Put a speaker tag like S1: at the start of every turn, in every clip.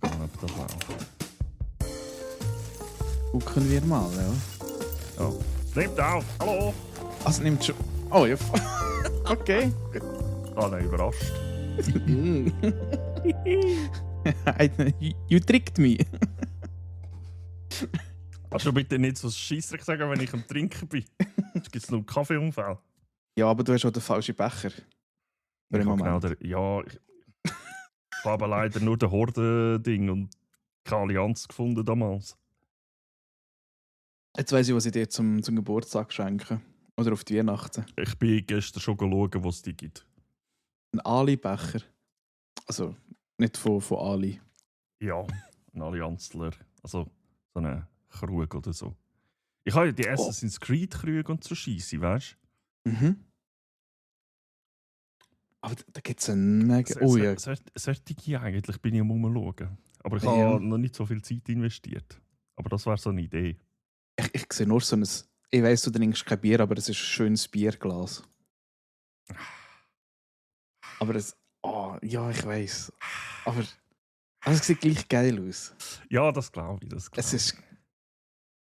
S1: Okay, ob das läuft.
S2: Gucken wir mal, ja.
S1: Oh. Es nimmt auf! Hallo!
S2: Also nimmt schon... Oh, ja. Okay.
S1: Ah, nein, überrascht.
S2: You tricked me.
S1: Kannst du bitte nicht so Scheissdreck sagen, wenn ich am Trinken bin? Es gibt nur einen Kaffeeunfall.
S2: Ja, aber du hast auch den falschen Becher. Für den
S1: Ich habe
S2: Moment.
S1: ich habe leider nur den Horde-Ding und keine Allianz gefunden damals.
S2: Jetzt weiss ich, was ich dir zum Geburtstag schenke. Oder auf die Weihnachten.
S1: Ich bin gestern schon schauen, was es die gibt.
S2: Ein Ali-Becher. Also, nicht von Ali.
S1: Ja, ein Allianzler. Also so einen Krug oder so. Ich habe ja die Assassin's Creed Krüge und so Scheisse, weißt du?
S2: Mhm. Aber da gibt es einen mega... Oh ja.
S1: Solche eigentlich bin ich am Rumschauen. Aber ich
S2: Ja.
S1: habe noch nicht so viel Zeit investiert. Aber das wäre so eine Idee.
S2: Ich sehe nur so ein... Ich weiss, du trinkst kein Bier, aber es ist ein schönes Bierglas. Aber es... Oh, ja, ich weiss. Aber es sieht gleich geil aus.
S1: Ja, das glaube ich.
S2: Es ist...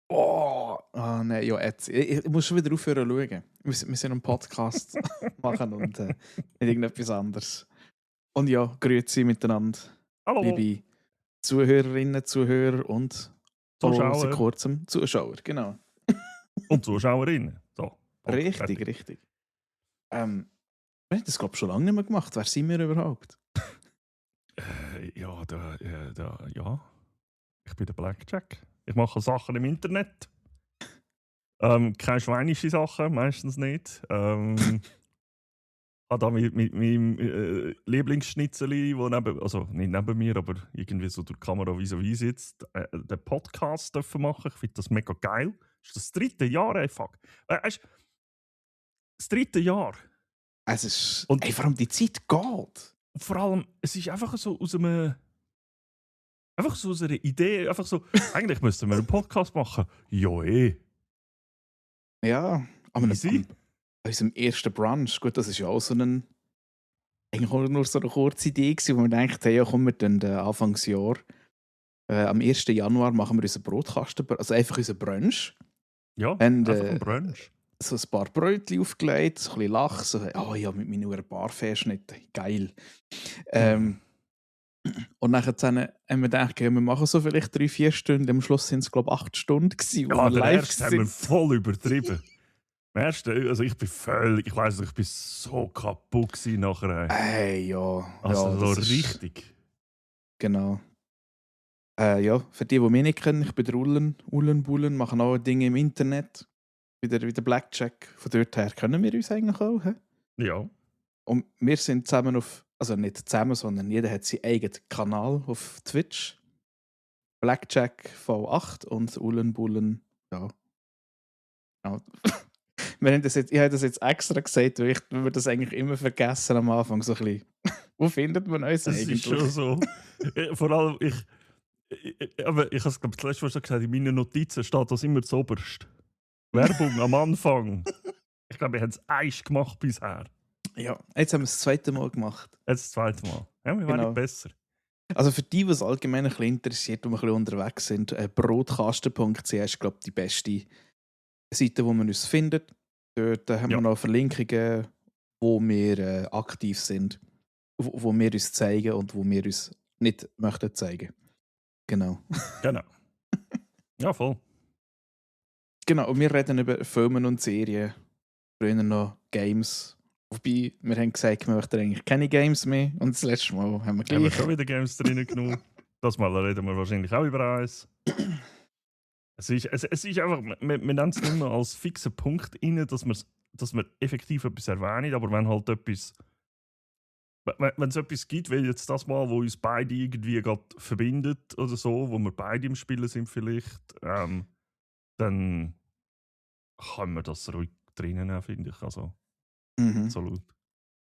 S2: Oh nein, ja, jetzt. Ich muss schon wieder aufhören zu schauen. Wir sind einen Podcast machen und nicht irgendetwas anderes. Und ja, grüezi miteinander,
S1: Hallo,
S2: liebe Zuhörerinnen, Zuhörer und
S1: Zuschauer.
S2: seit kurzem Zuschauer, genau.
S1: Und Zuschauerinnen. So,
S2: Richtig, richtig. Wir haben das, glaube ich, schon lange nicht mehr gemacht. Wer sind wir überhaupt?
S1: Ja. Ich bin der Blackjack. Ich mache Sachen im Internet. Keine schweinische Sachen, meistens nicht. Habe da mit meinem Lieblingsschnitzeli, wo also nicht neben mir, aber irgendwie so durch die Kamera vis-à-vis sitzt, den Podcast dürfen machen. Ich finde das mega geil. Das ist das 3. Jahr einfach. Das 3. Jahr.
S2: Es ist...
S1: Und
S2: vor allem die Zeit geht.
S1: vor allem, es ist einfach so aus einer Idee, einfach so, eigentlich müssten wir einen Podcast machen. Ja,
S2: Ja, aber
S1: Easy.
S2: an unserem ersten Brunch, gut, das ist ja auch so ein... Eigentlich auch nur so eine kurze Idee gewesen, wo wir gedacht haben, ja komm, wir dann Anfangsjahr am 1. Januar machen wir unseren Brotkasten, also einfach unseren Brunch.
S1: Ja,
S2: Und,
S1: einfach ein Brunch.
S2: So ein paar Brötchen aufgelegt, so ein bisschen Lachs, so, oh ja, mit meinen Barfährschnitten, geil. Und nachher haben wir gedacht, ja, wir machen so vielleicht 3-4 Stunden, am Schluss sind es glaube ich 8 Stunden gewesen, wo
S1: Ja,
S2: wir
S1: der
S2: live
S1: erste haben wir voll übertrieben. Der erste, also ich bin völlig, ich weiss, ich bin so kaputt gewesen nachher.
S2: Hey, ja.
S1: Also
S2: ja,
S1: so
S2: das ist-
S1: richtig.
S2: Genau. Ja, für die mich nicht kennen, ich bin der Ullen, machen auch Dinge im Internet. Wie der Blackjack. Von dort her kennen wir uns eigentlich auch. He?
S1: Ja.
S2: Und wir sind zusammen also nicht zusammen, sondern jeder hat seinen eigenen Kanal auf Twitch. Blackjack V8 und Ullen, ja. Ja. Ich habe das jetzt extra gesagt, weil wir das eigentlich immer vergessen am Anfang. So ein bisschen. Wo findet man uns
S1: Es
S2: eigentlich?
S1: ist schon so. Vor allem, aber ich habe es glaube ich das letzte Mal schon gesagt, in meinen Notizen steht das immer zuoberst. Werbung am Anfang. Ich glaube, wir haben es eins gemacht bisher.
S2: Ja, jetzt haben wir es das zweite Mal gemacht.
S1: Jetzt das zweite Mal. Ja, wir werden
S2: Genau.
S1: besser.
S2: Also für die, was allgemein ein bisschen interessiert und ein bisschen unterwegs sind, brotkasten.ch ist, glaube ich, die beste Seite, wo man uns findet. Dort haben wir noch Verlinkungen, wo wir aktiv sind, wo wir uns zeigen und wo wir uns nicht möchten zeigen. Genau.
S1: Genau. Ja, voll.
S2: Genau, und wir reden über Filme und Serien. Früher noch Games. Wobei, wir haben gesagt, wir möchten eigentlich keine Games mehr. Und das letzte Mal haben wir
S1: Haben wir
S2: gleich...
S1: schon wieder Games drin genommen. Das Mal reden wir wahrscheinlich auch über eins. Es ist einfach, wir nennen es nicht mehr als fixen Punkt rein, dass wir effektiv etwas erwähnen, aber wenn halt etwas... Wenn es etwas gibt, wie jetzt das Mal, wo uns beide irgendwie gerade verbindet oder so, wo wir beide im Spielen sind vielleicht, dann können wir das ruhig drinnen haben, finde ich. Also, absolut.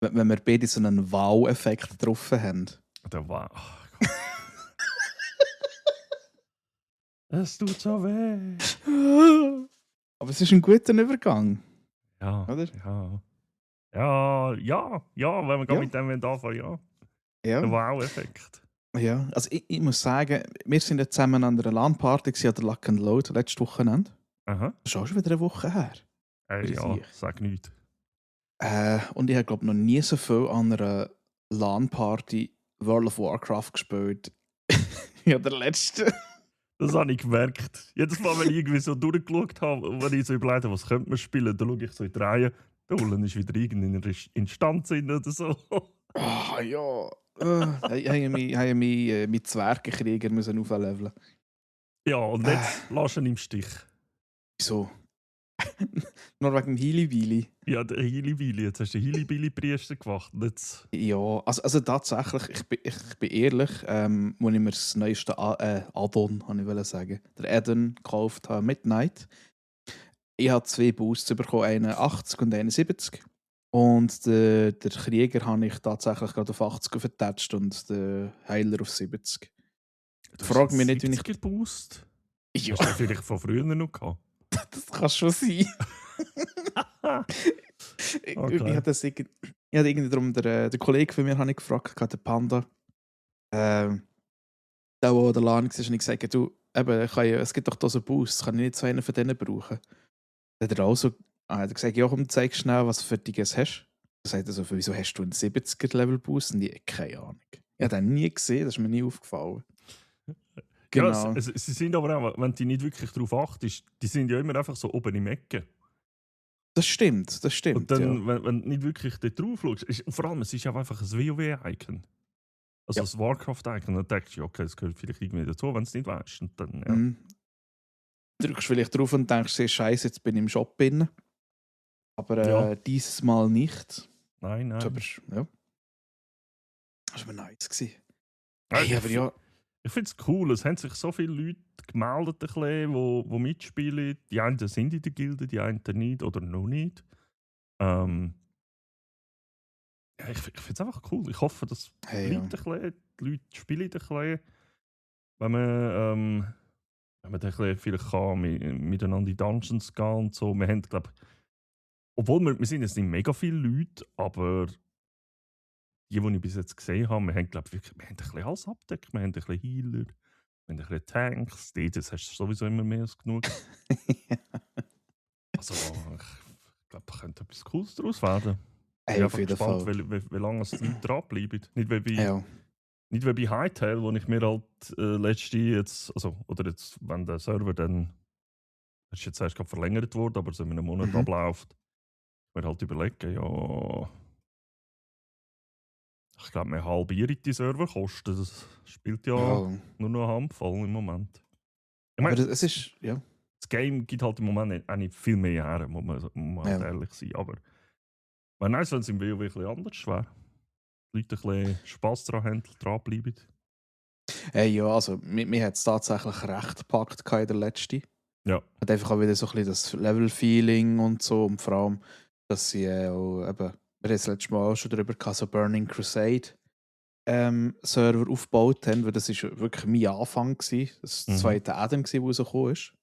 S2: Wenn wir beide so einen Wow-Effekt drauf haben.
S1: Der Wow. Es tut so weh.
S2: Aber es ist ein guter Übergang.
S1: Ja,
S2: oder?
S1: Ja, wenn wir mit dem anfangen, ja.
S2: Ja.
S1: Der Wow-Effekt.
S2: Ja, also ich muss sagen, wir sind jetzt zusammen an einer LAN-Party gewesen, an der Luck and Load letztes Wochenende.
S1: Aha.
S2: Das ist auch schon wieder eine Woche her. Für
S1: Ja,
S2: sich.
S1: sag nichts.
S2: Und ich habe glaube noch nie so viel an einer LAN-Party World of Warcraft gespielt. Ja, der letzte.
S1: Das habe ich gemerkt. Jedes Mal, wenn ich irgendwie so durchgeschaut habe und wenn ich so überlege, was könnte man spielen, dann schaue ich so in die Reihe. Der Ulan ist wieder in einer Instanz drin oder so.
S2: Ah ja. Ich habe mich mit Zwergenkrieger müssen aufleveln.
S1: Ja, und jetzt lass ihn im Stich.
S2: Wieso? Nur wegen dem Hili-Wili.
S1: Ja, der Hilibili. Jetzt hast du den Hilibili-Priester gemacht. Und jetzt...
S2: Ja, also tatsächlich, ich bin ehrlich, als ich mir das neueste Add-on, habe ich wollte sagen, der Add-on gekauft habe, Midnight. Ich habe 2 Boosts bekommen, einen 80 und einen 70. Und der Krieger habe ich tatsächlich gerade auf 80 vertatscht und den Heiler auf 70.
S1: Du
S2: Frag
S1: hast
S2: mich
S1: einen
S2: nicht, wie ich.
S1: 70er Boost.
S2: Ja,
S1: Hast du den vielleicht von früher noch gehabt?
S2: das kann schon sein. Ich
S1: Okay.
S2: ich hatte irgendwie darum, der Kollege von mir habe ich gefragt, der Panda, der der LAN war, und ich gesagt, du, eben, es gibt doch da so Boosts, kann ich nicht so einen von denen brauchen? Dann hat er auch so, hat er gesagt, ja komm, zeig schnell, was für Fertiges hast. Er sagt also, wieso hast du einen 70er-Level-Boost? Und ich keine Ahnung. Ich habe den nie gesehen, das ist mir nie aufgefallen.
S1: Ja,
S2: Genau.
S1: sie sind aber auch, wenn du nicht wirklich darauf achtest, die sind ja immer einfach so oben im Ecke.
S2: Das stimmt,
S1: Und
S2: ja.
S1: dann, wenn du nicht wirklich dort drauf schaust, und vor allem, es ist auch einfach ein WoW-Icon. Also
S2: Ja.
S1: das Warcraft-Icon, dann denkst du, okay, das gehört vielleicht irgendwie dazu, wenn du es nicht weißt. Und dann, ja.
S2: Mhm. Drückst vielleicht drauf und denkst, scheiße, jetzt bin ich im Shop drin. Aber
S1: Ja.
S2: dieses Mal nicht.
S1: Nein, nein.
S2: Aber, ja. Das war mir nice gewesen.
S1: Ja,
S2: Hey, aber ja.
S1: Ich finde es cool, es haben sich so viele Leute gemeldet, die mitspielen. Die einen sind in der Gilde, die einen nicht oder noch nicht. Ja, ich finde es einfach cool. Ich hoffe, das
S2: Hey,
S1: bleibt ein bisschen. Die Leute spielen ein bisschen. Wenn man dann ein bisschen vielleicht kann, miteinander in Dungeons gehen und so. Wir haben, glaube obwohl wir sind jetzt nicht mega viele Leute, aber die ich bis jetzt gesehen habe, wir haben, glaube wir haben ein bisschen alles abdeckt. Wir haben ein bisschen Healer, wir haben ein bisschen Tanks. Das hast du sowieso immer mehr als genug. Also, ich glaube, da könnte etwas Cooles daraus werden. Ich
S2: Hey,
S1: bin
S2: auf
S1: einfach
S2: jeden
S1: gespannt,
S2: Fall.
S1: wie lange es die Leute dranbleiben. Nicht wie bei,
S2: Ja.
S1: nicht wie bei Hightail, wo ich mir halt letzte jetzt, also, oder jetzt, wenn der Server dann, das ist jetzt erst gerade verlängert worden, aber so in einem Monat abläuft, mir halt überlegen, ja, ich glaube, wir halbieren die Serverkosten. Das spielt ja
S2: Ja.
S1: nur noch eine Handvoll im Moment. Ich
S2: Aber
S1: meine,
S2: es ist, ja.
S1: das Game gibt halt im Moment auch nicht viel mehr her, muss man halt
S2: Ja.
S1: ehrlich sein. Aber wäre nice, wenn es im WoW ein bisschen anders wäre. Die Leute ein bisschen Spass daran haben, dranbleiben.
S2: Hey, ja, also, mir hat es tatsächlich recht gepackt in der letzten.
S1: Ja.
S2: Hat einfach auch wieder so ein bisschen das Level-Feeling und so. Und vor allem, dass sie auch eben, wir haben das letzte Mal auch schon darüber gehabt, so Burning Crusade Server aufgebaut haben, weil das ist wirklich mein Anfang gewesen. Das zweite Add-on gewesen, das rausgekommen ist.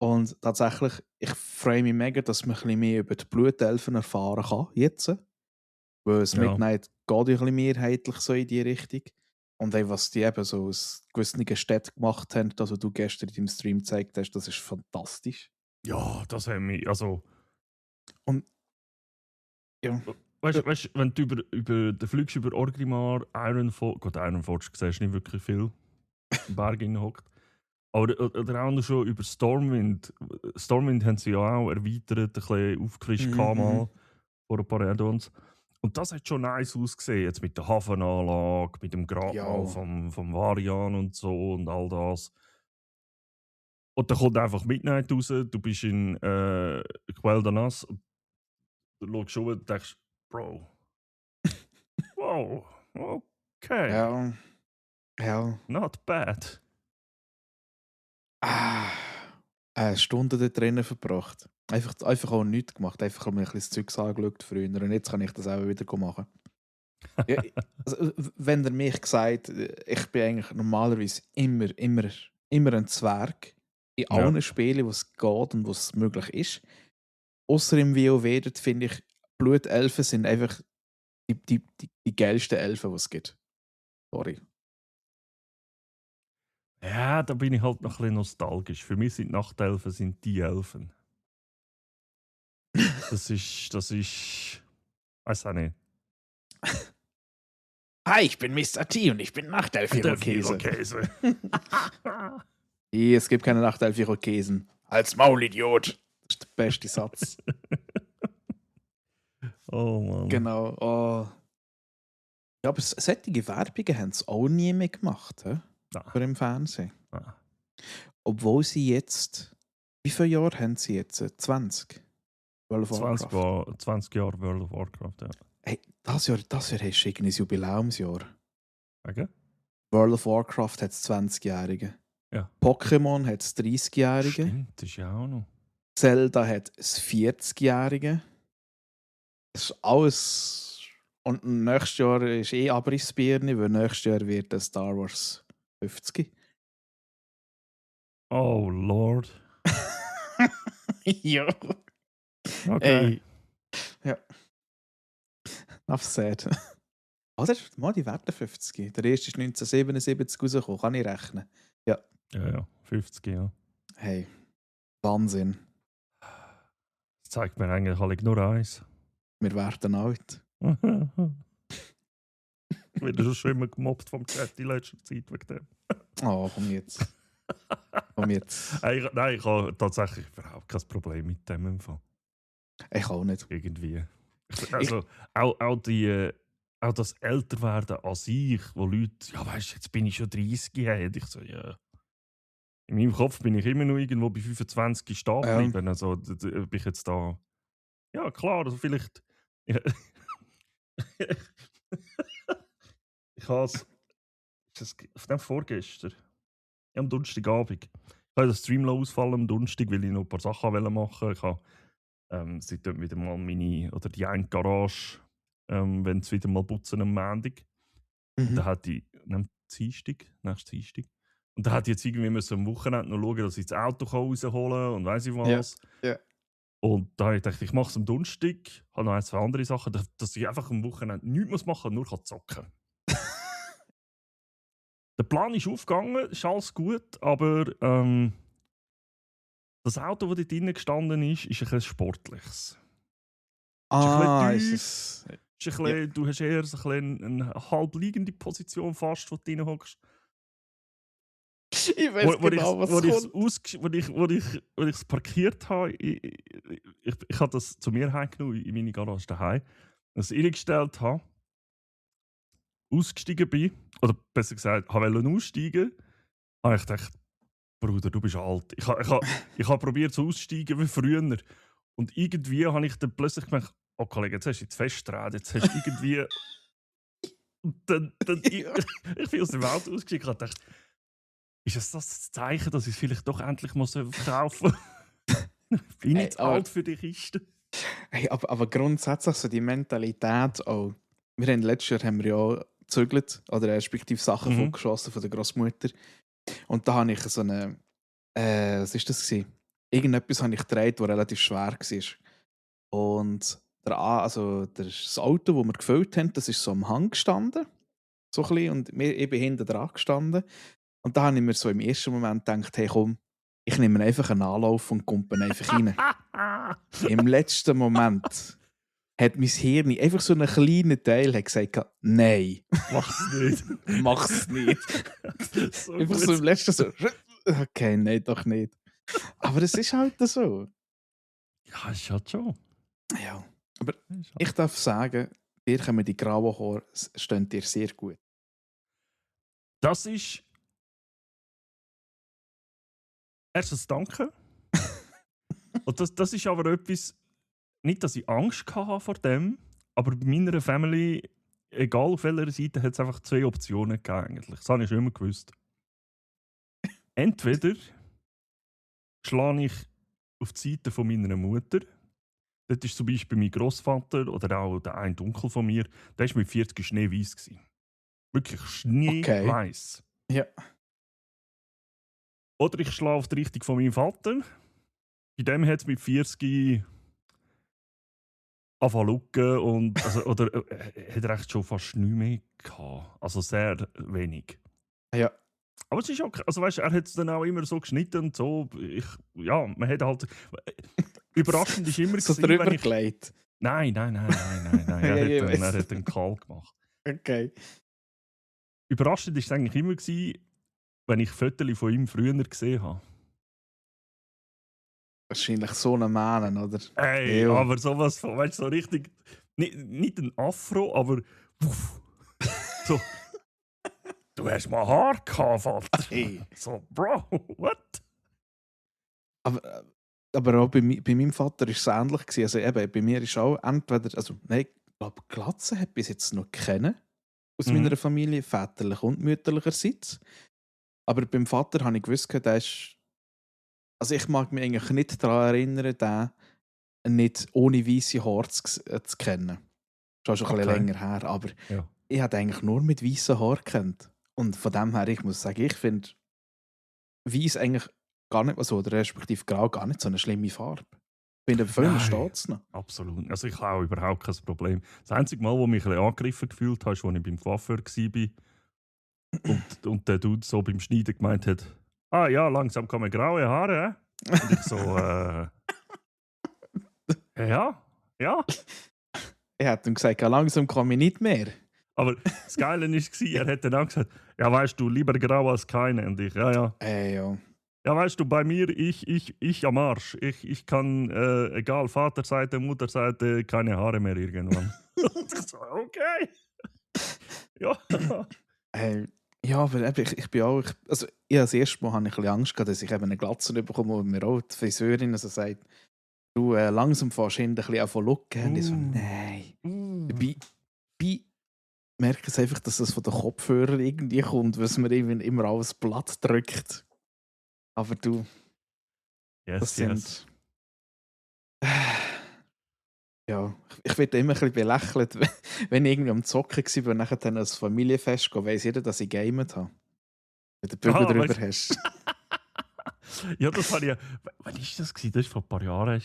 S2: Und tatsächlich, ich freue mich mega, dass man ein bisschen mehr über die Blutelfen erfahren kann, jetzt. Weil das
S1: Ja.
S2: Midnight geht ja ein bisschen mehrheitlich so in die Richtung. Und auch, was die eben so aus gewissen Städten gemacht haben, das, was du gestern in deinem Stream gezeigt hast, das ist fantastisch.
S1: Ja, das haben wir. Also,
S2: Und ja,
S1: weißt du, wenn du du fliegst über Orgrimmar, Ironforge, gut, Ironforge siehst du nicht wirklich viel im Berg hockt. Oder auch noch schon über Stormwind. Stormwind haben sie ja auch erweitert, ein bisschen aufgefrischt mal vor ein paar Add-ons. Und das hat schon nice ausgesehen, jetzt mit der Hafenanlage, mit dem Grabmal vom Varian und so und all das. Und dann kommt einfach Midnight raus, du bist in Quell d'Anas und du schaust schon und denkst, Bro, wow, okay,
S2: ja.
S1: not bad.
S2: Eine Stunde dort drinnen verbracht. Einfach auch nichts gemacht. Einfach mir ein bisschen das Zeugs angeschaut früher. Und jetzt kann ich das auch wieder machen. Ja, also, wenn er mich sagt, ich bin eigentlich normalerweise immer ein Zwerg. In allen Spielen, wo es geht und wo es möglich ist. Außer im WoW, dort finde ich, Blutelfen sind einfach die geilsten Elfen, die es gibt. Sorry.
S1: Ja, da bin ich halt noch ein bisschen nostalgisch. Für mich sind Nachtelfen sind die Elfen. Das ist, weiß auch nicht.
S2: Hi, ich bin Mr. T und ich bin
S1: Der
S2: Nachtelf-Irokese.
S1: Käse.
S2: Es gibt keine Nachtelf-Irokesen. Als Maulidiot. Das ist der beste Satz.
S1: Oh Mann.
S2: Genau. Oh. Ja, aber solche Werbungen haben sie auch nie mehr gemacht, für im Fernsehen.
S1: Ah.
S2: Obwohl sie jetzt. Wie viele Jahre haben sie jetzt? 20? World of
S1: 20 Jahre World of Warcraft, ja.
S2: Hey, das Jahr hast du ein Jubiläumsjahr.
S1: Okay?
S2: World of Warcraft hat 20-Jährige.
S1: Ja.
S2: Pokémon hat 30-Jährige.
S1: Stimmt, das ist ja auch noch.
S2: Zelda hat 40-Jährige. Das ist alles. Und nächstes Jahr ist Abrissbirne, weil nächstes Jahr wird Star Wars 50.
S1: Oh Lord.
S2: Ja.
S1: Okay.
S2: Ey. Ja. Enough said. Oder? Mal die werden 50. Der erste ist 1977 rausgekommen, kann ich rechnen.
S1: Ja, 50, ja.
S2: Hey. Wahnsinn.
S1: Das zeigt mir eigentlich alle nur eins.
S2: Wir werden alt.
S1: Ich werde schon immer gemobbt vom Chat in letzter Zeit wegen dem.
S2: Oh, komm jetzt. Komm jetzt.
S1: Nein, ich habe tatsächlich überhaupt kein Problem mit dem im Fall.
S2: Ich auch nicht.
S1: Irgendwie. Also, auch das Älterwerden an sich, wo Leute, ja weißt du, jetzt bin ich schon 30 Jahre. Ich so, ja. In meinem Kopf bin ich immer noch irgendwo bei 25 stehen geblieben. Also, ob ich jetzt da. Ja, klar, also vielleicht. Ich habe es. Auf dem vorgestern. Ja, am Donnerstagabend. Ich habe den Stream ausfallen am Donnerstag, weil ich noch ein paar Sachen machen wollte. Ich habe seitdem wieder mal meine. Oder die eine Garage, wenn es wieder mal putzen am Montag. Und dann hat ich. Nächsten Dienstag. Und dann hat ich jetzt irgendwie müssen am Wochenende noch schauen, dass ich das Auto rausholen kann und weiss ich was.
S2: Ja.
S1: Und da habe ich gedacht, ich mache es am Donnerstag, habe noch ein, zwei andere Sachen, dass ich einfach am Wochenende nichts machen muss, nur zocken. Der Plan ist aufgegangen, ist alles gut, aber das Auto, das dort drinnen gestanden ist ein bisschen sportliches.
S2: Ist
S1: Ist ein bisschen, du hast eher so eine halbliegende Position fast, wo du drin hockst.
S2: Ich weiß genau, was kommt.
S1: Wo ich es parkiert habe, ich habe das zu mir heimgenommen, in meine Garage daheim, das eingestellt habe, ausgestiegen bin, oder besser gesagt, wollte aussteigen, habe ich gedacht, Bruder, du bist alt. Ich habe probiert zu aussteigen wie früher. Und irgendwie habe ich dann plötzlich gemerkt, oh Kollege, jetzt hast du jetzt festgedreht, jetzt hast du irgendwie... Und dann ich bin aus dem Auto ausgestiegen und dachte, ist es das Zeichen, dass ich es vielleicht doch endlich mal verkaufen soll? Bin ich jetzt alt für die Kiste?
S2: Hey, aber grundsätzlich so die Mentalität auch. Wir haben letztes Jahr ja gezügelt, oder respektive Sachen vorgeschossen von der Großmutter. Und da habe ich so eine, was war das? Irgendetwas habe ich gedreht, das relativ schwer war. Und das Auto, das wir gefüllt haben, das ist so am Hang gestanden. So ein bisschen, und ich bin hinten dran gestanden. Und da habe ich mir so im ersten Moment gedacht, hey komm, ich nehme einfach einen Anlauf und kumpe einfach rein. Im letzten Moment hat mein Hirn einfach so einen kleinen Teil gesagt, nein.
S1: Mach's nicht.
S2: Mach's nicht.
S1: So
S2: einfach
S1: gut.
S2: so im letzten so, okay, nein, doch nicht. Aber es ist halt so.
S1: Ja, ist halt schon.
S2: Ja, aber ich darf sagen, dir kommen die grauen Haare, stehen dir sehr gut.
S1: Das ist... Erstens danke. Und das ist aber etwas... Nicht, dass ich Angst hatte vor dem, aber bei meiner Family, egal auf welcher Seite, hat es einfach zwei Optionen gegeben eigentlich. Das habe ich schon immer gewusst. Entweder schlage ich auf die Seite von meiner Mutter. Dort ist zum Beispiel mein Großvater oder auch der ein Onkel von mir, der war mit 40 schneeweiß gewesen. Wirklich schneeweiß.
S2: Ja.
S1: Oder ich schlage auf die Richtung von meinem Vater. Bei dem hat es mit 40 angefangen und oder hat er echt schon fast nichts mehr gehabt. Also sehr wenig.
S2: Ja.
S1: Aber es ist okay. Also weißt, er hat es dann auch immer so geschnitten und so. Ja, man hat halt... Überraschend ist immer
S2: So
S1: gewesen,
S2: drüber
S1: wenn ich...
S2: gelegt.
S1: Nein.
S2: Ja, ich
S1: Er
S2: weiss.
S1: hat einen Call gemacht.
S2: Okay.
S1: Überraschend ist es eigentlich immer gewesen, wenn ich Fotos von ihm früher gesehen habe.
S2: Wahrscheinlich so ein Mann, oder?
S1: Ey,
S2: Ja.
S1: aber sowas von, weißt du, so richtig... Nicht ein Afro, aber... Wuff, so... Du hast mal Haar gehabt, Vater.
S2: Hey.
S1: So, Bro, what?
S2: Aber auch bei meinem Vater war es ähnlich gewesen. Also eben, bei mir ist auch entweder, also nein, ich glaube, Glatze hat bis jetzt noch kennen aus meiner Familie, väterlich und mütterlicherseits. Aber beim Vater habe ich gewusst, der ist, also ich mag mich eigentlich nicht daran erinnern, den nicht ohne weiße Haare zu kennen. Schon ein bisschen
S1: Okay.
S2: länger her, aber
S1: Ja.
S2: ich habe eigentlich nur mit weißen Haaren gekannt. Und von dem her, ich muss sagen, ich finde weiß eigentlich gar nicht, also, oder respektive grau gar nicht so eine schlimme Farbe. Ich finde, für mich steht es noch.
S1: Absolut. Also ich habe auch überhaupt kein Problem. Das einzige Mal, wo mich ein bisschen angegriffen gefühlt habe, ist, als ich beim Coiffeur war und der Dude so beim Schneiden gemeint hat, ah ja, langsam kommen graue Haare, Und ich so, ja.
S2: Er hat ihm gesagt, ja, langsam komme ich nicht mehr.
S1: Aber das Geile war, er hat dann auch gesagt, ja weißt du, lieber grau als keine. Und ich, ja.
S2: Ja.
S1: Ja, weißt du, bei mir, ich am Arsch. Ich kann, egal, Vaterseite, Mutterseite, keine Haare mehr irgendwann. Und ich so, okay. Ja.
S2: Ja, aber eben, ich bin auch, also ja, das erste Mal hatte ich ein bisschen Angst gehabt, dass ich eben eine Glatze bekomme und mir auch die Friseurin also sagt, du langsam fährst hin, ein bisschen an von Looken. Und ich so, nein. Dabei merke es einfach, dass das von den Kopfhörern irgendwie kommt, was mir immer alles Blatt drückt. Aber du, das sind... Ja, ich werde immer ein bisschen belächelt, wenn ich irgendwie am Zocken war und nachher dann ein Familienfest gehe, weiss jeder, dass ich gamet habe. Wenn du den Bügel drüber hast.
S1: Ja, das habe ich ja... Wann war das? Das war vor ein paar Jahren.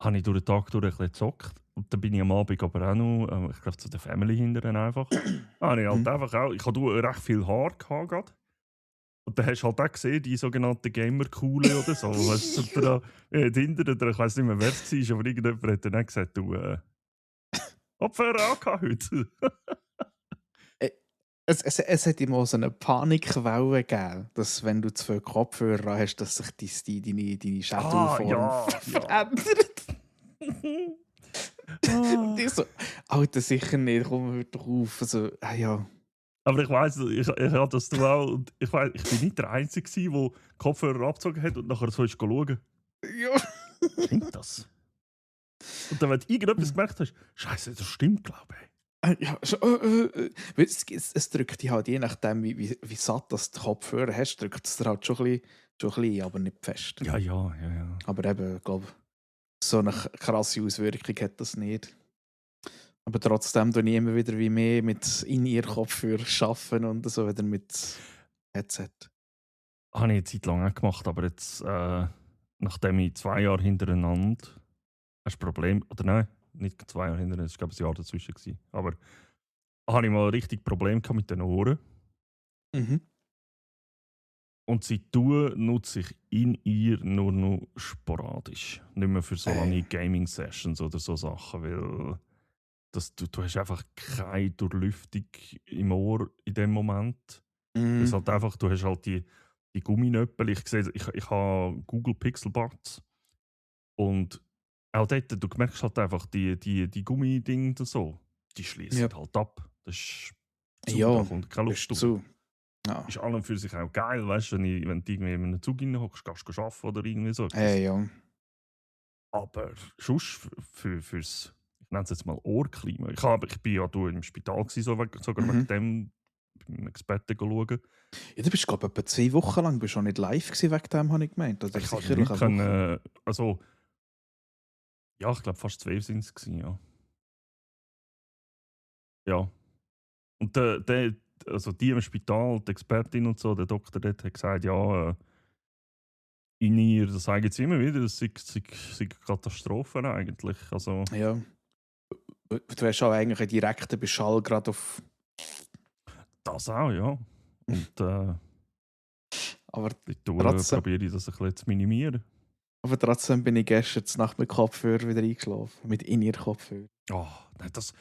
S1: Habe ich durch den Tag durch ein bisschen gezockt. Und dann bin ich am Abend aber auch noch, ich glaube, zu der Family hinterher einfach. Habe ich halt einfach auch... Ich hatte recht viel Haar gehabt. Und dann hast du halt auch gesehen, die sogenannten Gamer-Coole oder so. Weißt du, da hinterher, ich weiß nicht mehr, wer es war, aber irgendjemand hat dann auch gesagt, du, Kopfhörer auch heute.
S2: Es hat immer so eine Panikwelle gegeben, dass wenn du zu viel Kopfhörer hast, dass sich deine Schädelform verändert. Und ich so, Alter, sicher nicht, komm, hör doch auf. Also, ja.
S1: Aber ich weiss, ich habe das du auch. Und ich weiss, ich bin nicht der Einzige, der Kopfhörer abgezogen hat und nachher so ist schauen.
S2: Ja.
S1: Stimmt das? Und dann, wenn du irgendetwas gemerkt hast, Scheiße, das stimmt, glaube ich.
S2: Ja, es drückt dich halt je nachdem, wie satt das die Kopfhörer hast, drückt es dir halt schon ein bisschen, aber nicht fest.
S1: Ja.
S2: Aber eben, ich glaube, so eine krasse Auswirkung hat das nicht. Aber trotzdem tue ich immer wieder wie mehr mit In-Ear-Kopfhörer arbeiten und so wieder mit Headset.
S1: Habe ich eine Zeit lang auch gemacht, aber jetzt, nachdem ich 2 Jahre hintereinander hast du ein Problem, oder nein, nicht 2 Jahre hintereinander, es war ein Jahr dazwischen. Gewesen. Aber habe ich mal ein richtig Problem gehabt mit den Ohren.
S2: Mhm.
S1: Und seitdem nutze ich In-Ear nur noch sporadisch. Nicht mehr für so lange Gaming-Sessions oder so Sachen, weil du hast einfach keine Durchlüftung im Ohr in dem Moment. Es halt einfach, du hast halt die Gumminöppel. Ich habe Google Pixel Buds und auch dort, du merkst halt einfach, die Gummidinge und so, die schließen halt ab. Das ist zu,
S2: Ja,
S1: da kommt keine Luft
S2: ist zu. Ja.
S1: Ist an und für sich auch geil, weißt du, wenn du irgendwie in einem Zug hockst, kannst du arbeiten oder irgendwie so.
S2: Ja.
S1: Aber sonst fürs, ich nenne es jetzt mal Ohrklima. Ich bin ja im Spital gewesen, sogar wegen dem, beim Experten schauen.
S2: Ja, du bist, glaube ich, etwa 2 Wochen lang bist schon nicht live gewesen, wegen dem habe ich gemeint. Oder
S1: Ich habe
S2: sicherlich
S1: nicht
S2: eine Woche.
S1: können, also, ja, ich glaube fast 12 sind es gewesen, ja. Ja. Und also die im Spital, die Expertin und so, der Doktor dort hat gesagt, ja, in ihr, das sagen sie immer wieder, das sind Katastrophen eigentlich. Also,
S2: Ja. Du hast auch eigentlich einen direkten Beschall gerade auf...
S1: Das auch, ja. Und
S2: Aber
S1: dort
S2: trotzdem,
S1: probiere ich das ein bisschen zu minimieren.
S2: aber trotzdem bin ich gestern Nacht mit Kopfhörer wieder eingeschlafen. Mit In-Ear-Kopfhörer.
S1: Oh, nein, das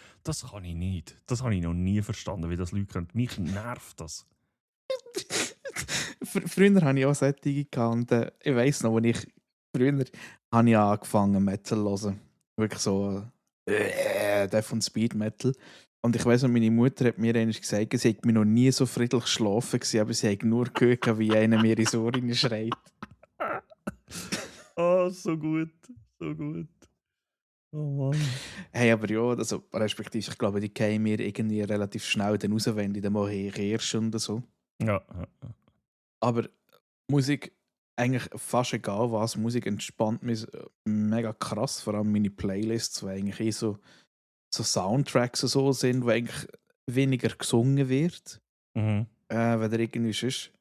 S1: kann ich nicht. Das habe ich noch nie verstanden, wie das Leute können. Mich nervt das.
S2: Früher hatte ich auch solche gehabt und ich weiss noch, früher habe ich angefangen Metal zu hören. Wirklich so Death und Speed Metal. Und ich weiss noch, meine Mutter hat mir einmal gesagt, sie hätte mir noch nie so friedlich geschlafen gewesen, aber sie hätte nur gehört, wie einer mir ins Ohr schreit.
S1: Oh, so gut. So gut. Oh Mann.
S2: Hey, aber ja, also, respektive, ich glaube, die kämen mir irgendwie relativ schnell dann raus, wenn die dann mal herrschen und so.
S1: Ja, ja, ja.
S2: Aber Musik, eigentlich fast egal was, Musik entspannt mich mega krass, vor allem meine Playlists, die eigentlich so Soundtracks und so sind, wo eigentlich weniger gesungen wird,
S1: Mhm.
S2: wenn der irgendwie ist.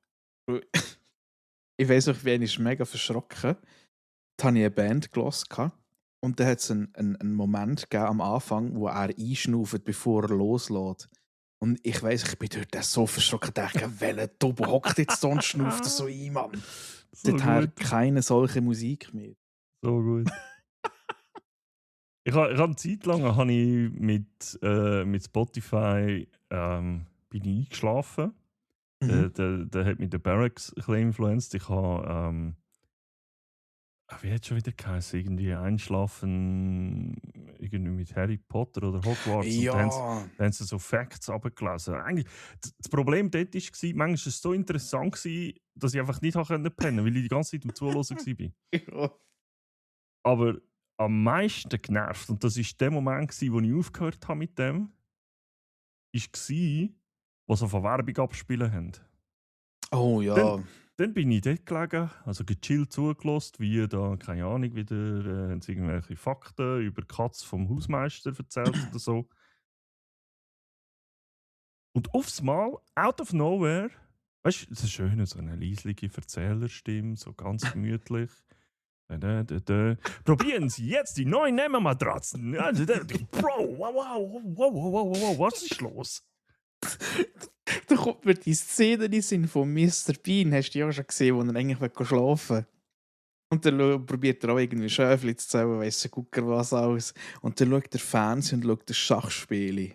S2: Ich weiß noch, wie ich mega verschrocken. Da hatte ich eine Band gehört und da hat es einen Moment gegeben am Anfang, wo er einschnauft, bevor er loslässt. Und ich weiss, ich bin dort so verschrocken, ich dachte, welcher Double hockt jetzt da und schnauft so ein, Mann.
S1: So
S2: Seither
S1: gut.
S2: keine solche Musik mehr.
S1: So gut. Ich habe eine Zeit lang habe ich mit Spotify bin ich eingeschlafen.
S2: Mhm.
S1: Der hat mich der Barracks ein bisschen influenced. Ich habe, wie hat es schon wieder geheißen? Irgendwie Einschlafen irgendwie mit Harry Potter oder Hogwarts. Und
S2: Ja.
S1: dann haben sie so Facts abgelesen. Eigentlich, das Problem dort war, manchmal war es so interessant, dass ich einfach nicht pennen konnte, weil ich die ganze Zeit am Zuhören war.
S2: Ja.
S1: Aber am meisten genervt, und das war der Moment, wo ich aufgehört habe mit dem, war, wo sie von Werbung abspielen haben.
S2: Oh ja.
S1: Dann bin ich dort gelegen, also gechillt zugelassen, wie da, keine Ahnung, wieder haben sie irgendwelche Fakten über die Katze vom Hausmeister erzählt oder so. Und aufs Mal, out of nowhere, weißt du, das ist schön, so eine leisliche Erzählerstimme, so ganz gemütlich. Probieren Sie jetzt die neuen Nehmermatratzen. Bro, wow, was ist los?
S2: Da kommt mir die Szene in den Sinn von Mr. Bean, hast du ja auch schon gesehen, wo er eigentlich schlafen will. Und dann probiert er auch irgendwie Schäfchen zu zählen, weiss gucker was alles. Und dann schaut er Fernsehen und schaut das Schachspiel.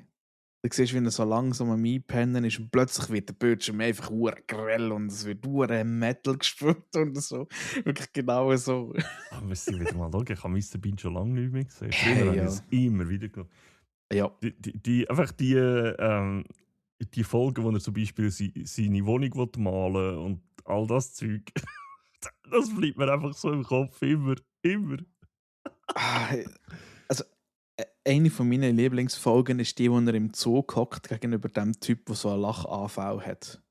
S2: Du siehst, wie er so langsam am Einpennen ist und plötzlich wird der Bildschirm einfach grell und es wird Metal gespielt und so. Wirklich genau so.
S1: Ah, wir sind wieder mal schauen. Ich habe Mr. Bean schon lange nicht mehr gesehen. Früher
S2: Hey,
S1: habe ich
S2: ja.
S1: es immer wieder geschaut.
S2: Ja.
S1: Einfach die Folgen, wo er zum Beispiel seine Wohnung malen will und all das Zeug, das bleibt mir einfach so im Kopf. Immer, immer.
S2: Ah, also, eine von meinen Lieblingsfolgen ist die, wo er im Zoo hockt gegenüber dem Typ, der so einen Lachanfall hat.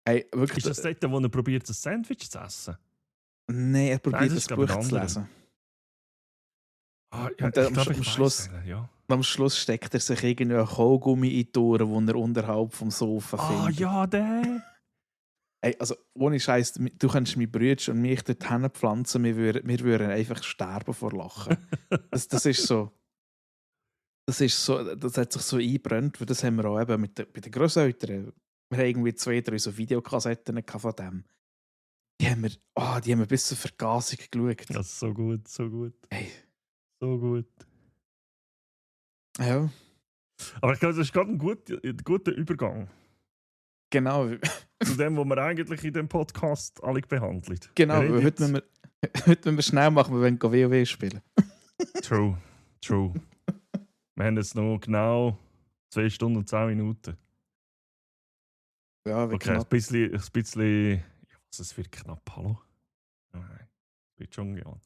S2: Hey, wirklich,
S1: Ist das dort, wo er probiert, ein Sandwich zu essen?
S2: nein, er
S1: Nein,
S2: probiert
S1: das
S2: das
S1: ist, glaube ich,
S2: Buch
S1: ein
S2: zu
S1: anderer.
S2: lesen.
S1: Ah, ja,
S2: Und
S1: ich
S2: dann
S1: glaube,
S2: am
S1: ich
S2: Schluss,
S1: weiß ja.
S2: am Schluss steckt er sich irgendwie einen Kaugummi in die Ohren, den er unterhalb vom Sofa
S1: Ah,
S2: findet.
S1: ja, der!
S2: Ey, also ohne Scheiß, du kannst mich Brüder und mich dort hinpflanzen, wir würden einfach sterben vor Lachen. Das ist so. Das hat sich so eingebrannt, weil das haben wir auch eben bei den Grosseltern. Wir haben irgendwie 2, 3 so Videokassetten von dem. Die haben wir bis zur Vergasung geschaut.
S1: Das ist so gut, so gut.
S2: Hey.
S1: So gut.
S2: Ja,
S1: Aber ich glaube, das ist gerade ein guter Übergang
S2: genau.
S1: zu dem, was wir eigentlich in dem Podcast alle behandelt.
S2: Genau,
S1: Wir
S2: weil
S1: reden
S2: heute müssen wir schnell machen, wir wollen WoW spielen.
S1: True, true. Wir haben jetzt noch genau 2 Stunden und 10 Minuten.
S2: Ja, wie
S1: Okay,
S2: knapp.
S1: ein bisschen. Ja, was, es wird knapp, hallo? Nein, es wird schon gehen.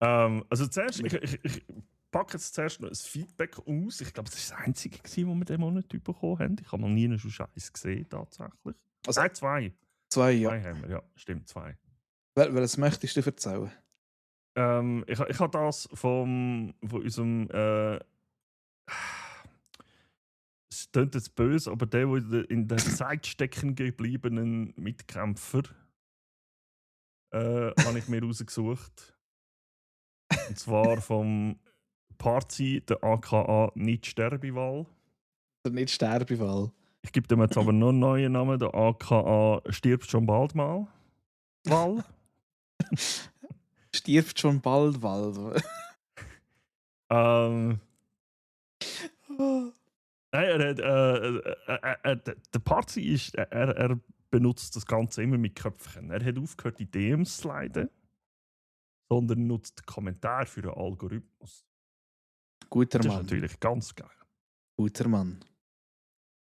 S1: Also zuerst, ich packe jetzt zuerst noch ein Feedback aus. Ich glaube, das ist das einzige, was wir diesen Monat bekommen haben. Ich habe noch nie schon Scheiß gesehen, tatsächlich.
S2: Also,
S1: Nein, 2.
S2: 2, ja.
S1: 2 haben wir, ja, stimmt, 2.
S2: Welches möchtest du erzählen?
S1: Ich habe das von unserem. Es klingt jetzt böse, aber der in der Zeit stecken gebliebenen Mitkämpfer habe ich mir rausgesucht. Und zwar vom Party, der aka Nicht-Sterbewahl.
S2: Nicht Sterbefall.
S1: Ich gebe dem jetzt aber noch einen neuen Namen, der AKA stirbt schon bald mal. Wal.
S2: Stirbt schon bald, Wald.
S1: Nein, der Party ist, er benutzt das Ganze immer mit Köpfchen. Er hat aufgehört, die DMs zu sliden, sondern nutzt Kommentare für den Algorithmus.
S2: Guter
S1: Das ist
S2: Mann.
S1: natürlich ganz geil.
S2: Guter Mann.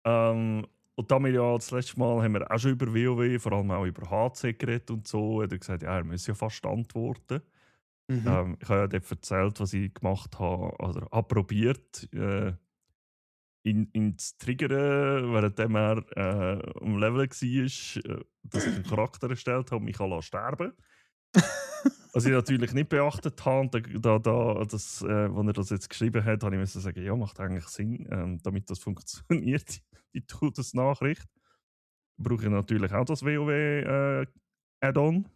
S1: Und da wir ja das letzte Mal haben wir auch schon über WoW, vor allem auch über HC geredet und so, hat er gesagt, ja, er muss ja fast antworten.
S2: Mhm.
S1: Ich habe ja dort erzählt, was ich gemacht habe, oder habe probiert, ihn zu triggern, währenddem er am Level war, dass ich einen Charakter erstellt habe und mich sterben lassen. Was ich natürlich nicht beachtet habe, als er das jetzt geschrieben hat, habe ich müssen sagen, ja, macht eigentlich Sinn, damit das funktioniert, die Todesnachricht. Brauche ich natürlich auch das WoW Add-on.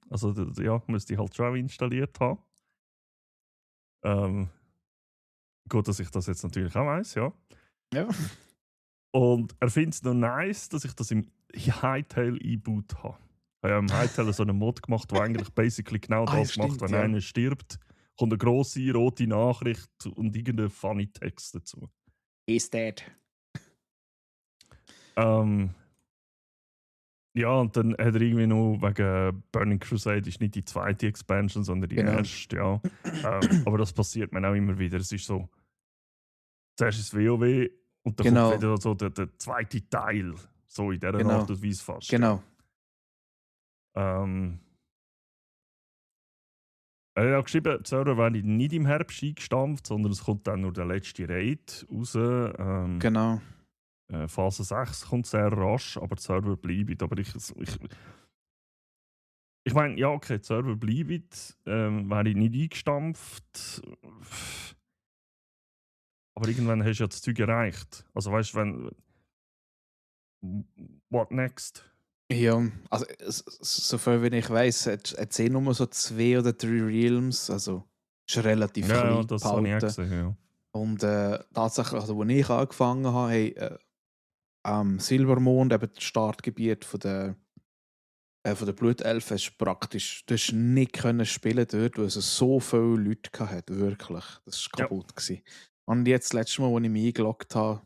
S1: Also ja, müsste ich halt schon auch installiert haben. Gut, dass ich das jetzt natürlich auch weiss, ja.
S2: Ja.
S1: Und er findet es noch nice, dass ich das im Hightail eingebaut habe. Ich habe ja im Hightail so einen Mod gemacht, der eigentlich basically genau
S2: Ah, ja,
S1: das macht,
S2: stimmt,
S1: wenn
S2: ja.
S1: einer stirbt, kommt eine grosse rote Nachricht und irgendein funny Text dazu.
S2: He's dead.
S1: Ja, und dann hat er irgendwie noch wegen Burning Crusade ist nicht die zweite Expansion, sondern die
S2: Genau.
S1: erste, ja. Aber das passiert mir auch immer wieder. Es ist so, zuerst ist WoW und dann
S2: Genau.
S1: kommt wieder so der zweite Teil. So in dieser
S2: Genau.
S1: Art und Weise fast.
S2: Genau.
S1: Ja. Er hat auch geschrieben, die Server werden nicht im Herbst eingestampft, sondern es kommt dann nur der letzte Raid raus.
S2: Genau.
S1: Phase 6 kommt sehr rasch, aber die Server bleiben. Aber ich meine, ja, okay, die Server bleiben, wäre nicht eingestampft. Aber irgendwann hast du ja das Zeug erreicht. Also weißt du, wenn. What next?
S2: Ja, also so viel wie ich weiß, hat es nur so 2 oder 3 Realms, also ist relativ
S1: Ja,
S2: klein
S1: das habe ich auch
S2: gehalten.
S1: gesehen, ja.
S2: Und tatsächlich, also, als ich angefangen habe, am Silbermond, eben das Startgebiet von der Blutelfen, ist praktisch, du hast nicht können spielen dort, weil es so viele Leute hatte, wirklich. Das war
S1: Ja.
S2: kaputt. Gewesen. Und jetzt, das letzte Mal, als ich mich eingeloggt habe,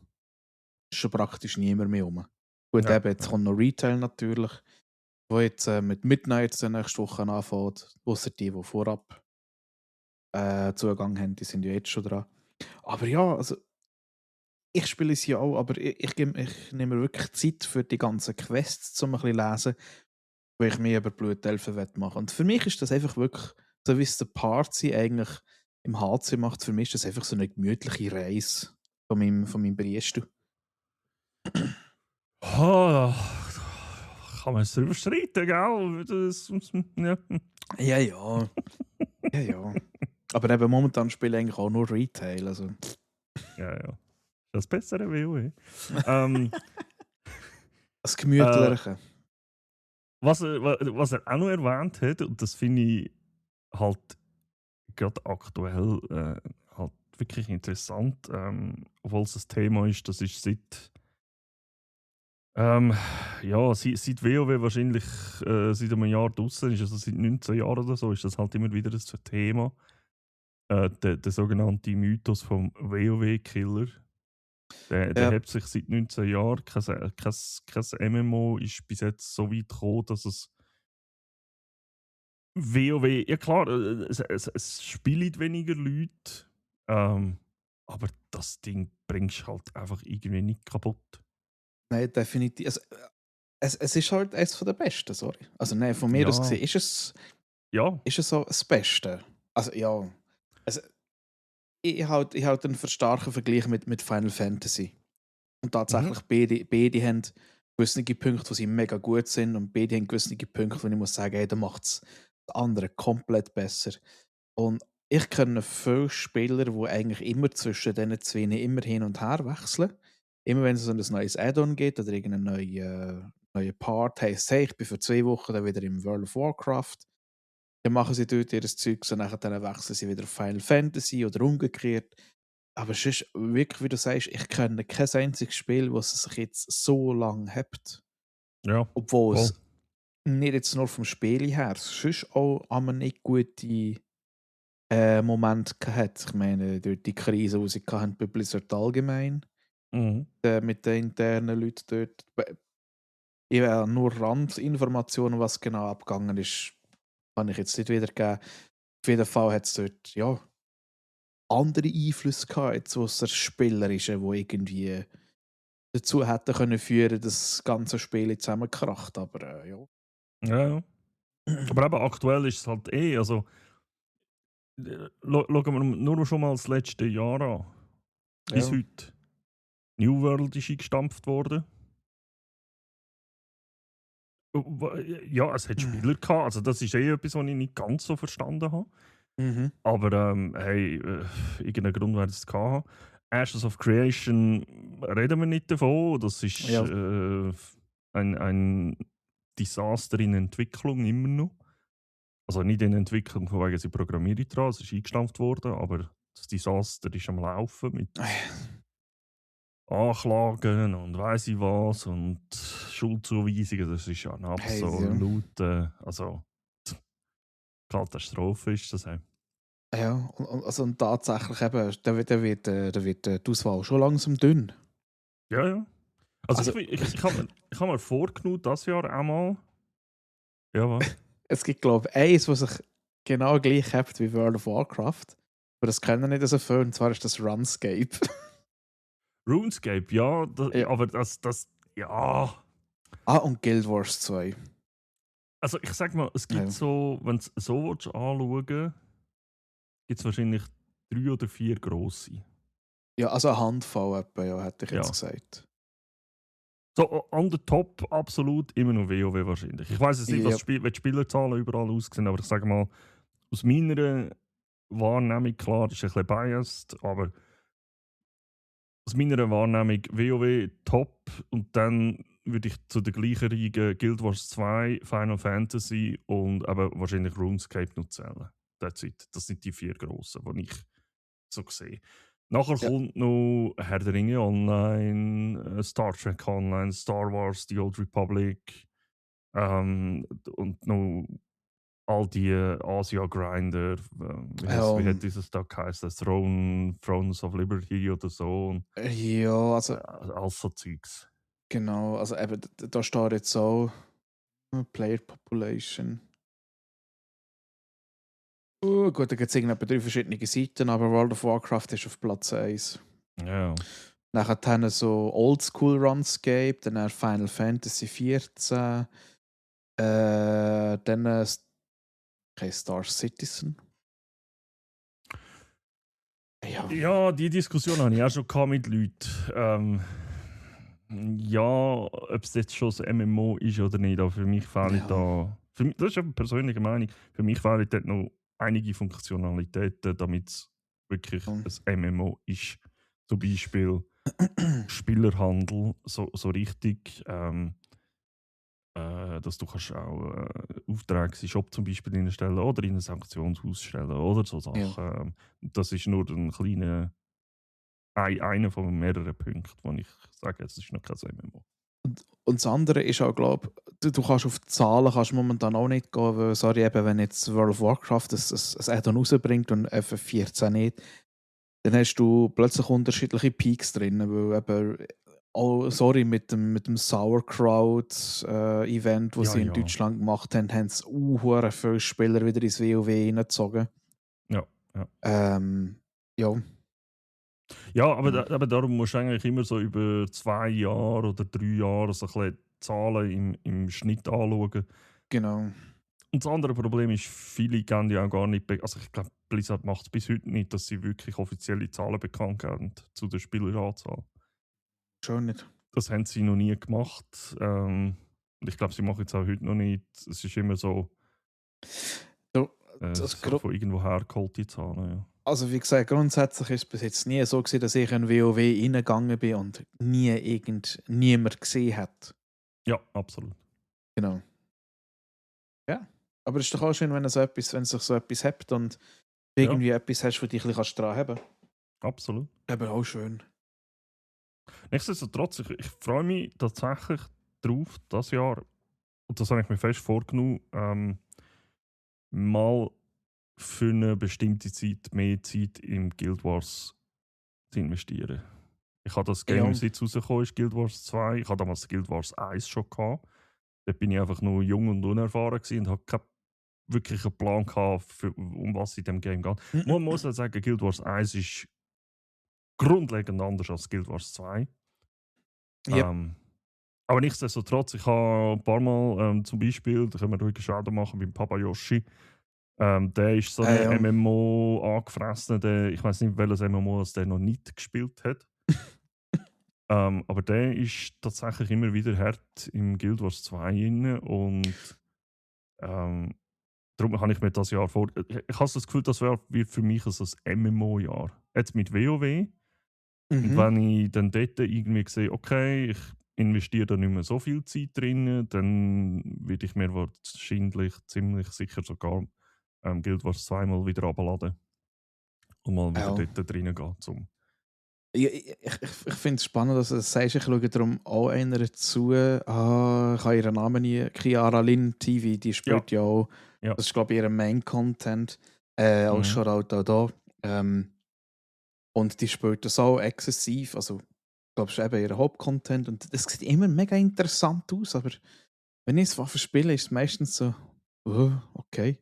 S2: ist schon praktisch niemand mehr rum. Gut,
S1: Ja,
S2: eben, jetzt kommt noch Retail natürlich, wo jetzt mit Midnight nächste Woche anfängt, ausser die vorab Zugang haben, die sind ja jetzt schon dran. Aber ja, also ich spiele es ja auch, aber ich nehme mir wirklich Zeit für die ganzen Quests, um ein bisschen zu lesen, wo ich mehr über Blutelfen machen will. Und für mich ist das einfach wirklich, so wie es der Party eigentlich im HC macht, für mich ist das einfach so eine gemütliche Reise von meinem Priester.
S1: Oh, kann man es drüber streiten, gell? Ja.
S2: Ja, ja. Ja, ja. Aber eben momentan spiele ich eigentlich auch nur Retail. Also.
S1: Ja. Das bessere WoW. ähm,
S2: Das Gemütliche.
S1: was er auch noch erwähnt hat, und das finde ich halt gerade aktuell halt wirklich interessant, obwohl es ein Thema ist, das ist seit WoW wahrscheinlich seit einem Jahr draußen ist, also seit 19 Jahren oder so, ist das halt immer wieder das Thema. Der sogenannte Mythos vom WoW-Killer. Der hat sich seit 19 Jahren. Kein MMO ist bis jetzt so weit gekommen, dass es WoW. Ja klar, es spielen weniger Leute. Aber das Ding bringst du halt einfach irgendwie nicht kaputt.
S2: Nein, definitiv. Also, es ist halt eines der Besten, sorry. Also nein, von mir aus gesehen ist es so das Beste. Also ja. Also, ich halt einen starken Vergleich mit Final Fantasy. Und tatsächlich, beide haben gewisse Punkte, wo sie mega gut sind, und beide haben gewisse Punkte, wo ich muss sagen, hey, da macht es der andere komplett besser. Und ich kenne viele Spieler, die eigentlich immer zwischen diesen zwei immer hin und her wechseln. Immer wenn es so ein neues Add-on gibt oder irgendeinen neuen Part, heisst, hey, ich bin für 2 Wochen dann wieder im World of Warcraft. Dann machen sie dort ihr Zeug, so nachher dann wechseln sie wieder auf Final Fantasy oder umgekehrt. Aber es ist wirklich, wie du sagst, ich kenne kein einziges Spiel, das es sich jetzt so lange hebt.
S1: Ja,
S2: Obwohl
S1: voll.
S2: es nicht jetzt nur vom Spiel her, sonst auch einmal nicht gute Momente gehabt. Ich meine, durch die Krise, die sie hatten bei Blizzard allgemein,
S1: Mhm.
S2: mit den internen Leuten dort. Ich habe nur Randinformationen, was genau abgegangen ist, kann ich jetzt nicht wiedergeben. Auf jeden Fall hat es dort ja, andere Einflüsse gehabt, jetzt ausser Spielerische, wo irgendwie dazu hätten können führen, dass das ganze Spiel zusammenkracht. Aber ja.
S1: Ja, ja. Aber eben aktuell ist es halt also schauen wir nur schon mal das letzte Jahr an. Bis
S2: Ja.
S1: heute. New World ist eingestampft worden. Ja, es hat Spieler gehabt. Also das ist etwas, was ich nicht ganz so verstanden habe.
S2: Mhm.
S1: Aber hey, irgendeinen Grund werden sie es gehabt haben. Ashes of Creation reden wir nicht davon. Das ist
S2: Ja.
S1: ein Desaster in Entwicklung immer noch. Also nicht in Entwicklung, von wegen sie programmieren dran, es ist eingestampft worden, aber das Desaster ist am Laufen mit Anklagen und weiss ich was und Schuldzuweisungen. Das ist ja eine
S2: Hey, ja.
S1: absolute, also Katastrophe ist das. Hey.
S2: Ja, und tatsächlich eben, da wird die Auswahl schon langsam dünn.
S1: Ja, ja. Also
S2: Also,
S1: ich hab mir vorgenommen, das Jahr einmal. Ja, was?
S2: es gibt, glaube ich, eins, was sich genau gleich hat wie World of Warcraft. Aber das kennen nicht so viel, und zwar ist das RuneScape.
S1: RuneScape, ja,
S2: Ja.
S1: aber ja.
S2: Und Guild Wars 2.
S1: Also ich sag mal, es gibt
S2: Ja,
S1: so, wenn du es so anschauen willst, gibt es wahrscheinlich 3 oder 4 grosse.
S2: ja, also eine Handvoll etwa, ja, hätte ich jetzt
S1: Ja.
S2: gesagt.
S1: So, on the top absolut immer noch WoW wahrscheinlich. Ich weiß jetzt nicht,
S2: Ja.
S1: wie die Spielerzahlen überall aussehen, aber ich sage mal, aus meiner Wahrnehmung, klar, das ist ein bisschen biased, aber aus meiner Wahrnehmung WoW top und dann würde ich zu der gleichen Reihe Guild Wars 2, Final Fantasy und eben wahrscheinlich RuneScape noch zählen. That's it. Das sind die 4 grossen, die ich so sehe. Nachher
S2: Ja.
S1: kommt noch Herr der Ringe Online, Star Trek Online, Star Wars, The Old Republic und noch all die Asia-Grinder. Wie hat dieses da geheißen? Thrones of Liberty oder so. Und,
S2: Ja, also
S1: alles so Zeugs.
S2: genau, also eben, da steht jetzt so Player Population. Gut, da gibt es etwa 3 verschiedene Seiten, aber World of Warcraft ist auf Platz 1.
S1: Ja.
S2: Nachher haben so Oldschool RuneScape, dann Final Fantasy 14, dann okay, Star Citizen. Ja.
S1: Ja, die Diskussion habe ich auch schon gehabt mit Leuten. Ja, ob es jetzt schon ein MMO ist oder nicht, aber für mich fehlen
S2: Ja.
S1: da. Für mich, das ist eine persönliche Meinung. Für mich fehlen dort noch einige Funktionalitäten, damit es wirklich ein MMO ist. Zum Beispiel Spielerhandel, so richtig. Dass du kannst auch Aufträge in Shop zum Beispiel reinstellen oder in ein Sanktionshaus stellen oder so Sachen.
S2: Ja.
S1: Das ist nur einer von mehreren Punkten, wo ich sage, es ist noch kein MMO.
S2: Und das andere ist auch, glaube ich, du kannst auf die Zahlen kannst momentan auch nicht gehen, weil, sorry, eben, wenn jetzt World of Warcraft ein Add-on rausbringt und FF14 nicht, dann hast du plötzlich unterschiedliche Peaks drin, weil eben, oh, sorry, mit dem Sauerkraut-Event, das
S1: Ja,
S2: sie in
S1: ja.
S2: Deutschland gemacht haben, haben sie hure viele Spieler wieder ins WoW reingezogen.
S1: Ja, ja.
S2: Ja.
S1: Ja, aber,
S2: Genau.
S1: aber darum musst du eigentlich immer so über 2 Jahre oder 3 Jahre so ein bisschen Zahlen im Schnitt anschauen.
S2: Genau.
S1: Und das andere Problem ist, viele geben ja auch gar nicht. Also, ich glaube, Blizzard macht es bis heute nicht, dass sie wirklich offizielle Zahlen bekannt geben zu der Spieleranzahl.
S2: Schon nicht.
S1: Das haben sie noch nie gemacht. Und ich glaube, sie machen es auch heute noch nicht. Es ist immer so,
S2: Du, das,
S1: so von irgendwo hergeholt, die Zahlen. Ja.
S2: Also wie gesagt, grundsätzlich ist es bis jetzt nie so gewesen, dass ich in WoW reingegangen bin und niemand gesehen hat.
S1: Ja, absolut.
S2: Genau. Ja. Aber es ist doch auch schön, wenn sich so etwas hebt und
S1: Ja,
S2: irgendwie etwas hast, wo dich ein bisschen dran haben kannst.
S1: Absolut.
S2: Aber auch schön.
S1: Nichtsdestotrotz, ich freue mich tatsächlich drauf, das Jahr, und das habe ich mir fest vorgenommen, mal für eine bestimmte Zeit mehr Zeit in Guild Wars zu investieren. Ich habe das Game,
S2: Ja.
S1: seit es rausgekommen ist, Guild Wars 2. Ich hatte damals Guild Wars 1 schon gehabt. Dort bin ich einfach nur jung und unerfahren gewesen und habe keinen wirklichen Plan gehabt, um was es in diesem Game geht. Man muss ja sagen, Guild Wars 1 ist grundlegend anders als Guild Wars 2.
S2: Yep.
S1: Aber nichtsdestotrotz, ich habe ein paar Mal zum Beispiel, da können wir ruhig Shadow machen beim Papa Yoshi. Der ist so ein
S2: Ja.
S1: MMO angefressen. Ich weiß nicht, welches MMO das der noch nicht gespielt hat. Aber der ist tatsächlich immer wieder hart im Guild Wars 2 rein. Und darum habe ich mir das Jahr vor. Ich habe das Gefühl, das wird für mich so ein MMO-Jahr. Jetzt mit WoW. Und wenn ich dann dort irgendwie sehe, okay, ich investiere da nicht mehr so viel Zeit drin, dann würde ich mir wahrscheinlich ziemlich sicher sogar Guild Wars 2 mal wieder runterladen und mal wieder dort reingehen.
S2: Ich finde es spannend, dass du das sagst. Ich schaue darum auch einer zu. Ich habe ihren Namen nie. Chiara Lin TV, die spielt ja auch.
S1: Ja.
S2: Das ist, glaube ich, ihr Main-Content. Auch Shoutout auch da. Und die spielt das auch exzessiv. Also, ich glaube, es ist eben ihr Hauptcontent. Und das sieht immer mega interessant aus. Aber wenn ich es spiele, ist es meistens so, okay.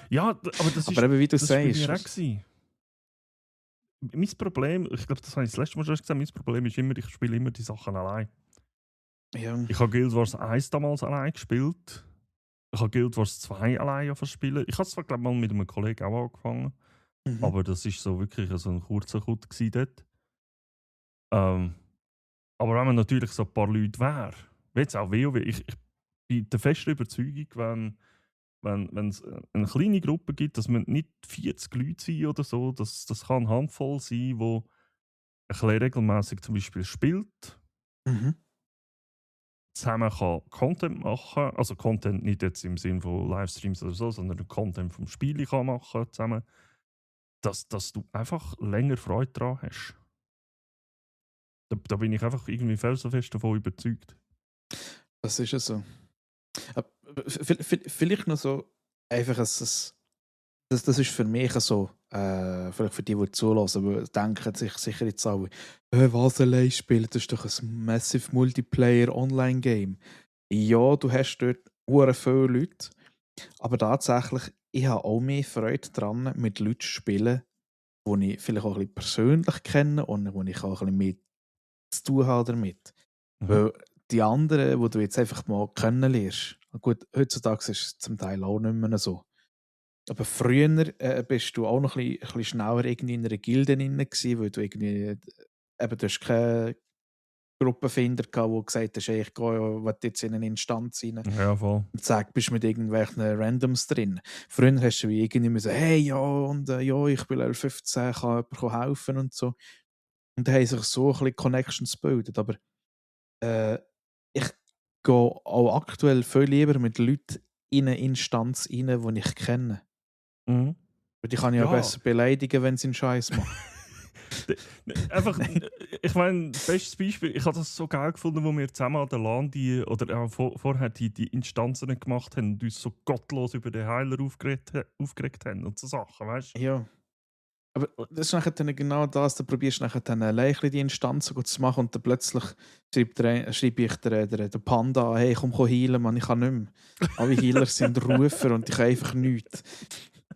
S1: Ja, aber das ist,
S2: aber eben, wie du
S1: das war bei
S2: sagst.
S1: mir auch gewesen. Mein Problem, ich glaube, das habe ich das letzte Mal schon gesagt, mein Problem ist immer, ich spiele immer die Sachen allein.
S2: Ja.
S1: Ich habe Guild Wars 1 damals allein gespielt. Ich habe Guild Wars 2 allein spielen. Ich habe zwar, glaube ich, mal mit einem Kollegen auch angefangen. Aber das war so wirklich so ein kurzer Cut dort. Aber wenn man natürlich so ein paar Leute wäre, wie jetzt auch WoW, ich bin der festen Überzeugung, wenn es eine kleine Gruppe gibt, dass man nicht 40 Leute sind oder so, das kann eine Handvoll sein, die ein bisschen regelmässig zum Beispiel spielt, zusammen kann Content machen, also Content nicht jetzt im Sinne von Livestreams oder so, sondern Content vom Spiel kann machen zusammen, dass du einfach länger Freude daran hast. Da bin ich einfach irgendwie felsenfest davon überzeugt.
S2: Das ist ja so. Vielleicht noch so einfach, das ist für mich so, vielleicht für die, die zulassen, weil denken sich sicher jetzt alle, was allein spielen, das ist doch ein Massive Multiplayer Online-Game. Ja, du hast dort hure viele Leute, aber tatsächlich, ich habe auch mehr Freude daran, mit Leuten zu spielen, die ich vielleicht auch ein bisschen persönlich kenne und wo ich auch ein bisschen mehr zu tun habe damit. Weil die anderen, die du jetzt einfach mal kennenlernst, gut, heutzutage ist es zum Teil auch nicht mehr so. Aber früher bist du auch noch ein bisschen schneller irgendwie in einer Gilde drin gewesen, weil du irgendwie, du hast keine Gruppenfinder gehabt, wo gesagt hast, hey, ich will jetzt in eine Instanz rein.
S1: Ja, voll.
S2: Und sag, bist mit irgendwelchen Randoms drin. Früher hast du wie irgendwie so, hey, ja, und ja, ich bin Level 15, kann jemand helfen und so. Und dann haben sich so ein bisschen Connections gebildet. Aber ich gehe auch aktuell viel lieber mit Leuten in eine Instanz rein, die ich kenne.
S1: Mhm.
S2: Die kann ich ja besser beleidigen, wenn sie einen Scheiß machen.
S1: Einfach, ich meine, bestes Beispiel, ich habe das so geil gefunden, wo wir zusammen an der LAN oder auch vorher die Instanzen gemacht haben und uns so gottlos über den Heiler aufgeregt haben und so Sachen, weißt du?
S2: Ja. Aber das ist nachher dann genau das, da probierst du nachher dann allein die Instanzen zu machen und dann plötzlich schreibe ich der Panda an, hey, komm healen, Mann, ich kann nicht mehr. Alle Healer sind Rufer und ich kann einfach nichts.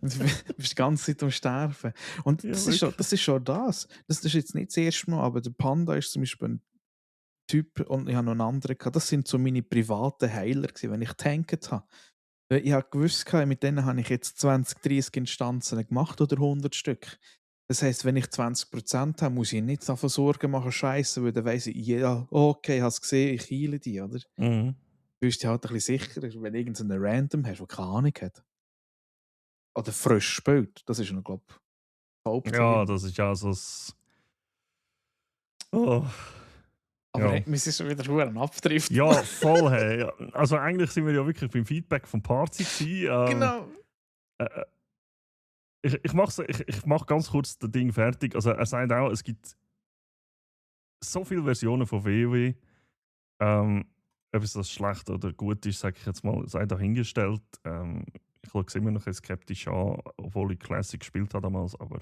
S2: Du bist die ganze Zeit am Sterben. Und
S1: Ja,
S2: das ist schon das. Das ist jetzt nicht das erste Mal, aber der Panda ist zum Beispiel ein Typ und ich habe noch einen anderen gehabt. Das sind so meine privaten Heiler gewesen, wenn ich tanket habe. Ich habe gewusst, mit denen habe ich jetzt 20, 30 Instanzen gemacht oder 100 Stück. Das heisst, wenn ich 20% habe, muss ich nicht davon Sorgen machen, Scheiße, weil dann weiss ich, ja, okay, hast gesehen, ich heile die, oder?
S1: Mhm.
S2: Du bist dir halt ein bisschen sicherer, wenn du irgendeinen Random hast, der keine Ahnung hat. Oder frisch spielt. Das ist noch, glaube ich,
S1: Ja, das ist ja so das. Oh.
S2: Aber
S1: Ja.
S2: wir sind schon wieder verdammt abdriften.
S1: Ja, voll, hey. Also eigentlich sind wir ja wirklich beim Feedback vom Party gewesen.
S2: Genau.
S1: ich mach ganz kurz das Ding fertig. Also er sagt auch, es gibt so viele Versionen von WoW. Ob es das schlecht oder gut ist, sage ich jetzt mal, sei dahingestellt. Ich schaue es immer noch ein skeptisch an, obwohl ich Classic gespielt habe damals. Aber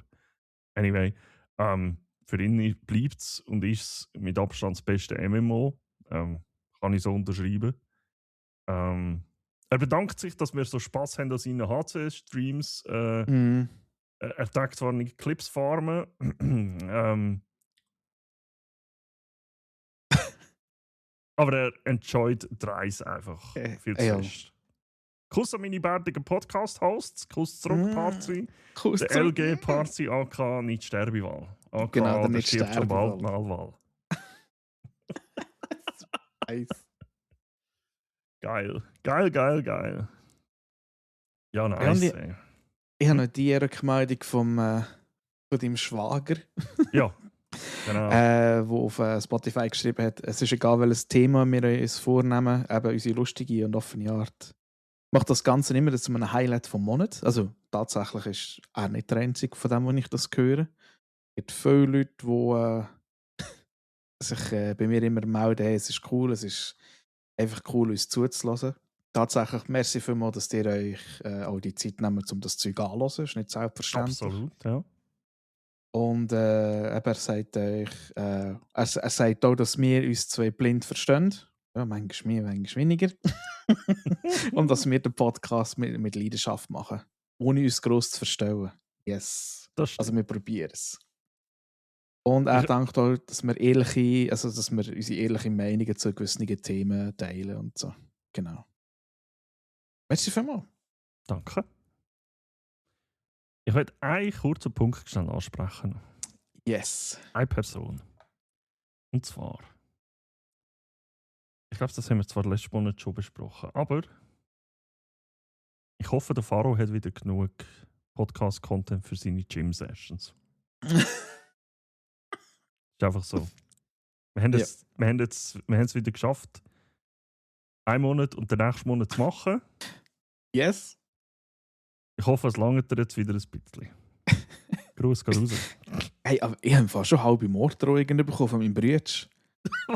S1: anyway, für ihn bleibt es und ist es mit Abstand das beste MMO. Kann ich so unterschreiben. Er bedankt sich, dass wir so Spaß haben an seinen HC-Streams.
S2: Mhm.
S1: Er tagt zwar nicht Clips farmen, aber er enjoyt die Reise einfach viel zu
S2: Ja.
S1: fest. Kuss an meine bärtigen Podcast-Hosts, Kuss zurück, Parzi.
S2: Kuss
S1: Der
S2: zurück.
S1: LG Parzi, AK nicht Sterbewahl. AK,
S2: Genau, der
S1: der
S2: nicht
S1: stirbt schon bald
S2: Sterbewahl.
S1: Malwahl.
S2: Nice.
S1: Geil, geil, geil, geil. Ja,
S2: Ja,
S1: nice. ey.
S2: Ich habe noch die Rückmeldung von deinem Schwager,
S1: Ja, genau.
S2: der auf Spotify geschrieben hat, es ist egal, welches Thema wir uns vornehmen, eben unsere lustige und offene Art. Macht das Ganze immer zu einem Highlight vom Monat. Also tatsächlich ist er nicht der Einzige von dem, wo ich das höre. Es gibt viele Leute, die sich bei mir immer melden, hey, es ist cool, es ist einfach cool, uns zuzulassen. Tatsächlich, merci vielmals, dass ihr euch auch die Zeit nehmt, um das Zeug anzuhören. Das ist nicht selbstverständlich.
S1: Absolut, ja.
S2: Und eben, er sagt euch, er sagt auch, dass wir uns zwei blind verstehen. Ja, manchmal mehr, manchmal weniger. Und dass wir den Podcast mit Leidenschaft machen. Ohne uns gross zu verstellen. Yes.
S1: Das stimmt.
S2: Also wir probieren es. Und er denkt auch, dass wir dass wir unsere ehrlichen Meinungen zu gewissen Themen teilen und so. Genau. Merci vielmals.
S1: Danke. Ich möchte einen kurzen Punkt schnell ansprechen.
S2: Yes.
S1: Eine Person. Und zwar. Ich glaube, das haben wir zwar letzten Monat schon besprochen, aber ich hoffe, der Faro hat wieder genug Podcast-Content für seine Gym-Sessions. Ist einfach so. Wir haben es wieder geschafft, einen Monat und den nächsten Monat zu machen.
S2: Yes.
S1: Ich hoffe, es langt dir jetzt wieder ein bisschen. Gruß geht raus.
S2: Hey, aber ich habe fast schon halbe Morddrohungen bekommen von meinem Bruder.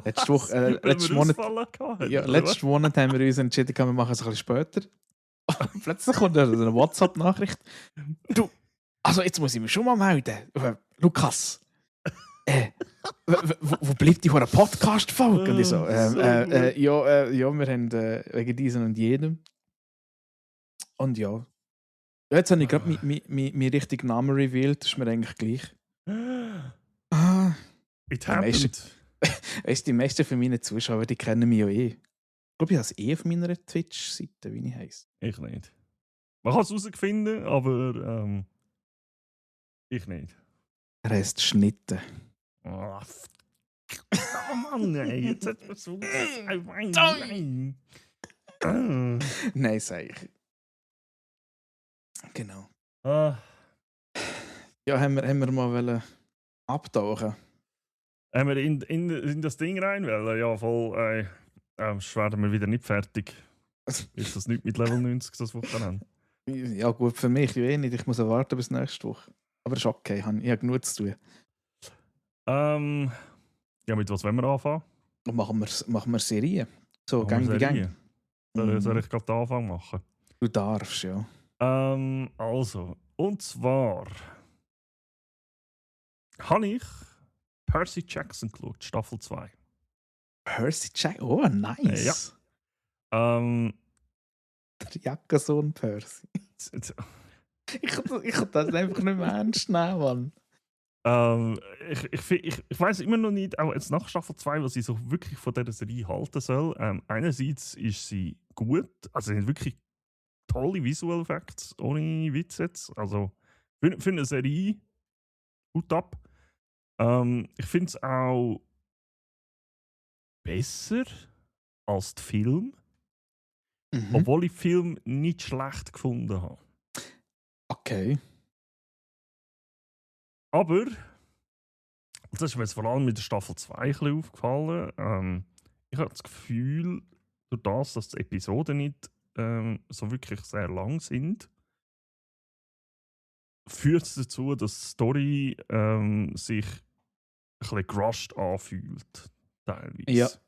S2: Letzten Monat haben wir uns entschieden, wir machen es ein bisschen später. Plötzlich kommt eine WhatsApp-Nachricht. Du, also jetzt muss ich mich schon mal melden. Lukas, wo bleibt die Podcast-Folge? Und ich so, ja, wir haben wegen diesem und jenem. Und ja. Jetzt habe ich gerade meinen richtigen Namen revealed, das ist mir eigentlich gleich.
S1: It happened.
S2: Weißt du, die meisten von meinen Zuschauern, die kennen mich ja eh. Ich glaube, ich habe es auf meiner Twitch-Seite, wie ich heiße.
S1: Ich nicht. Man kann es herausfinden, aber ich nicht.
S2: Er heisst Schnitte.
S1: Oh Mann, ey, jetzt hat man so.
S2: Nein, sag ich. Genau.
S1: Ja,
S2: haben wir mal abtauchen.
S1: haben wir in das Ding rein wollen? Ja, voll. Werden wir wieder nicht fertig. Ist das nicht mit Level 90 das Wochenende?
S2: Ja, gut, für mich ja eh nicht. Ich muss warten bis nächste Woche. Aber ist okay, ich habe genug zu tun.
S1: Ja, mit was wollen wir anfangen?
S2: Und machen wir Serien. So, Gang wie Gang.
S1: Soll ich gerade den Anfang machen?
S2: Du darfst, ja.
S1: Also, und zwar habe ich Percy Jackson geschaut, Staffel 2.
S2: Percy Jackson? Oh, nice.
S1: Ja.
S2: Der Jackensohn Percy. ich kann das einfach nicht mehr ernst nehmen, Mann.
S1: Ich weiß immer noch nicht, auch jetzt nach Staffel 2, was ich so wirklich von dieser Serie halten soll. Einerseits ist sie gut, also sind wirklich tolle Visual Effects, ohne Witz jetzt. Also für eine Serie, gut ab. Ich finde es auch besser als der Film, obwohl ich den Film nicht schlecht gefunden habe.
S2: Okay.
S1: Aber, das ist mir jetzt vor allem mit der Staffel 2 ein bisschen aufgefallen. Ich habe das Gefühl, durch das, dass die Episoden nicht so wirklich sehr lang sind, führt es dazu, dass die Story sich ein bisschen gerusht anfühlt,
S2: Ja.
S1: teilweise.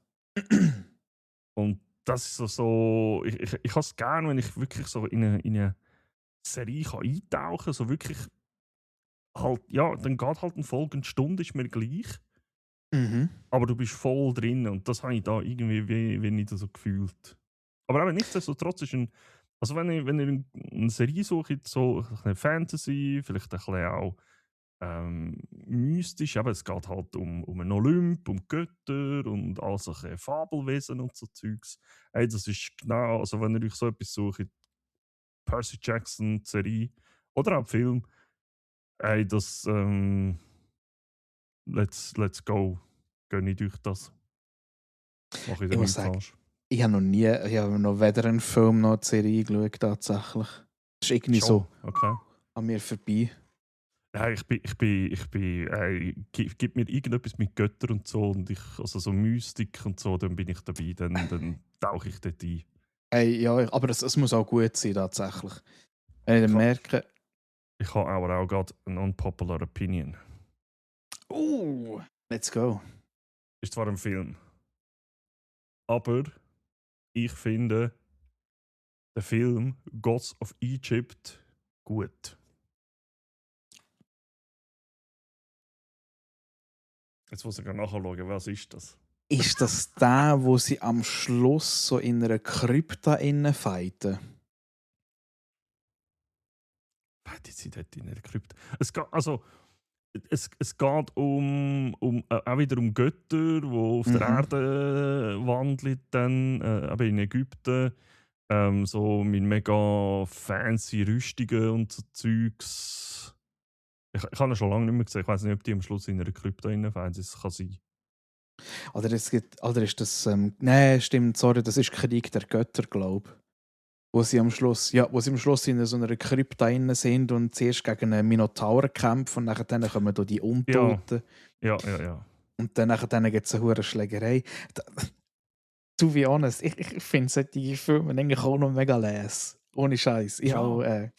S1: Und das ist so ich habe es gerne, wenn ich wirklich so in eine Serie kann eintauchen kann, so wirklich halt, ja, dann geht halt eine Folge eine Stunde, ist mir gleich,
S2: Mhm.
S1: aber du bist voll drin und das habe ich da irgendwie wie nicht so gefühlt. Aber eben nichtsdestotrotz ist also wenn ihr eine Serie sucht, so ein bisschen Fantasy, vielleicht ein bisschen auch mystisch, aber es geht halt um einen Olymp, um Götter und all solche Fabelwesen und so Zeugs. Ey, das ist genau, also wenn ihr euch so etwas sucht, Percy Jackson, die Serie oder auch Film, ey, das, let's go. Gönne ich euch das. Mache ich
S2: Ich
S1: dann
S2: muss
S1: nichts
S2: sagen,
S1: falsch.
S2: ich habe noch weder einen Film noch eine Serie geschaut, tatsächlich. Das ist irgendwie
S1: Schon,
S2: so
S1: okay.
S2: an mir vorbei.
S1: Ja, gib mir irgendetwas mit Göttern und so und also so Mystik und so, dann bin ich dabei, dann tauche ich dort ein.
S2: Ey, ja, aber es muss auch gut sein, tatsächlich. Wenn ich
S1: Ich
S2: dann
S1: habe
S2: merke,
S1: ich ha aber auch gerade eine unpopular opinion.
S2: let's go.
S1: Ist zwar ein Film, aber ich finde den Film Gods of Egypt gut. Jetzt muss ich gerade nachschauen, was ist das?
S2: Ist das der, wo sie am Schluss so in einer Krypta innen fighten?
S1: Warte, sie dort in der Krypta. Es geht auch wieder um Götter, die auf der
S2: Mhm.
S1: Erde wandeln, dann, aber in Ägypten. So mit mega fancy Rüstungen und so Zeugs. Ich habe ihn schon lange nicht mehr gesehen. Ich weiß nicht, ob die am Schluss in einer Krypta reinfallen. Das kann sein.
S2: Oder ist das. Nein, stimmt, sorry, das ist Krieg der Götter, glaube ich. Wo sie am Schluss in so einer Krypta innen sind und zuerst gegen einen Minotaur kämpfen und nachher dann kommen da die
S1: Ja,
S2: Untoten
S1: ja.
S2: und dann gibt es eine hure Schlägerei. Da, to be honest, ich finde solche Filme eigentlich auch noch mega les. Ohne Scheiß. Ich auch,
S1: Ja.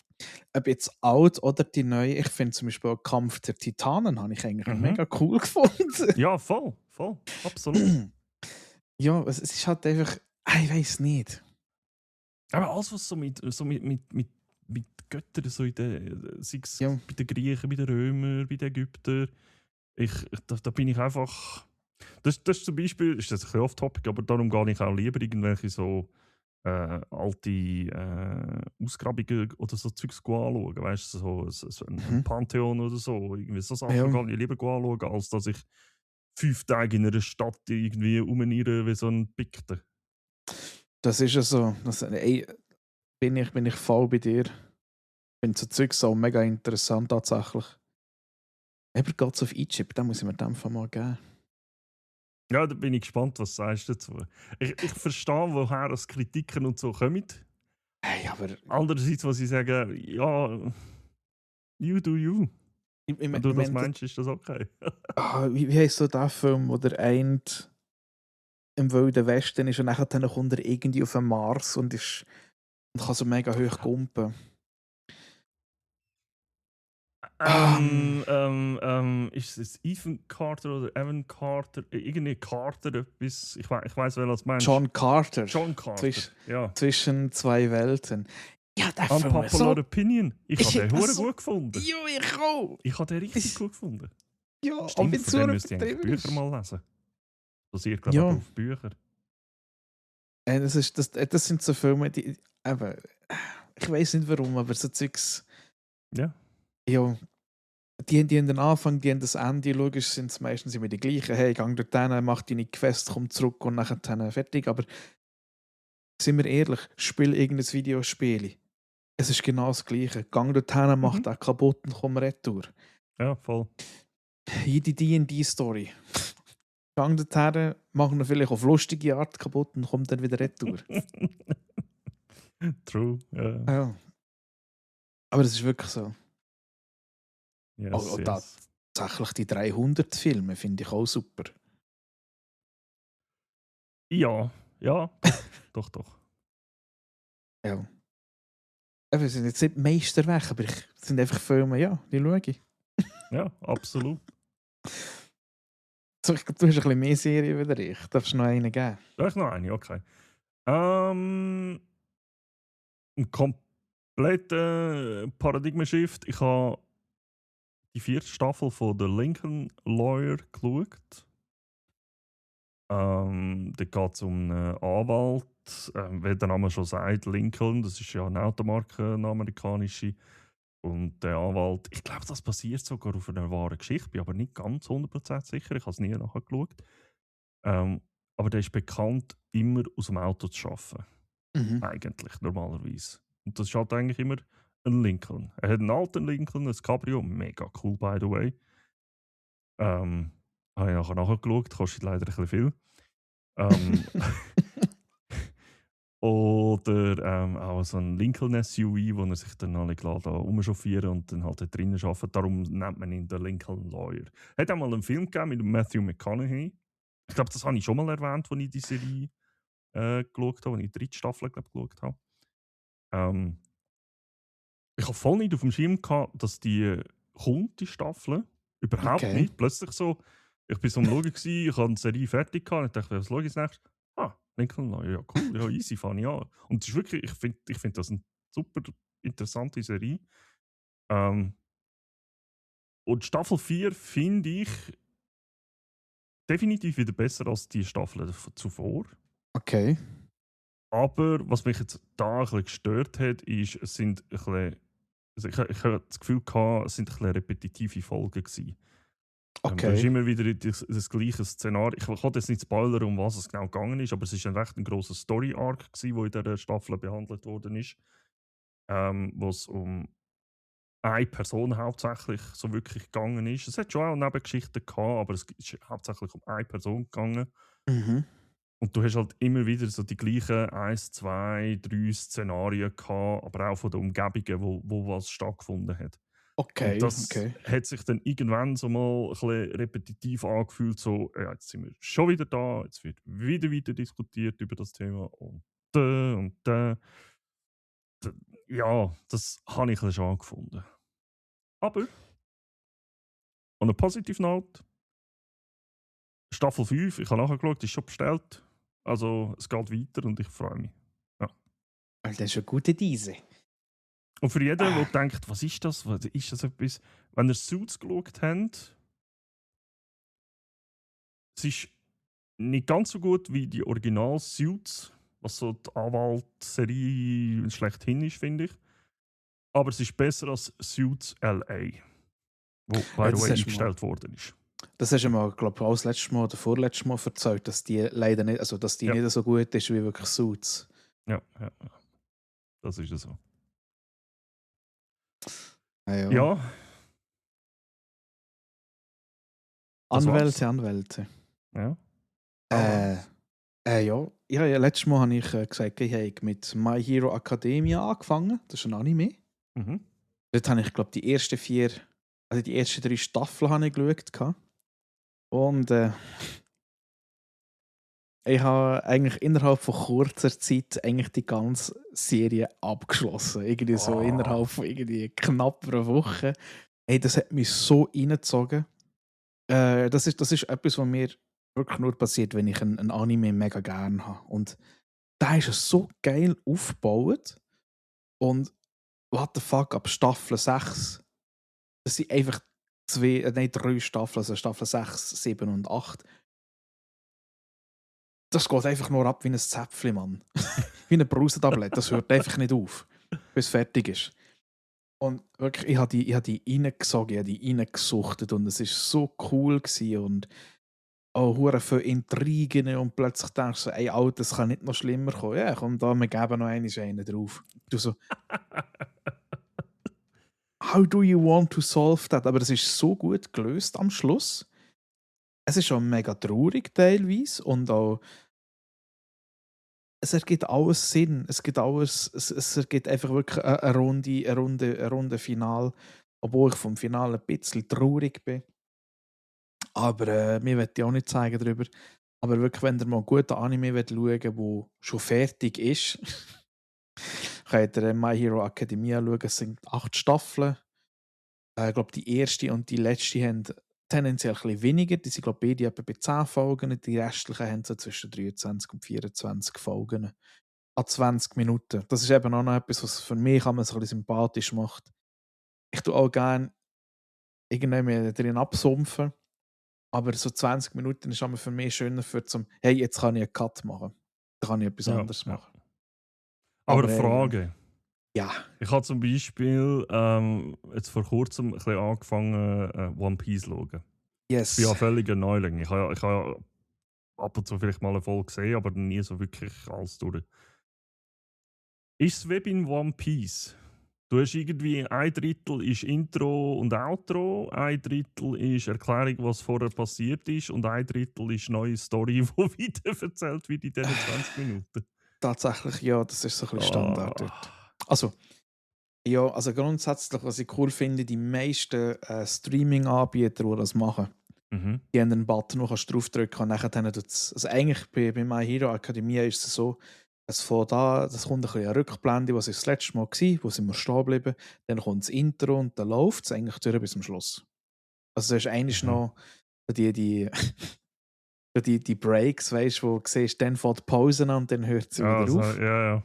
S2: ob jetzt alt oder die neue, ich finde zum Beispiel auch Kampf der Titanen habe ich eigentlich
S1: Mhm.
S2: mega cool gefunden.
S1: Ja, voll. Absolut.
S2: Ja, es ist halt einfach, ich weiß nicht.
S1: Aber alles, was mit Göttern, so sei es
S2: Ja,
S1: bei den Griechen, bei den Römern, bei den Ägyptern, da bin ich einfach. Das ist zum Beispiel, ist das ein bisschen off-topic, aber darum gehe ich auch lieber irgendwelche so alte Ausgrabungen oder so Zeugs anschauen. Weißt du, so ein
S2: mhm.
S1: Pantheon oder so. Irgendwie so Sachen
S2: Ja,
S1: gehe ich lieber anschauen, als dass ich 5 Tage in einer Stadt irgendwie rumniere wie so ein Pikte.
S2: das ist ja so. Ey, bin ich voll bei dir. Ich finde so Zeugs auch mega interessant tatsächlich. Aber Gods of Egypt, da muss ich mir den Fall mal geben.
S1: Ja, da bin ich gespannt, was du sagst dazu. Ich verstehe, woher das Kritiken und so kommen.
S2: Hey, aber
S1: Andererseits, was ich sage, ja, you do you. Wenn du
S2: ich
S1: das
S2: meine,
S1: meinst, ist das okay.
S2: wie heisst so der Film, wo der eine im Wilden Westen ist und nachher dann kommt er irgendwie auf den Mars und kann so mega hoch kumpen.
S1: Ist es Ethan Carter oder Evan Carter? Irgendwie Carter etwas. Ich weiß, wer das meinst.
S2: John Carter.
S1: John Carter, ja.
S2: Zwischen zwei Welten. Ja, der Film ist
S1: Unpopular
S2: so.
S1: Opinion. Ich habe den hure
S2: so,
S1: gut gefunden.
S2: ja, ich auch.
S1: Ich habe den richtig gut gefunden.
S2: Ja,
S1: Stimmt,
S2: wenn
S1: von
S2: es so
S1: dem müsste ich eigentlich
S2: übertrieben
S1: Bücher
S2: ist.
S1: mal lesen. Basiert, glaube ich,
S2: Ja,
S1: aber auf Büchern.
S2: das sind so Filme, die. Eben, ich weiß nicht warum, aber so Zeugs.
S1: Ja.
S2: Ja, die in den Anfang, die in das Ende, logisch sind es meistens immer die gleichen. Hey, gang dort hin, mach deine Quest, komm zurück und nachher dann fertig. Aber sind wir ehrlich, spiel irgendein Videospiel. Es ist genau das Gleiche. Gang dort hin, mach
S1: Mhm.
S2: den kaputt und komm retour.
S1: Ja, voll.
S2: Jede D&D-Story. Gang dort hin, mach ihn vielleicht auf lustige Art kaputt und komm dann wieder retour.
S1: True, ja.
S2: Ja. Aber das ist wirklich so.
S1: Yes,
S2: Und
S1: yes.
S2: tatsächlich die 300 Filme finde ich auch super.
S1: Ja, doch.
S2: Ja. Es sind jetzt nicht Meisterwerke, aber es sind einfach Filme, ja, die schaue ich.
S1: Ja, absolut.
S2: So, ich glaube, du hast ein bisschen mehr Serien wieder ich. Darfst du noch eine geben?
S1: Da ist noch eine, okay. Ein kompletter Paradigmen-Shift. Ich habe die 4. Staffel von The Lincoln Lawyer geschaut. Da geht es um einen Anwalt. Wie der Name schon sagt, Lincoln, das ist ja eine Automarke, eine amerikanische. Und der Anwalt, ich glaube, das basiert sogar auf einer wahren Geschichte, bin aber nicht ganz 100% sicher, ich habe es nie nachgeschaut. Aber der ist bekannt, immer aus dem Auto zu arbeiten. Eigentlich, normalerweise. Und das ist halt eigentlich immer ein Lincoln. Er hat einen alten Lincoln, ein Cabrio, mega cool, by the way. Habe ich nachher nachgeschaut, kostet leider ein bisschen viel. Oder auch so ein Lincoln SUV, wo er sich dann alle klar da rumchauffieren und dann halt da drinnen arbeiten. Darum nennt man ihn den Lincoln Lawyer. Hat auch mal einen Film gegeben mit Matthew McConaughey. Ich glaube, das habe ich schon mal erwähnt, als ich die Serie geschaut habe, als ich die 3. Staffel geschaut habe. Ich habe voll nicht auf dem Schirm gehabt, dass die kommt, die Staffel. Überhaupt
S2: Okay.
S1: nicht. Plötzlich so, ich war so am Schauen, gewesen, ich habe die Serie fertig gehabt und ich dachte, was schaue ich als nächstes? Lincoln Lawyer, ja cool, ja easy, fange ich an. Und es ist wirklich, ich find das eine super interessante Serie. Und Staffel 4 finde ich definitiv wieder besser als die Staffel zuvor.
S2: Okay.
S1: Aber was mich jetzt da ein bisschen gestört hat, ist, es sind ein bisschen, also ich habe das Gefühl gehabt, es sind ein bisschen repetitive Folgen gewesen. Da ist
S2: Okay.
S1: immer wieder das gleiche Szenario. Ich kann jetzt nicht spoilern, um was es genau gegangen ist, aber es ist ein recht grosser Story-Arc gewesen, der in dieser Staffel behandelt worden ist. Wo es um eine Person hauptsächlich so wirklich gegangen ist. Es hat schon auch Nebengeschichten gehabt, aber es ist hauptsächlich um eine Person gegangen. Und du hast halt immer wieder so die gleichen 1, 2, 3 Szenarien gehabt, aber auch von den Umgebungen, wo was stattgefunden hat.
S2: Okay.
S1: Und das
S2: Okay.
S1: hat sich dann irgendwann so mal ein bisschen repetitiv angefühlt, so, ja, jetzt sind wir schon wieder da, jetzt wird wieder weiter diskutiert über das Thema und da und da. Ja, das habe ich ein bisschen schon gefunden. Aber, on a positive note, Staffel 5, ich habe nachgeschaut, ist schon bestellt. Also, es geht weiter und ich freue mich. Ja.
S2: Das ist eine gute Diese.
S1: Und für jeden, der denkt, was ist das? Was ist das etwas? Wenn ihr Suits geschaut habt, es ist nicht ganz so gut wie die Original-Suits, was so die Anwaltsserie schlechthin ist, finde ich. Aber es ist besser als Suits LA, wo, by the
S2: das
S1: way,
S2: hast du
S1: eingestellt worden ist.
S2: Das hast du mal, glaube ich, auch das letzte Mal oder vorletztes Mal erzählt, dass die leider nicht, also dass die
S1: Ja.
S2: nicht so gut ist wie wirklich Suits.
S1: Ja. Das ist so.
S2: Ja.
S1: Ja, das war's.
S2: Anwälte.
S1: Ja.
S2: Ja. Ja, letztes Mal habe ich gesagt, ich habe mit My Hero Academia angefangen. Das ist ein Anime.
S1: Mhm.
S2: Dort habe ich, glaube ich, die ersten 3 Staffeln habe ich geschaut. Und ich habe eigentlich innerhalb von kurzer Zeit eigentlich die ganze Serie abgeschlossen. Irgendwie so innerhalb von irgendwie knapp einer Woche. Hey, das hat mich so reingezogen. Das ist etwas, was mir wirklich nur passiert, wenn ich ein Anime mega gerne habe. Und da ist es so geil aufgebaut. Und what the fuck, ab Staffel 6, das sind einfach 3 Staffeln, also Staffel 6, 7 und 8. Das geht einfach nur ab wie ein Zäpfchen, Mann. Wie eine Brausetablette. Das hört einfach nicht auf, bis es fertig ist. Und wirklich, ich habe die reingesogen, ich habe die reingesuchtet und es war so cool gewesen und auch hure viele Intrigen und plötzlich denkst du so, ey, Alter, das kann nicht noch schlimmer kommen. Ja, komm da, wir geben noch einen drauf. Du so, how do you want to solve that? Aber es ist so gut gelöst am Schluss. Es ist schon mega traurig teilweise und auch es ergibt alles Sinn. Es ergibt einfach wirklich eine Runde Final, obwohl ich vom Finale ein bisschen traurig bin. Aber mir möchte ich auch nicht zeigen darüber. Aber wirklich, wenn ihr mal einen guten Anime schauen wollt, der schon fertig ist, könnt ihr My Hero Academia schauen. Es sind 8 Staffeln. Ich glaube, die erste und die letzte haben tendenziell ein bisschen weniger. Die sind, glaube ich, beide etwa bei 10 Folgen. Die restlichen haben so zwischen 23 und 24 Folgen. An 20 Minuten. Das ist eben auch noch etwas, was für mich ein bisschen sympathisch macht. Ich tue auch gerne irgendwie drin absumpfen. Aber so 20 Minuten ist für mich schöner hey, jetzt kann ich einen Cut machen. Dann kann ich etwas
S1: Ja,
S2: anderes
S1: ja.
S2: machen.
S1: Aber eine Frage.
S2: Ja.
S1: Ich habe zum Beispiel jetzt vor kurzem ein bisschen angefangen, One Piece zu schauen.
S2: Yes.
S1: Ich bin ja völlig ein Neuling. Ich habe ja ab und zu vielleicht mal eine Folge gesehen, aber nie so wirklich alles durch. Ist es wie bei One Piece? Du hast irgendwie ein Drittel ist Intro und Outro, ein Drittel ist Erklärung, was vorher passiert ist und ein Drittel ist neue Story, die weiter erzählt wird in diesen 20 Minuten.
S2: Tatsächlich, ja, das ist so ein bisschen Standard dort. Also, ja, also grundsätzlich, was ich cool finde, die meisten Streaming-Anbieter, die das machen, die haben einen Button, wo kannst du draufdrücken und nachher also eigentlich bei My Hero Academia ist es so, das kommt ein bisschen eine Rückblende, was das letzte Mal war, wo sind wir stehen geblieben, dann kommt das Intro und dann läuft es eigentlich durch bis zum Schluss. Also es ist eigentlich noch die Breaks, weißt du, wo du siehst, dann fährt die Pause an und dann hört sie wieder auf.
S1: Ja.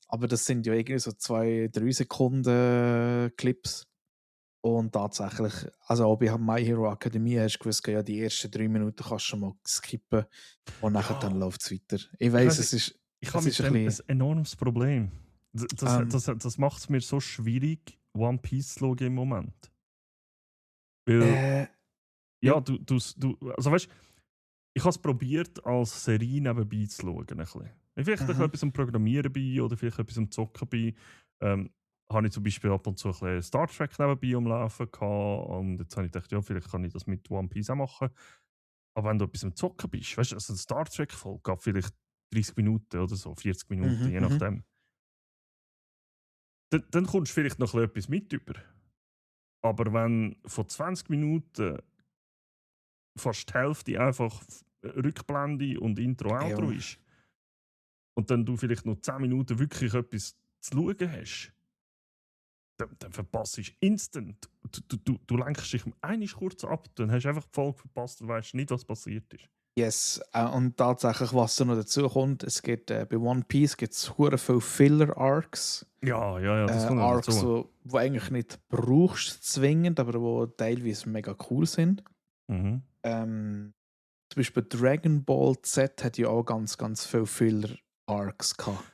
S2: Aber das sind ja irgendwie so 2-3 Sekunden Clips. Und tatsächlich, also auch bei My Hero Academia hast du gewusst, ja, die ersten 3 Minuten kannst du schon mal skippen und nachher dann läuft es weiter. Ich weiss, es ist.
S1: Ich habe mit dem ein enormes Problem. Das macht es mir so schwierig, One Piece zu schauen im Moment. Weil, ja, du, also weißt, ich habe es probiert, als Serie nebenbei zu schauen. Ein bisschen. Vielleicht etwas am Programmieren bei oder vielleicht etwas am Zocken bei. Habe ich zum Beispiel ab und zu ein bisschen Star Trek nebenbei umlaufen gehabt. Und jetzt habe ich gedacht, ja, vielleicht kann ich das mit One Piece auch machen. Aber wenn du etwas am Zocken bist, weißt du, also eine Star Trek-Folge geht vielleicht 30 Minuten oder so, 40 Minuten, je nachdem. Dann kommst du vielleicht noch etwas mit über. Aber wenn von 20 Minuten fast die Hälfte einfach Rückblende und Intro-Outro ist und dann du vielleicht noch 10 Minuten wirklich etwas zu schauen hast, dann verpasst du instant. Du lenkst dich einmal kurz ab, dann hast du einfach die Folge verpasst und weißt nicht, was passiert ist.
S2: Yes, und tatsächlich, was da noch dazu kommt, es gibt bei One Piece viele Filler-Arcs.
S1: Ja, das kommt
S2: Arcs,
S1: dazu.
S2: die eigentlich nicht brauchst zwingend, aber die teilweise mega cool sind. Zum Beispiel Dragon Ball Z hat ja auch ganz, ganz viele Filler-Arcs gehabt.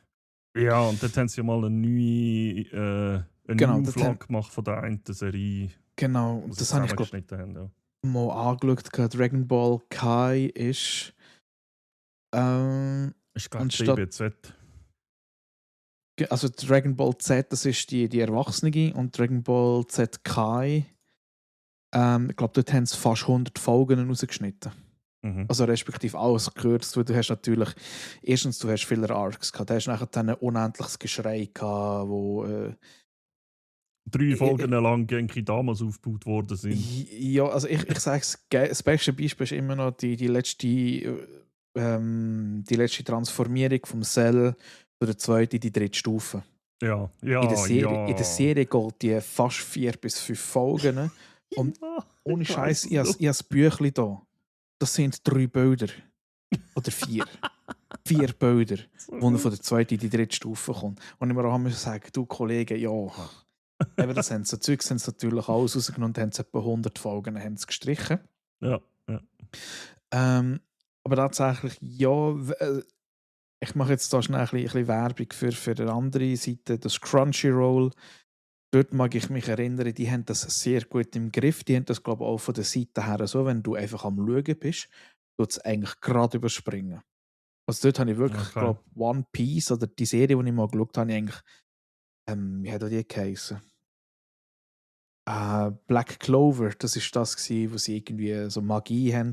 S1: Ja, und dort haben sie ja mal eine neue Auflage gemacht von der einen Serie.
S2: Genau, das habe ich glaube mal angeschaut. Dragon Ball Kai ist
S1: ist glaube ich DBZ.
S2: Also Dragon Ball Z, das ist die Erwachsene und Dragon Ball Z Kai, ich glaube, dort haben sie fast 100 Folgen rausgeschnitten. Also respektive alles gekürzt, weil du hast natürlich, erstens, du hast viele Arcs gehabt, du hast nachher dann ein unendliches Geschrei gehabt, wo
S1: 3 Folgen lang Genki Damas aufgebaut worden sind.
S2: Ja, also ich sage es, das beste Beispiel ist immer noch die letzte Transformierung vom Cell zu der zweiten, die dritte Stufe.
S1: Ja.
S2: In der Serie geht die fast 4 bis 5 Folgen. Und ohne Scheiß, ich habe das Büchlein da. Das sind 3 Bilder. Oder 4. 4 Bilder, wo von der zweiten in die dritte Stufe kommt. Und ich mir auch sagen, du Kollege, ja. Eben, das haben sie Zeug sind natürlich alles rausgenommen und haben etwa 100 Folgen haben sie gestrichen.
S1: Ja.
S2: Aber tatsächlich, ja. Ich mache jetzt da schnell ein bisschen Werbung für eine andere Seite, das Crunchyroll. Dort mag ich mich erinnern, die haben das sehr gut im Griff. Die haben das, glaube ich, auch von der Seite her so, wenn du einfach am Schauen bist, tut es eigentlich gerade überspringen. Also dort habe ich wirklich, glaube One Piece oder die Serie, die ich mal geschaut habe, eigentlich, wie hat die geheißen? Black Clover, das war das, wo sie irgendwie so Magie haben.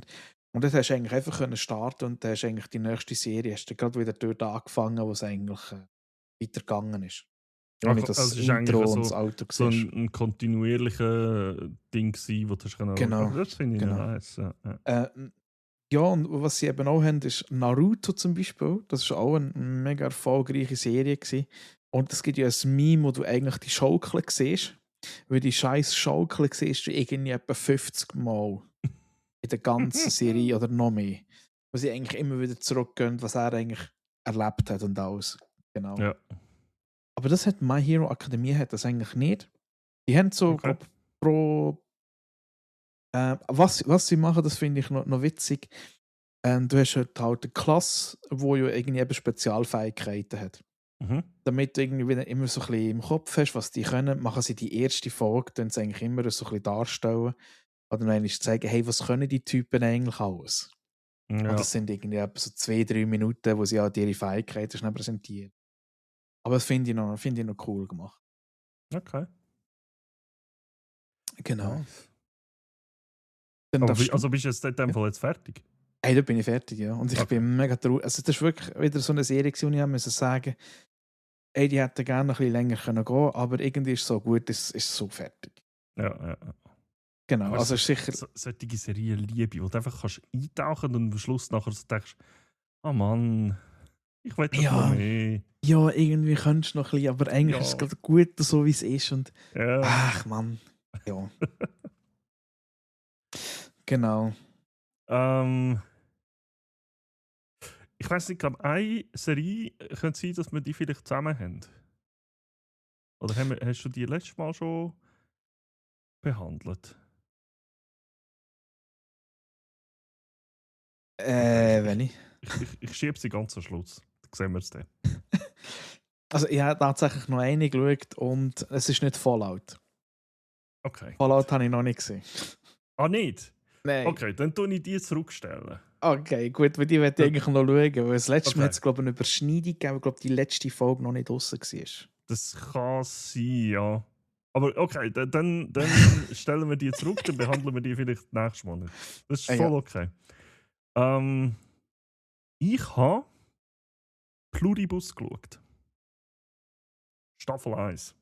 S2: Und dort hast du eigentlich einfach starten und dann hast du eigentlich die nächste Serie, hast du gerade wieder dort angefangen, wo es eigentlich weitergegangen ist. Ohne das Intro und das Auto
S1: so ein kontinuierliches Ding gewesen, wo du
S2: genau.
S1: Das finde ich nice.
S2: Ja, und was sie eben auch haben, ist Naruto zum Beispiel. Das war auch eine mega erfolgreiche Serie gewesen. Und es gibt ja ein Meme, wo du eigentlich die Schaukel siehst. Weil die scheiß Schaukel siehst du irgendwie etwa 50 Mal in der ganzen Serie oder noch mehr. Wo sie eigentlich immer wieder zurückgehen, was er eigentlich erlebt hat und alles. Genau.
S1: Ja,
S2: Aber das hat My Hero Academia hat das eigentlich nicht. Die haben so,
S1: okay.
S2: glaub, pro. Was sie machen, das finde ich noch witzig. Du hast halt eine Klasse, die ja irgendwie eben Spezialfähigkeiten hat.
S1: Mhm.
S2: Damit du irgendwie wieder immer so ein bisschen im Kopf hast, was die können, machen sie die erste Folge, dann sie eigentlich immer so ein bisschen darstellen. Oder dann zeigen, hey, was können die Typen eigentlich alles? Und
S1: Ja,
S2: das sind irgendwie etwa so 2-3 Minuten, wo sie halt ihre Fähigkeiten schnell präsentieren. Aber das finde ich noch cool gemacht.
S1: okay.
S2: Genau.
S1: Nice.
S2: Dann
S1: Aber
S2: darfst du.
S1: also bist du jetzt in dem
S2: Ja.
S1: Fall jetzt fertig?
S2: Hey, da bin ich fertig, ja. Und ich
S1: Okay.
S2: bin mega traurig. Also, das ist wirklich wieder so eine Serie, die ich musste sagen, ey, die hätte gerne noch ein bisschen länger können gehen, aber irgendwie ist es so gut, es ist so fertig.
S1: Ja.
S2: Genau,
S1: Aber
S2: also ist sicher.
S1: solche Serien liebe ich, wo du einfach kannst eintauchen und am Schluss nachher so denkst, oh Mann, ich will doch noch
S2: Ja,
S1: mehr.
S2: ja, irgendwie könntest du noch ein bisschen, aber eigentlich ist es
S1: Ja.
S2: gerade gut, so wie es ist. Und
S1: Ja.
S2: ach Mann, ja. Genau.
S1: Ich weiß nicht, glaube eine Serie könnte sein, dass wir die vielleicht zusammen haben. Oder hast du die letztes Mal schon behandelt? Okay,
S2: Wenn ich.
S1: ich schiebe sie ganz am Schluss. Dann sehen wir es dann.
S2: Also, ich habe tatsächlich noch eine geschaut und es ist nicht Fallout.
S1: Okay,
S2: Fallout
S1: gut.
S2: habe ich noch nicht gesehen.
S1: Ah, nicht?
S2: Nein.
S1: Okay, dann tue ich die zurückstellen.
S2: Okay, gut, weil die werde ich eigentlich noch schauen. Weil das letzte Mal
S1: Okay.
S2: hat es, glaube ich, eine Überschneidung gegeben, weil, glaube die letzte Folge noch nicht draussen war.
S1: Das kann sein, ja. Aber okay, dann stellen wir die zurück, dann behandeln wir die vielleicht nächstes Mal nicht. Das ist voll
S2: Ja.
S1: okay. Ich habe Pluribus geschaut. Staffel 1.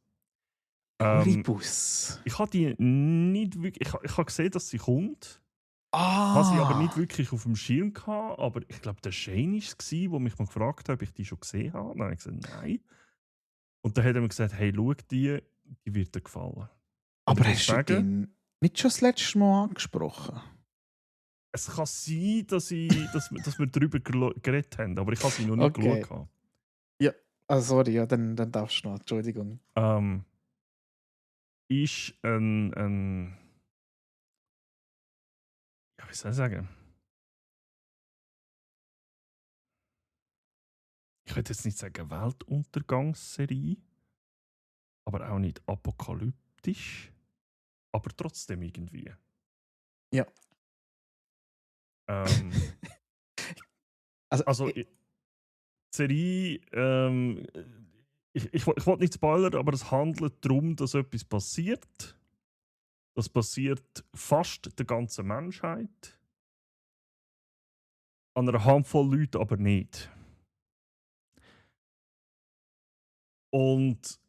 S2: Pluribus.
S1: Ich habe die nicht wirklich. Ich habe gesehen, dass sie kommt. Habe sie aber nicht wirklich auf dem Schirm gehabt. Aber ich glaube, der Shane war es, der mich mal gefragt hat, ob ich die schon gesehen habe. Dann habe ich gesagt, nein. Und dann hat er mir gesagt, hey, schau die wird dir gefallen. Und
S2: Aber
S1: ich muss
S2: hast du
S1: sagen,
S2: den nicht schon das letzte Mal angesprochen?
S1: es kann sein, dass wir darüber geredet haben, aber ich habe sie noch nicht
S2: Okay.
S1: geschaut. gehabt.
S2: Ja. Ah, sorry, ja, dann darfst du noch. Entschuldigung.
S1: Ist ein ja, wie soll ich sagen? Ich würde jetzt nicht sagen Weltuntergangsserie, aber auch nicht apokalyptisch, aber trotzdem irgendwie.
S2: Ja.
S1: Also die Serie, ich will nicht spoilern, aber es handelt darum, dass etwas passiert. Das passiert fast der ganzen Menschheit. An einer Handvoll Leuten aber nicht. Und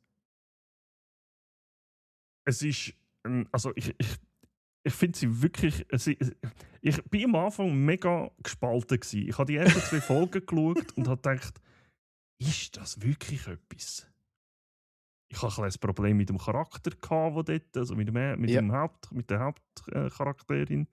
S1: es ist, also ich finde sie wirklich, ich bin am Anfang mega gespalten gewesen. Ich habe die ersten 2 Folgen geschaut und habe gedacht, ist das wirklich etwas? Ich hatte ein Problem mit dem Charakter, der dort, also mit
S2: Ja.
S1: der Hauptcharakterin.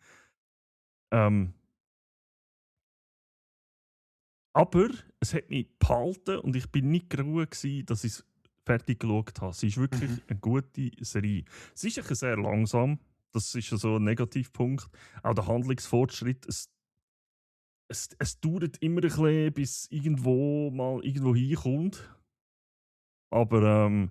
S1: Aber es hat mich behalten und ich bin nicht ruhig gewesen, dass ich es fertig geschaut habe. Sie ist wirklich eine gute Serie. Sie ist ein sehr langsam, das ist so ein Negativpunkt. Auch der Handlungsfortschritt, es dauert immer ein bisschen, bis irgendwo hinkommt. Aber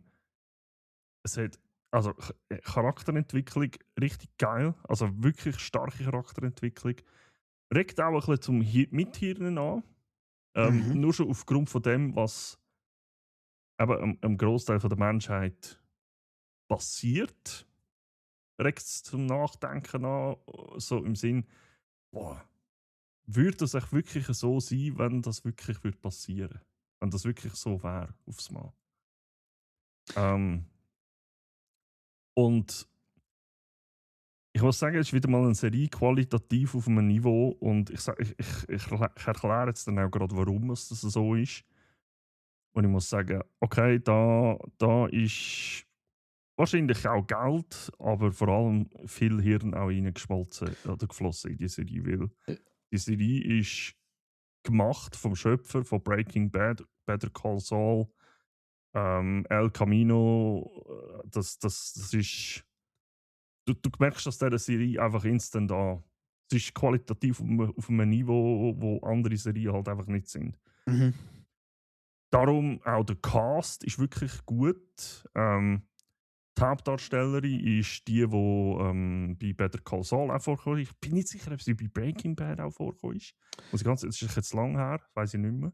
S1: es hat also Charakterentwicklung richtig geil, also wirklich starke Charakterentwicklung. Regt auch ein bisschen zum Mithirnen an. Nur schon aufgrund von dem, was eben am Großteil der Menschheit passiert, regt es zum Nachdenken an, so im Sinn, boah, würde das echt wirklich so sein, wenn das wirklich würde passieren? Wenn das wirklich so wäre, aufs Mal. Und ich muss sagen, es ist wieder mal eine Serie qualitativ auf einem Niveau und ich erkläre jetzt dann auch gerade, warum es das so ist. Und ich muss sagen, okay, da ist wahrscheinlich auch Geld, aber vor allem viel Hirn auch reingeschmolzen oder geflossen in die Serie, weil
S2: Äh,
S1: die Serie ist gemacht vom Schöpfer von Breaking Bad, Better Call Saul, El Camino. Das ist. Du merkst aus dieser Serie einfach instant an. Es ist qualitativ auf einem Niveau, wo andere Serien halt einfach nicht sind.
S2: Mhm.
S1: Darum auch der Cast ist wirklich gut. Die Hauptdarstellerin ist die bei Better Call Saul auch vorkommt. Ich bin nicht sicher, ob sie bei Breaking Bad auch vorkommt. Das ist jetzt lang her, weiß ich nicht mehr.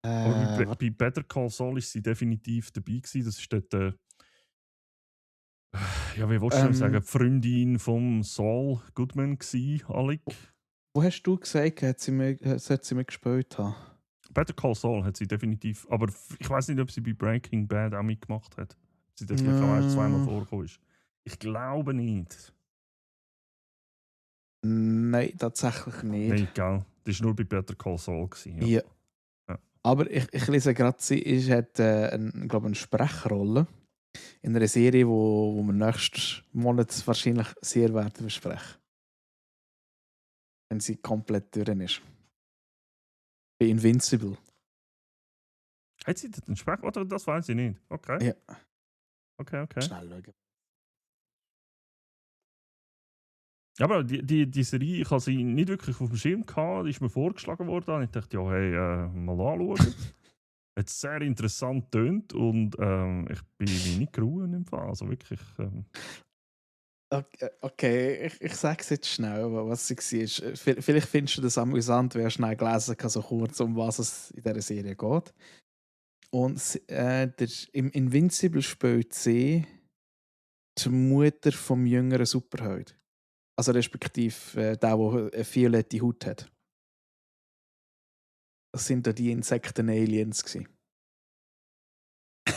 S1: Aber
S2: Wat
S1: bei Better Call Saul ist sie definitiv dabei gewesen. Das ist dort, ja, wie willst du denn sagen,
S2: ähm,
S1: die Freundin von Saul Goodman gewesen, Alec.
S2: wo hast du gesagt, hat sie mitgespielt haben?
S1: Better Call Saul hat sie definitiv, aber ich weiß nicht, ob sie bei Breaking Bad auch mitgemacht hat. Ob sie dort vielleicht auch erst zweimal vorgekommen ist. Ich glaube nicht.
S2: Nein, tatsächlich nicht.
S1: Nein, gell. Das war nur bei Better Call Saul gewesen, ja.
S2: Ja.
S1: Ja.
S2: Aber ich lese gerade, hat glaub, eine Sprechrolle in einer Serie, wo wir nächsten Monat wahrscheinlich sehr werden besprechen. Wenn sie komplett durch ist. Bei Invincible.
S1: Hat sie dort einen Sprech? Oder das weiß ich nicht. Okay.
S2: Ja.
S1: Okay.
S2: Schnell schauen.
S1: Ja, aber die Serie, ich habe sie nicht wirklich auf dem Schirm gehabt, die ist mir vorgeschlagen worden. Und ich dachte, ja, hey, mal anschauen. Hat sehr interessant tönt und ich bin wie nicht geruhen im Fall. Also wirklich.
S2: Okay, ich sage es jetzt schnell, was sie war. Vielleicht findest du das amüsant, wer schnell gelesen kann, so kurz, um was es in dieser Serie geht. Und im Invincible spielt sie die Mutter vom jüngeren Superheld. Also respektive der, der eine violette Haut hat. Das sind ja die Insekten-Aliens gewesen.
S1: Ich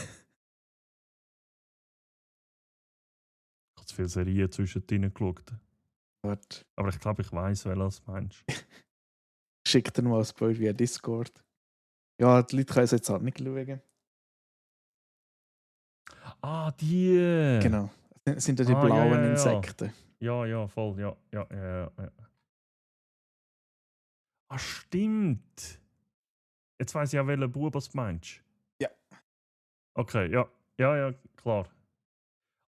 S1: habe zu viele Serien zwischendrin geschaut.
S2: Warte,
S1: Aber ich glaube, ich weiß, welches meinst.
S2: schick dir mal ein Bild via Discord. Ja, die Leute können es jetzt halt nicht schauen.
S1: Ah, die!
S2: Genau. Das sind ja die
S1: Ah, ja,
S2: blauen
S1: ja, ja.
S2: Insekten.
S1: Ja, voll. Ja. Ah, stimmt! Jetzt weiss ich auch, welchen Bub du meinst.
S2: Ja.
S1: Okay, ja. Ja, klar.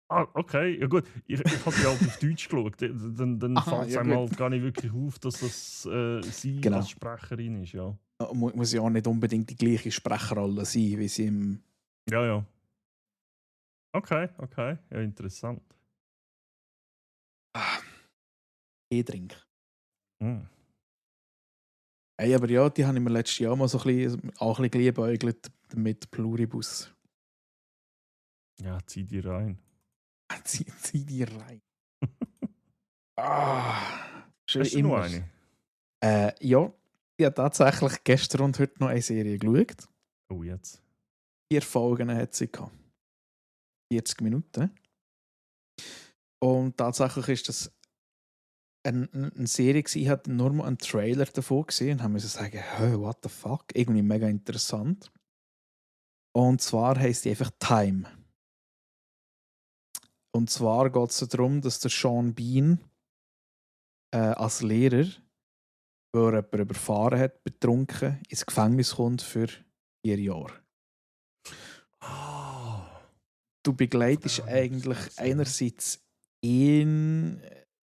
S1: Ah, okay, ja gut. Ich habe sie halt auf Deutsch geschaut. Dann
S2: Aha,
S1: fällt es
S2: ja
S1: einem
S2: gut.
S1: halt gar nicht wirklich auf, dass das sie
S2: Genau.
S1: als Sprecherin ist, ja.
S2: Muss ja auch nicht unbedingt die gleiche Sprechrolle sein, wie sie im...
S1: Ja. Okay. Ja, interessant.
S2: E-Drink.
S1: Hm.
S2: Hey, aber ja, die habe ich mir letztes Jahr mal so ein bisschen, auch ein bisschen geliebäugelt mit Pluribus.
S1: Ja, zieh die rein.
S2: Zieh die rein. Schon
S1: Hast du noch eine?
S2: Ja, ich habe tatsächlich gestern und heute noch eine Serie geschaut.
S1: Oh, jetzt.
S2: 4 Folgen hat sie gehabt. 40 Minuten. Und tatsächlich ist das eine Serie gewesen. Ich hatte nur mal einen Trailer davon gesehen und musste sagen, hey, what the fuck? Irgendwie mega interessant. Und zwar heisst die einfach Time. Und zwar geht es darum, dass der Sean Bean als Lehrer, der jemanden überfahren hat, betrunken, ins Gefängnis kommt für 4 Jahre.
S1: Oh.
S2: Du begleitest eigentlich einerseits ihn,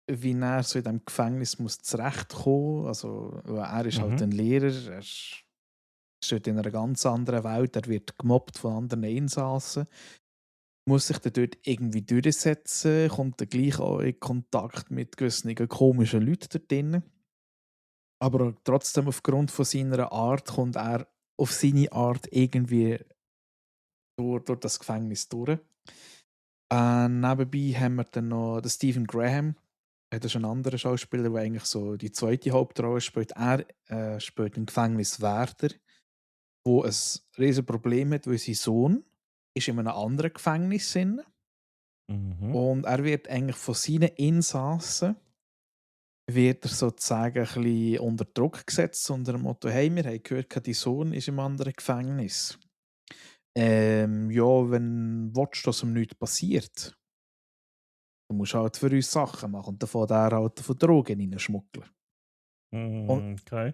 S2: wie er so in diesem Gefängnis muss zurechtkommen. Also, er ist halt ein Lehrer, er steht in einer ganz anderen Welt, er wird gemobbt von anderen Insassen, muss sich dann dort irgendwie durchsetzen, kommt dann gleich auch in Kontakt mit gewissen komischen Leuten dort drin. Aber trotzdem aufgrund von seiner Art kommt er auf seine Art irgendwie durch das Gefängnis durch. Nebenbei haben wir dann noch den Stephen Graham. Das ist ein anderer Schauspieler, der eigentlich so die zweite Hauptrolle spielt. Er spielt einen Gefängniswärter, der ein riesiges Problem hat, weil sein Sohn ist in einem anderen Gefängnis ist. Und er wird eigentlich von seinen Insassen wird er sozusagen ein bisschen unter Druck gesetzt, unter dem Motto, hey, wir haben gehört, dein Sohn ist im anderen Gefängnis. Ja, wenn du willst, dass ihm nichts passiert, dann musst du halt für uns Sachen machen und davon der halt von Drogen reinschmuggeln. Und
S1: Okay.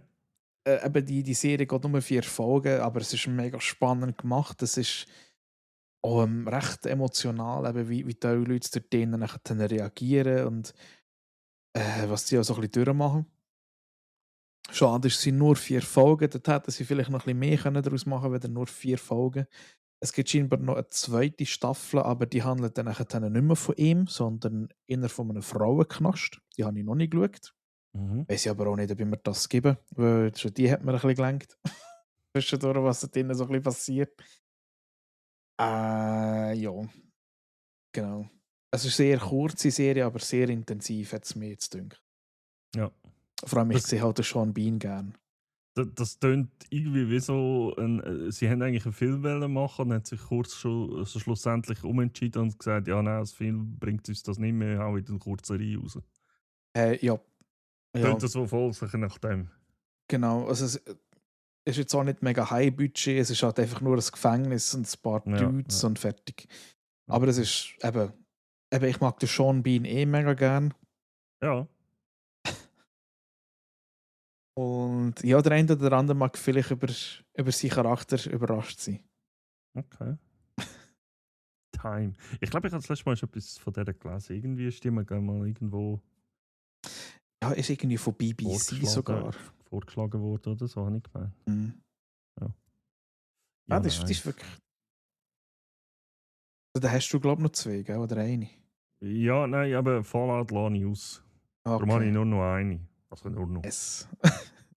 S2: eben die Serie geht nur 4 Folgen, aber es ist mega spannend gemacht. Es ist auch recht emotional, eben wie die Leute dort drinnen nachher dann reagieren und was die auch so ein bisschen durchmachen. Schade, es sind nur 4 Folgen, dort hätten sie vielleicht noch ein bisschen mehr können daraus machen können, wenn nur 4 Folgen. Es gibt scheinbar noch eine zweite Staffel, aber die handelt dann nachher nicht mehr von ihm, sondern eher von einem Frauenknast. Die habe ich noch nicht geschaut.
S1: Mhm.
S2: Weiß ich aber auch nicht, ob ich mir das geben, weil schon die hat mir ein bisschen gelenkt. Zwischendurch, was da drinnen so ein bisschen passiert. Ja, genau. Es ist eine sehr kurze Serie, aber sehr intensiv, hat es mir jetzt gedacht.
S1: Ja.
S2: Vor allem, ich
S1: Das,
S2: sehe halt den Sean Bean gern.
S1: das tönt irgendwie wie so sie haben eigentlich einen Film wollen machen und haben sich kurz schon also schlussendlich umentschieden und gesagt, ja, nein, als Film bringt uns das nicht mehr, auch in eine kurze Reihe raus.
S2: Ja,
S1: Tönt
S2: ja,
S1: das so voll sich nach dem?
S2: genau. Also es ist jetzt auch nicht mega High-Budget, es ist halt einfach nur ein Gefängnis und ein paar
S1: Ja,
S2: Dudes
S1: ja.
S2: und fertig. Aber es
S1: Okay.
S2: ist eben ich mag den Sean Bean mega gern.
S1: Ja,
S2: Und ja, der eine oder andere mag vielleicht über seinen Charakter überrascht sein.
S1: okay. Time. Ich glaube, ich habe das letzte Mal schon etwas von dieser gelesen. Irgendwie ist die mir gerne mal irgendwo
S2: Ja, ist irgendwie von BBC
S1: vorgeschlagen,
S2: sogar.
S1: vorgeschlagen worden oder so, habe ich gemeint.
S2: Mhm.
S1: Ja,
S2: Ah,
S1: ja
S2: das ist
S1: nice.
S2: wirklich. Da hast du, glaube ich, noch zwei, gell? Oder eine?
S1: Ja, nein, aber Fallout lasse ich aus. Darum habe ich
S2: Okay.
S1: nur noch eine. Also nur noch.
S2: Es.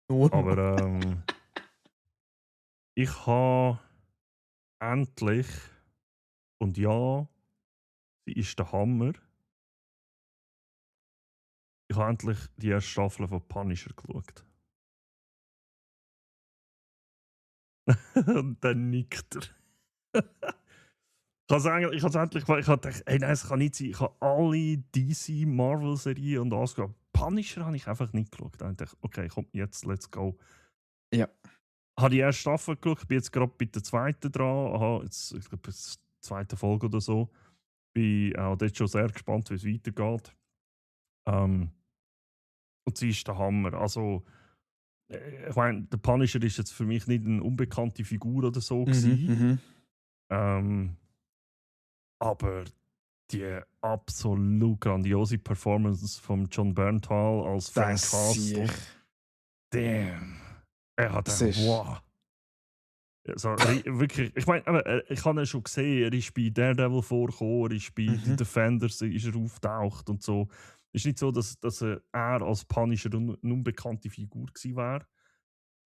S2: Nur
S1: Aber
S2: noch.
S1: ich habe endlich, und ja, sie ist der Hammer, ich habe endlich die erste Staffel von Punisher geschaut. Und dann nickt er. Ich habe es endlich, ich habe gedacht, ey, nein, es kann nicht sein. Ich habe alle DC, Marvel-Serien und alles geschaut. Punisher habe ich einfach nicht geschaut. Dann dachte ich, okay, komm, jetzt, let's go.
S2: Ja.
S1: Habe die erste Staffel geschaut, bin jetzt gerade bei der zweiten dran. Aha, jetzt, ich glaube, die zweite Folge oder so. Bin auch dort schon sehr gespannt, wie es weitergeht. Und sie ist der Hammer. Also, ich meine, der Punisher ist jetzt für mich nicht eine unbekannte Figur oder so
S2: Mhm,
S1: gewesen.
S2: mhm.
S1: Aber die absolut grandiose Performance von John Bernthal als Frank
S2: Das sehe
S1: Castle.
S2: ich.
S1: Damn. Er hat
S2: Das
S1: gedacht,
S2: ist.
S1: wow. Also, wirklich, ich meine, ich habe ihn schon gesehen, er ist bei Daredevil vorgekommen, er ist bei The
S2: Mhm.
S1: Defenders ist er auftaucht und so. Es ist nicht so, dass er als Punisher eine unbekannte Figur gewesen wäre.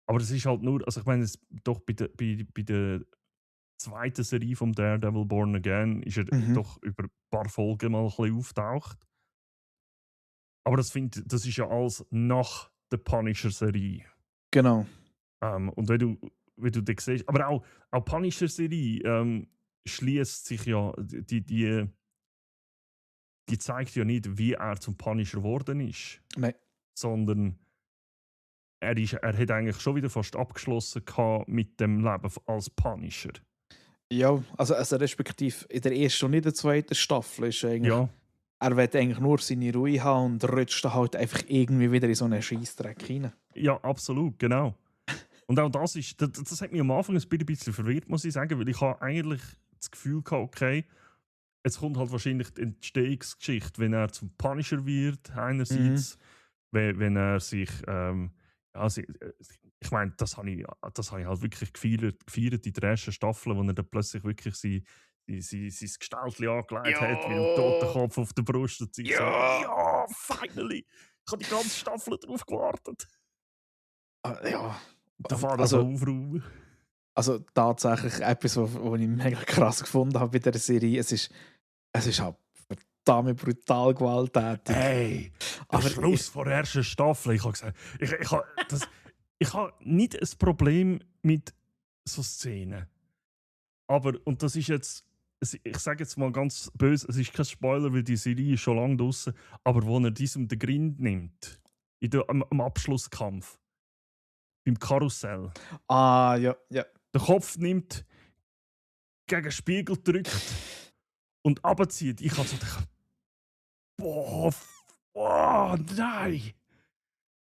S1: Aber das ist halt nur, also ich meine, doch bei der zweiten Serie von Daredevil Born Again ist er
S2: Mhm.
S1: doch über ein paar Folgen mal ein bisschen auftaucht. Aber das ist ja alles nach der Punisher-Serie.
S2: Genau.
S1: Und wenn du das siehst, aber auch Punisher-Serie schließt sich ja, die zeigt ja nicht, wie er zum Punisher geworden ist,
S2: Nein.
S1: sondern er hat eigentlich schon wieder fast abgeschlossen gehabt mit dem Leben als Punisher.
S2: Ja, also respektive in der ersten und in der zweiten Staffel ist eigentlich.
S1: Ja,
S2: Er will eigentlich nur seine Ruhe haben und rutscht dann halt einfach irgendwie wieder in so einen Scheissdreck rein.
S1: ja, absolut, genau. Und auch das hat mich am Anfang ein bisschen verwirrt, muss ich sagen, weil ich habe eigentlich das Gefühl gehabt, okay, jetzt kommt halt wahrscheinlich die Entstehungsgeschichte, wenn er zum Punisher wird,
S2: Mhm.
S1: einerseits, wenn er sich, ja, ich meine, das habe ich halt wirklich gefeiert in der ersten Staffel, wo er dann plötzlich wirklich sein Gestaltchen angelegt hat, mit dem
S2: Ja.
S1: Totenkopf auf der Brust und sich so,
S2: Ja.
S1: ja, finally, ich habe die ganze Staffel darauf gewartet.
S2: Ja.
S1: Der Vater
S2: Also,
S1: von aufräumen.
S2: also tatsächlich etwas, was ich mega krass gefunden habe bei der Serie. Es ist halt verdammt brutal gewalttätig.
S1: Hey, der
S2: Aber
S1: Schluss von der ersten Staffel. Ich habe gesagt, ich habe nicht ein Problem mit so Szenen. Aber, und das ist jetzt, ich sage jetzt mal ganz böse, es ist kein Spoiler, weil die Serie ist schon lange draußen, aber wo er diesem den Grind nimmt, am Abschlusskampf, beim Karussell,
S2: ja, ja.
S1: den Kopf nimmt, gegen den Spiegel drückt und runterzieht. Ich habe so gedacht, boah, nein!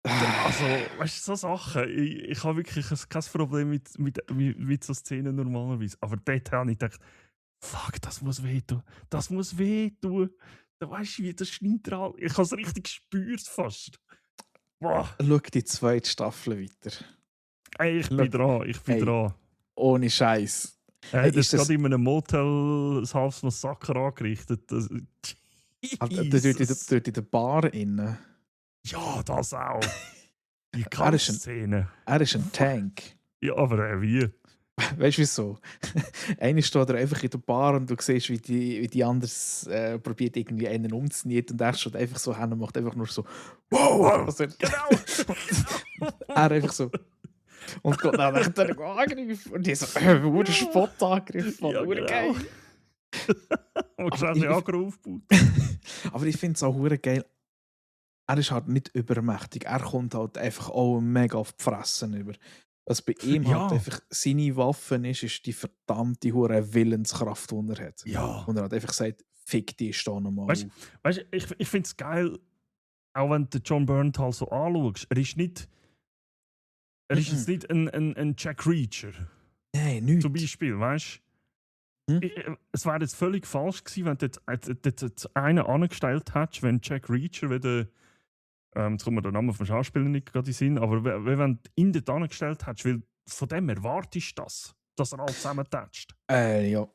S1: Also, weißt du, so Sachen. Ich habe wirklich kein Problem mit so Szenen normalerweise. Aber dort habe ich gedacht, fuck, das muss wehtun. Das muss wehtun. Da weißt du, wie das schneidet dran. Ich habe es richtig gespürt fast. Boah.
S2: Schau die zweite Staffel weiter.
S1: Ey, ich bin
S2: Ey.
S1: dran.
S2: Ohne Scheiß.
S1: Er
S2: Hey,
S1: hat jetzt gerade in einem Motel das halbes Massaker angerichtet. Jesus.
S2: Dort in der Bar innen.
S1: Ja, das auch. Die
S2: Er ist
S1: Kampfszene.
S2: Er ist ein Tank.
S1: Ja, aber wie?
S2: Weißt du wieso? Einer steht einfach in der Bar und du siehst, wie die anders probiert, irgendwie einen umzunieten und er steht einfach so hin und macht einfach nur so wow! Also,
S1: Genau!
S2: er einfach so. Und geht dann angreifen. Und die so, wo der Spottangriff von
S1: Ja,
S2: geil.
S1: Und schnell die Acker aufbaut.
S2: Aber ich finde es auch hure geil. Er ist halt nicht übermächtig. Er kommt halt einfach auch mega auf die Fressen über. Was bei ihm halt einfach seine Waffen ist die verdammte hure Willenskraft, die er hat.
S1: Ja.
S2: Und er hat einfach gesagt, fick die, steh nochmal auf.
S1: Weißt du, ich finde es geil, auch wenn du John Bernthal so anschaust. Er ist nicht. Er ist jetzt nicht ein Jack Reacher.
S2: Nein, nicht.
S1: Zum Beispiel, weißt du? Es wäre jetzt völlig falsch gewesen, wenn du jetzt einen angestellt hättest, wenn Jack Reacher wieder. Jetzt kommt mir der Name vom Schauspieler nicht gerade in den Sinn, aber wenn du ihn dort angestellt hättest, weil von dem erwartest du das, dass er alles zusammentatscht.
S2: Ja.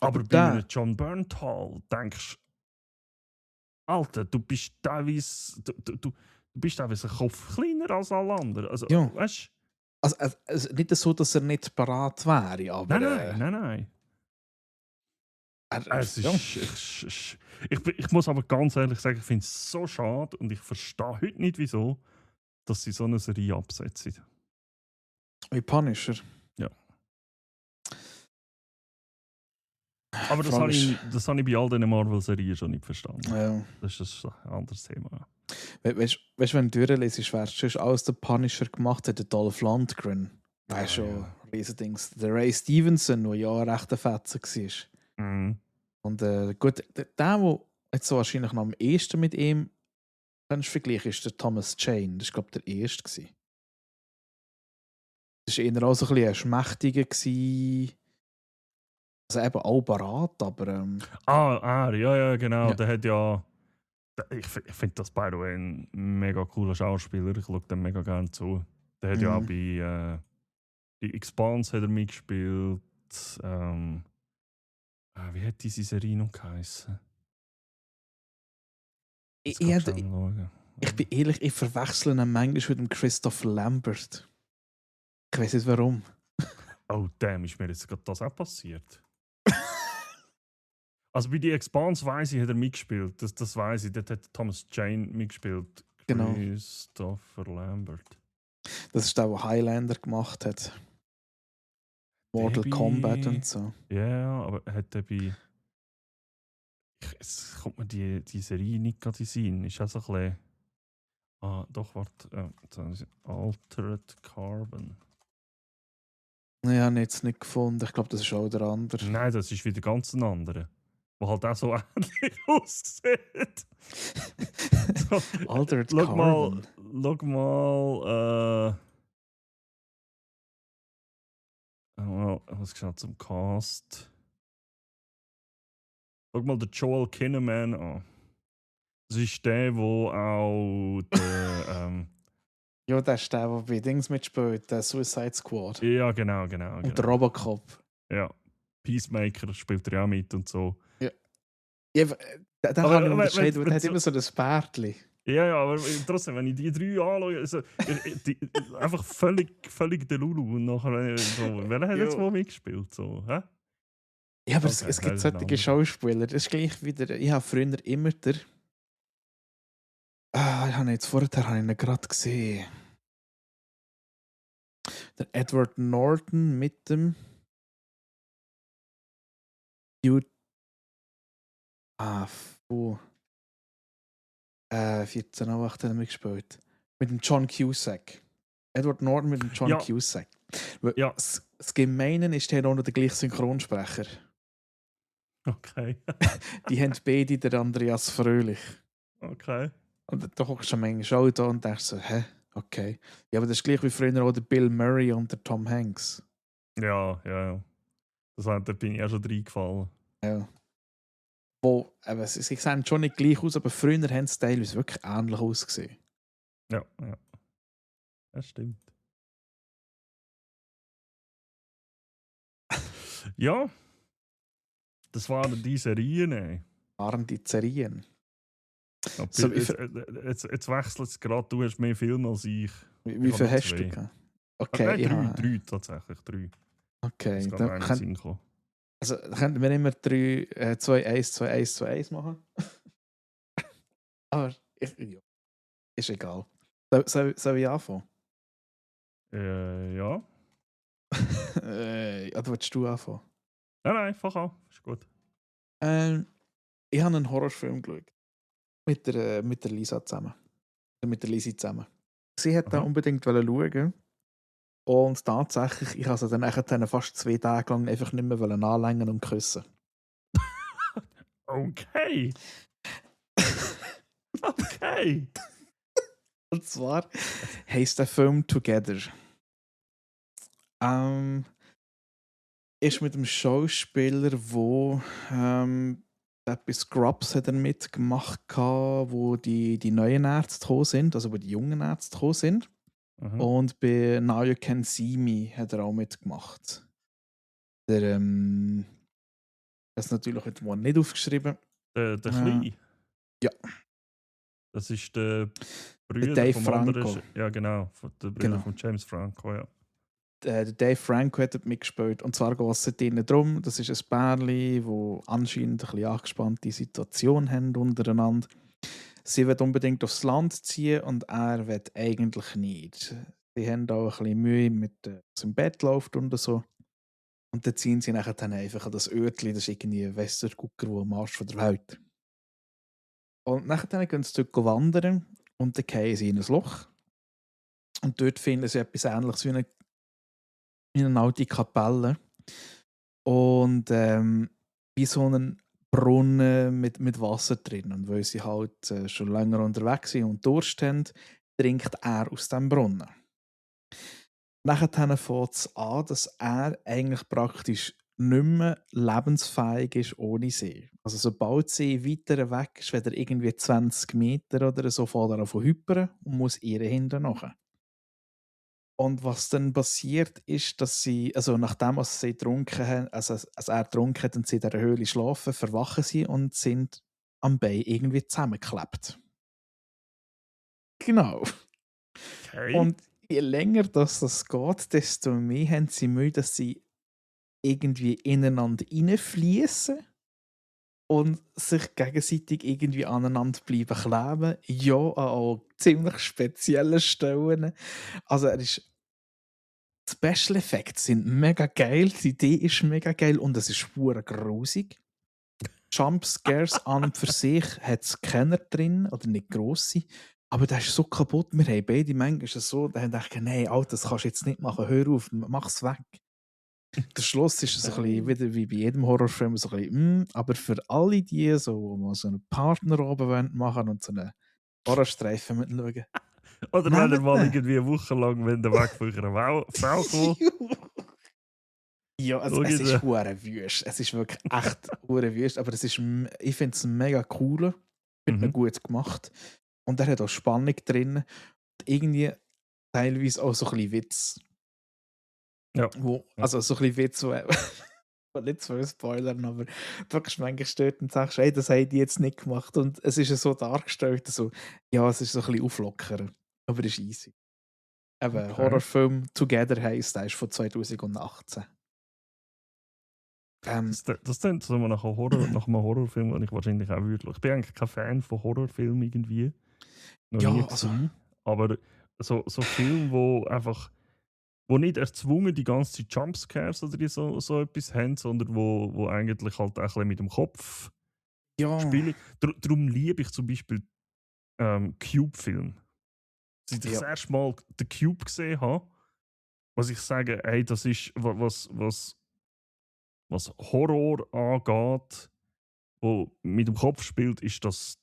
S1: Aber bei einem John Bernthal denkst du, Alter, du bist teilweise. Du bist teilweise ein Kopf kleiner als alle anderen. Also,
S2: ja.
S1: Weißt
S2: du? Also nicht so, dass er nicht parat wäre, aber.
S1: Nein. Ich muss aber ganz ehrlich sagen, ich finde es so schade und ich verstehe heute nicht, wieso, dass sie so eine Serie absetzen.
S2: Wie Punisher?
S1: Ja. Aber das habe ich bei all diesen Marvel-Serien schon nicht verstanden.
S2: Ja.
S1: Das ist ein anderes Thema.
S2: Weißt du, wenn du durchlesest, wärst du alles der Punisher gemacht hat, der Dolph Lundgren. Weißt du, schon, Riesendings. Der Ray Stevenson, der ja recht ein Fetzer war.
S1: Mhm.
S2: Und gut, der jetzt so wahrscheinlich noch am ehesten mit ihm kannst vergleichen, ist der Thomas Jane. Das war, glaube ich, der erste. Das war eher auch so ein bisschen ein schmächtiger. Also eben auch parat, aber.
S1: Ja, genau.
S2: Ja.
S1: Der hat ja. Ich finde das by the way ein mega cooler Schauspieler. Ich schaue dem mega gerne zu. Der hat ja auch bei die Expanse hat er mitgespielt. Wie hat diese Serie noch geheißen?
S2: Ich bin ehrlich, ich verwechsel ihn manchmal mit dem Christopher Lambert. Ich weiß nicht warum.
S1: Oh, damn, ist mir jetzt gerade das auch passiert. Also bei die Expanse weiss ich, hat er mitgespielt. Das weiss ich. Dort hat Thomas Jane mitgespielt.
S2: Genau.
S1: Christopher Lambert. Das
S2: ist der Highlander gemacht hat. Mortal Kombat und so.
S1: Ja, aber hat er bei. Es kommt mir die Serie nicht gerade in den Sinn. Ist auch so ein bisschen. Doch, warte. Altered Carbon.
S2: Ich habe ihn jetzt nicht gefunden. Ich glaube, das ist auch der andere.
S1: Nein, das ist wieder ganz ein anderer. Der halt auch so ähnlich aussieht.
S2: Altered Carbon.
S1: Schau mal. Was gesagt zum Cast? Schau mal den Joel Kinnaman an. Das ist der, wo auch der.
S2: Ja, das ist der bei Dings mitspielt, der Suicide Squad.
S1: Ja, genau.
S2: Und der Robocop.
S1: Ja. Peacemaker spielt er ja auch mit und so.
S2: Ja. Da kann ich unterscheiden, der hat immer so das Bärtchen.
S1: Ja, aber trotzdem, wenn ich die drei anschaue, also, einfach völlig der Lulu. Und nachher so, wer hat jetzt wo mitgespielt? So, hä?
S2: Ja, aber es gibt solche Schauspieler. Das ist gleich wieder. Ich habe früher immer ich habe jetzt vorher ihn gerade gesehen. Der Edward Norton mit dem Dude. 14 auch hat er mitgespielt. Mit dem John Cusack. Edward Norton mit dem John
S1: Ja.
S2: Cusack. Weil
S1: Ja.
S2: Das Gemeine ist, die haben auch noch den gleichen Synchronsprecher.
S1: Okay.
S2: Die haben beide den Andreas Fröhlich.
S1: Okay.
S2: Und da guckst du manchmal auch da und denkst so, hä? Okay. Ja, aber das ist gleich wie früher auch der Bill Murray und der Tom Hanks.
S1: Ja. Da bin ich auch schon reingefallen.
S2: Ja. Wo, eben, sie sehen schon nicht gleich aus, aber früher haben sie teilweise wirklich ähnlich ausgesehen.
S1: Ja. Das stimmt. Ja. Das waren die Serien, ey.
S2: Waren die Serien.
S1: Aber
S2: So,
S1: jetzt wechselt es gerade, du hast mehr Filme als ich.
S2: Wie
S1: Ich
S2: viel
S1: habe
S2: hast du
S1: zwei.
S2: gehabt? Okay,
S1: Nein, drei tatsächlich. Drei.
S2: Okay,
S1: Das kann mir einen Sinn kommen.
S2: also könnten wir immer 3, 2, 1, 2, 1, 2, 1 machen. Aber ja, ist egal. Soll ich anfangen?
S1: Ja.
S2: Oder willst du anfangen?
S1: Nein, fach an. Ist gut.
S2: Ich habe einen Horrorfilm geschaut. Mit der Lisa zusammen. Mit der Lisi zusammen. Sie hat da unbedingt schauen. Und tatsächlich, ich habe sie dann nachher fast 2 Tage lang einfach nicht mehr anlängen und küssen.
S1: Okay. Okay.
S2: Und zwar heisst der Film Together. Ist mit dem Schauspieler, wo bei Scrubs hat er mitgemacht, wo die neuen Ärzte gekommen sind, also wo die jungen Ärzte gekommen sind. Und bei Now You Can See Me hat er auch mitgemacht. Der, das ist natürlich heute mal nicht aufgeschrieben.
S1: Der Kleine?
S2: Ja.
S1: Das ist der Bruder
S2: Dave
S1: vom
S2: Franco.
S1: anderen. Ja, genau. Der Bruder von James Franco, ja.
S2: Der Dave Franco hat mitgespielt. Und zwar geht es ihnen darum, das ist ein Pärchen, wo anscheinend eine bisschen angespannte Situation haben untereinander. Sie will unbedingt aufs Land ziehen und er will eigentlich nicht. Sie haben auch ein bisschen Mühe mit was im Bett läuft und so. Und dann ziehen sie nachher dann einfach an das Örtchen, das ist irgendwie ein Westergucker, der am Arsch von der Welt. Und nachher gehen sie dort wandern und dann fallen sie in ein Loch. Und dort finden sie etwas Ähnliches wie eine alte Kapelle. Und wie so einen Brunnen mit Wasser drin. Und weil sie halt schon länger unterwegs sind und Durst haben, trinkt er aus dem Brunnen. Nachher fängt es an, dass er eigentlich praktisch nicht mehr lebensfähig ist ohne sie. Also sobald sie weiter weg ist, wenn er irgendwie 20 Meter oder so, fährt er an von hypern und muss ihr hinten nachher. Und was dann passiert ist, dass sie, also nachdem sie getrunken haben, also er getrunken hat und sie in der Höhle schlafen, verwachen sie und sind am Bein irgendwie zusammengeklebt. Genau.
S1: Okay.
S2: Und je länger das geht, desto mehr haben sie Mühe, dass sie irgendwie ineinander reinfließen und sich gegenseitig irgendwie aneinander bleiben kleben. Ja, an auch ziemlich speziellen Stellen. Also die Special Effects sind mega geil, die Idee ist mega geil und es ist pur grusig. Jumpscares an und für sich hat es keiner drin oder nicht grosse. Aber der ist so kaputt. Wir haben beide manchmal so, da dachte ich, nein, Alter, das kannst du jetzt nicht machen, hör auf, mach's weg. Der Schluss ist so ein bisschen wieder wie bei jedem Horrorfilm, so ein bisschen, aber für alle die, so, die mal so einen Partner oben machen und so einen Horrorstreifen mitschauen.
S1: Oder wenn er mal irgendwie eine Woche lang, wenn der Weg von einer Frau kommt.
S2: Ja, es ist hure wüst. Es ist wirklich echt hure wüst, aber ich finde es mega cool. Ich finde ihn gut gemacht. Und er hat auch Spannung drin. Und irgendwie teilweise auch so ein bisschen Witz.
S1: Ja.
S2: Also so ein bisschen Witz, wo nicht zu spoilern, aber wirklich manchmal stört und sagst, ey, das haben die jetzt nicht gemacht. Und es ist so dargestellt, so, ja, es ist so ein bisschen auflockern. Aber es ist easy. Eben, Horrorfilm Together heisst, der ist von 2018.
S1: Das klingt so nach einem Horrorfilm, den ich wahrscheinlich auch würde. Ich bin eigentlich kein Fan von Horrorfilmen irgendwie. Noch nie gewesen. Aber so Filme, wo nicht erzwungen die ganze Zeit Jumpscares oder so etwas haben, sondern wo eigentlich halt auch ein bisschen mit dem Kopf spielen. Darum liebe ich zum Beispiel Cube-Filme. Seit ich
S2: Ja.
S1: das erste Mal The Cube gesehen habe, muss ich sagen, ey, das ist, was Horror angeht, wo mit dem Kopf spielt, ist das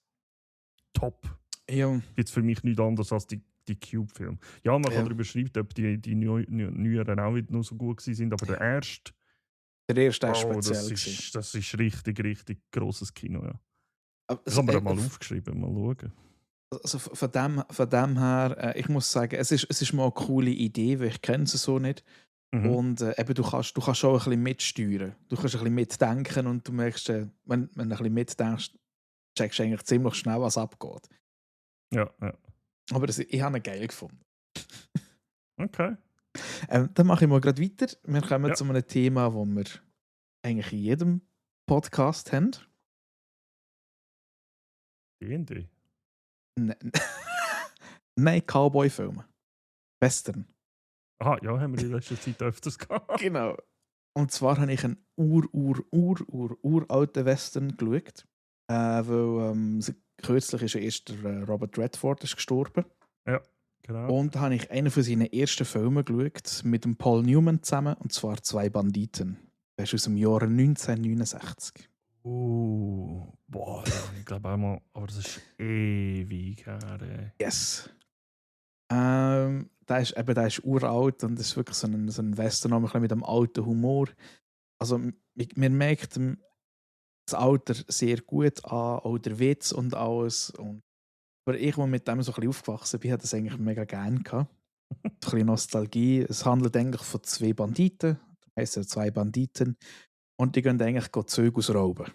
S1: top.
S2: Ja,
S1: Jetzt für mich nichts anderes als die Cube-Filme. Ja, man kann
S2: ja.
S1: darüber schreiben, ob die neueren auch wieder noch so gut sind, aber der erste,
S2: Der erste war
S1: oh,
S2: speziell. Gewesen.
S1: das ist richtig, richtig grosses Kino, ja.
S2: Aber
S1: Das haben wir mal
S2: f-
S1: aufgeschrieben, mal schauen.
S2: also von dem her, ich muss sagen, es ist mal eine coole Idee, weil ich kenne sie so nicht.
S1: Mhm.
S2: Und eben, du kannst auch ein bisschen mitsteuern. Du kannst ein bisschen mitdenken und du merkst, wenn du ein bisschen mitdenkst, checkst du eigentlich ziemlich schnell, was abgeht.
S1: Ja, ja.
S2: Aber ich habe ihn geil gefunden.
S1: Okay.
S2: Dann mache ich mal gerade weiter. Wir kommen
S1: Ja.
S2: zu einem Thema, das wir eigentlich in jedem Podcast haben.
S1: D&D.
S2: Ne- Nein, Cowboy-Filme. Western.
S1: Aha, ja, haben wir in letzter Zeit öfters gehabt.
S2: Genau. Und zwar habe ich einen uralten Western geschaut. Weil kürzlich ist ja erst der Robert Redford ist gestorben.
S1: Ja, genau.
S2: Und da habe ich einen von seinen ersten Filmen geschaut, mit dem Paul Newman zusammen, und zwar «Zwei Banditen». Der ist aus dem Jahr 1969.
S1: Boah, ja, ich glaube einmal, aber das ist ewig her. Ey.
S2: Yes. Der ist uralt und ist wirklich so ein Western auch ein bisschen mit einem alten Humor. Also man merkt das Alter sehr gut an, auch der Witz und alles. Aber ich, der mit dem so ein bisschen aufgewachsen bin, hatte das eigentlich mega gerne gehabt. Ein bisschen Nostalgie. Es handelt eigentlich von zwei Banditen. Das heisst ja «Zwei Banditen». Und die gehen eigentlich Züge ausrauben.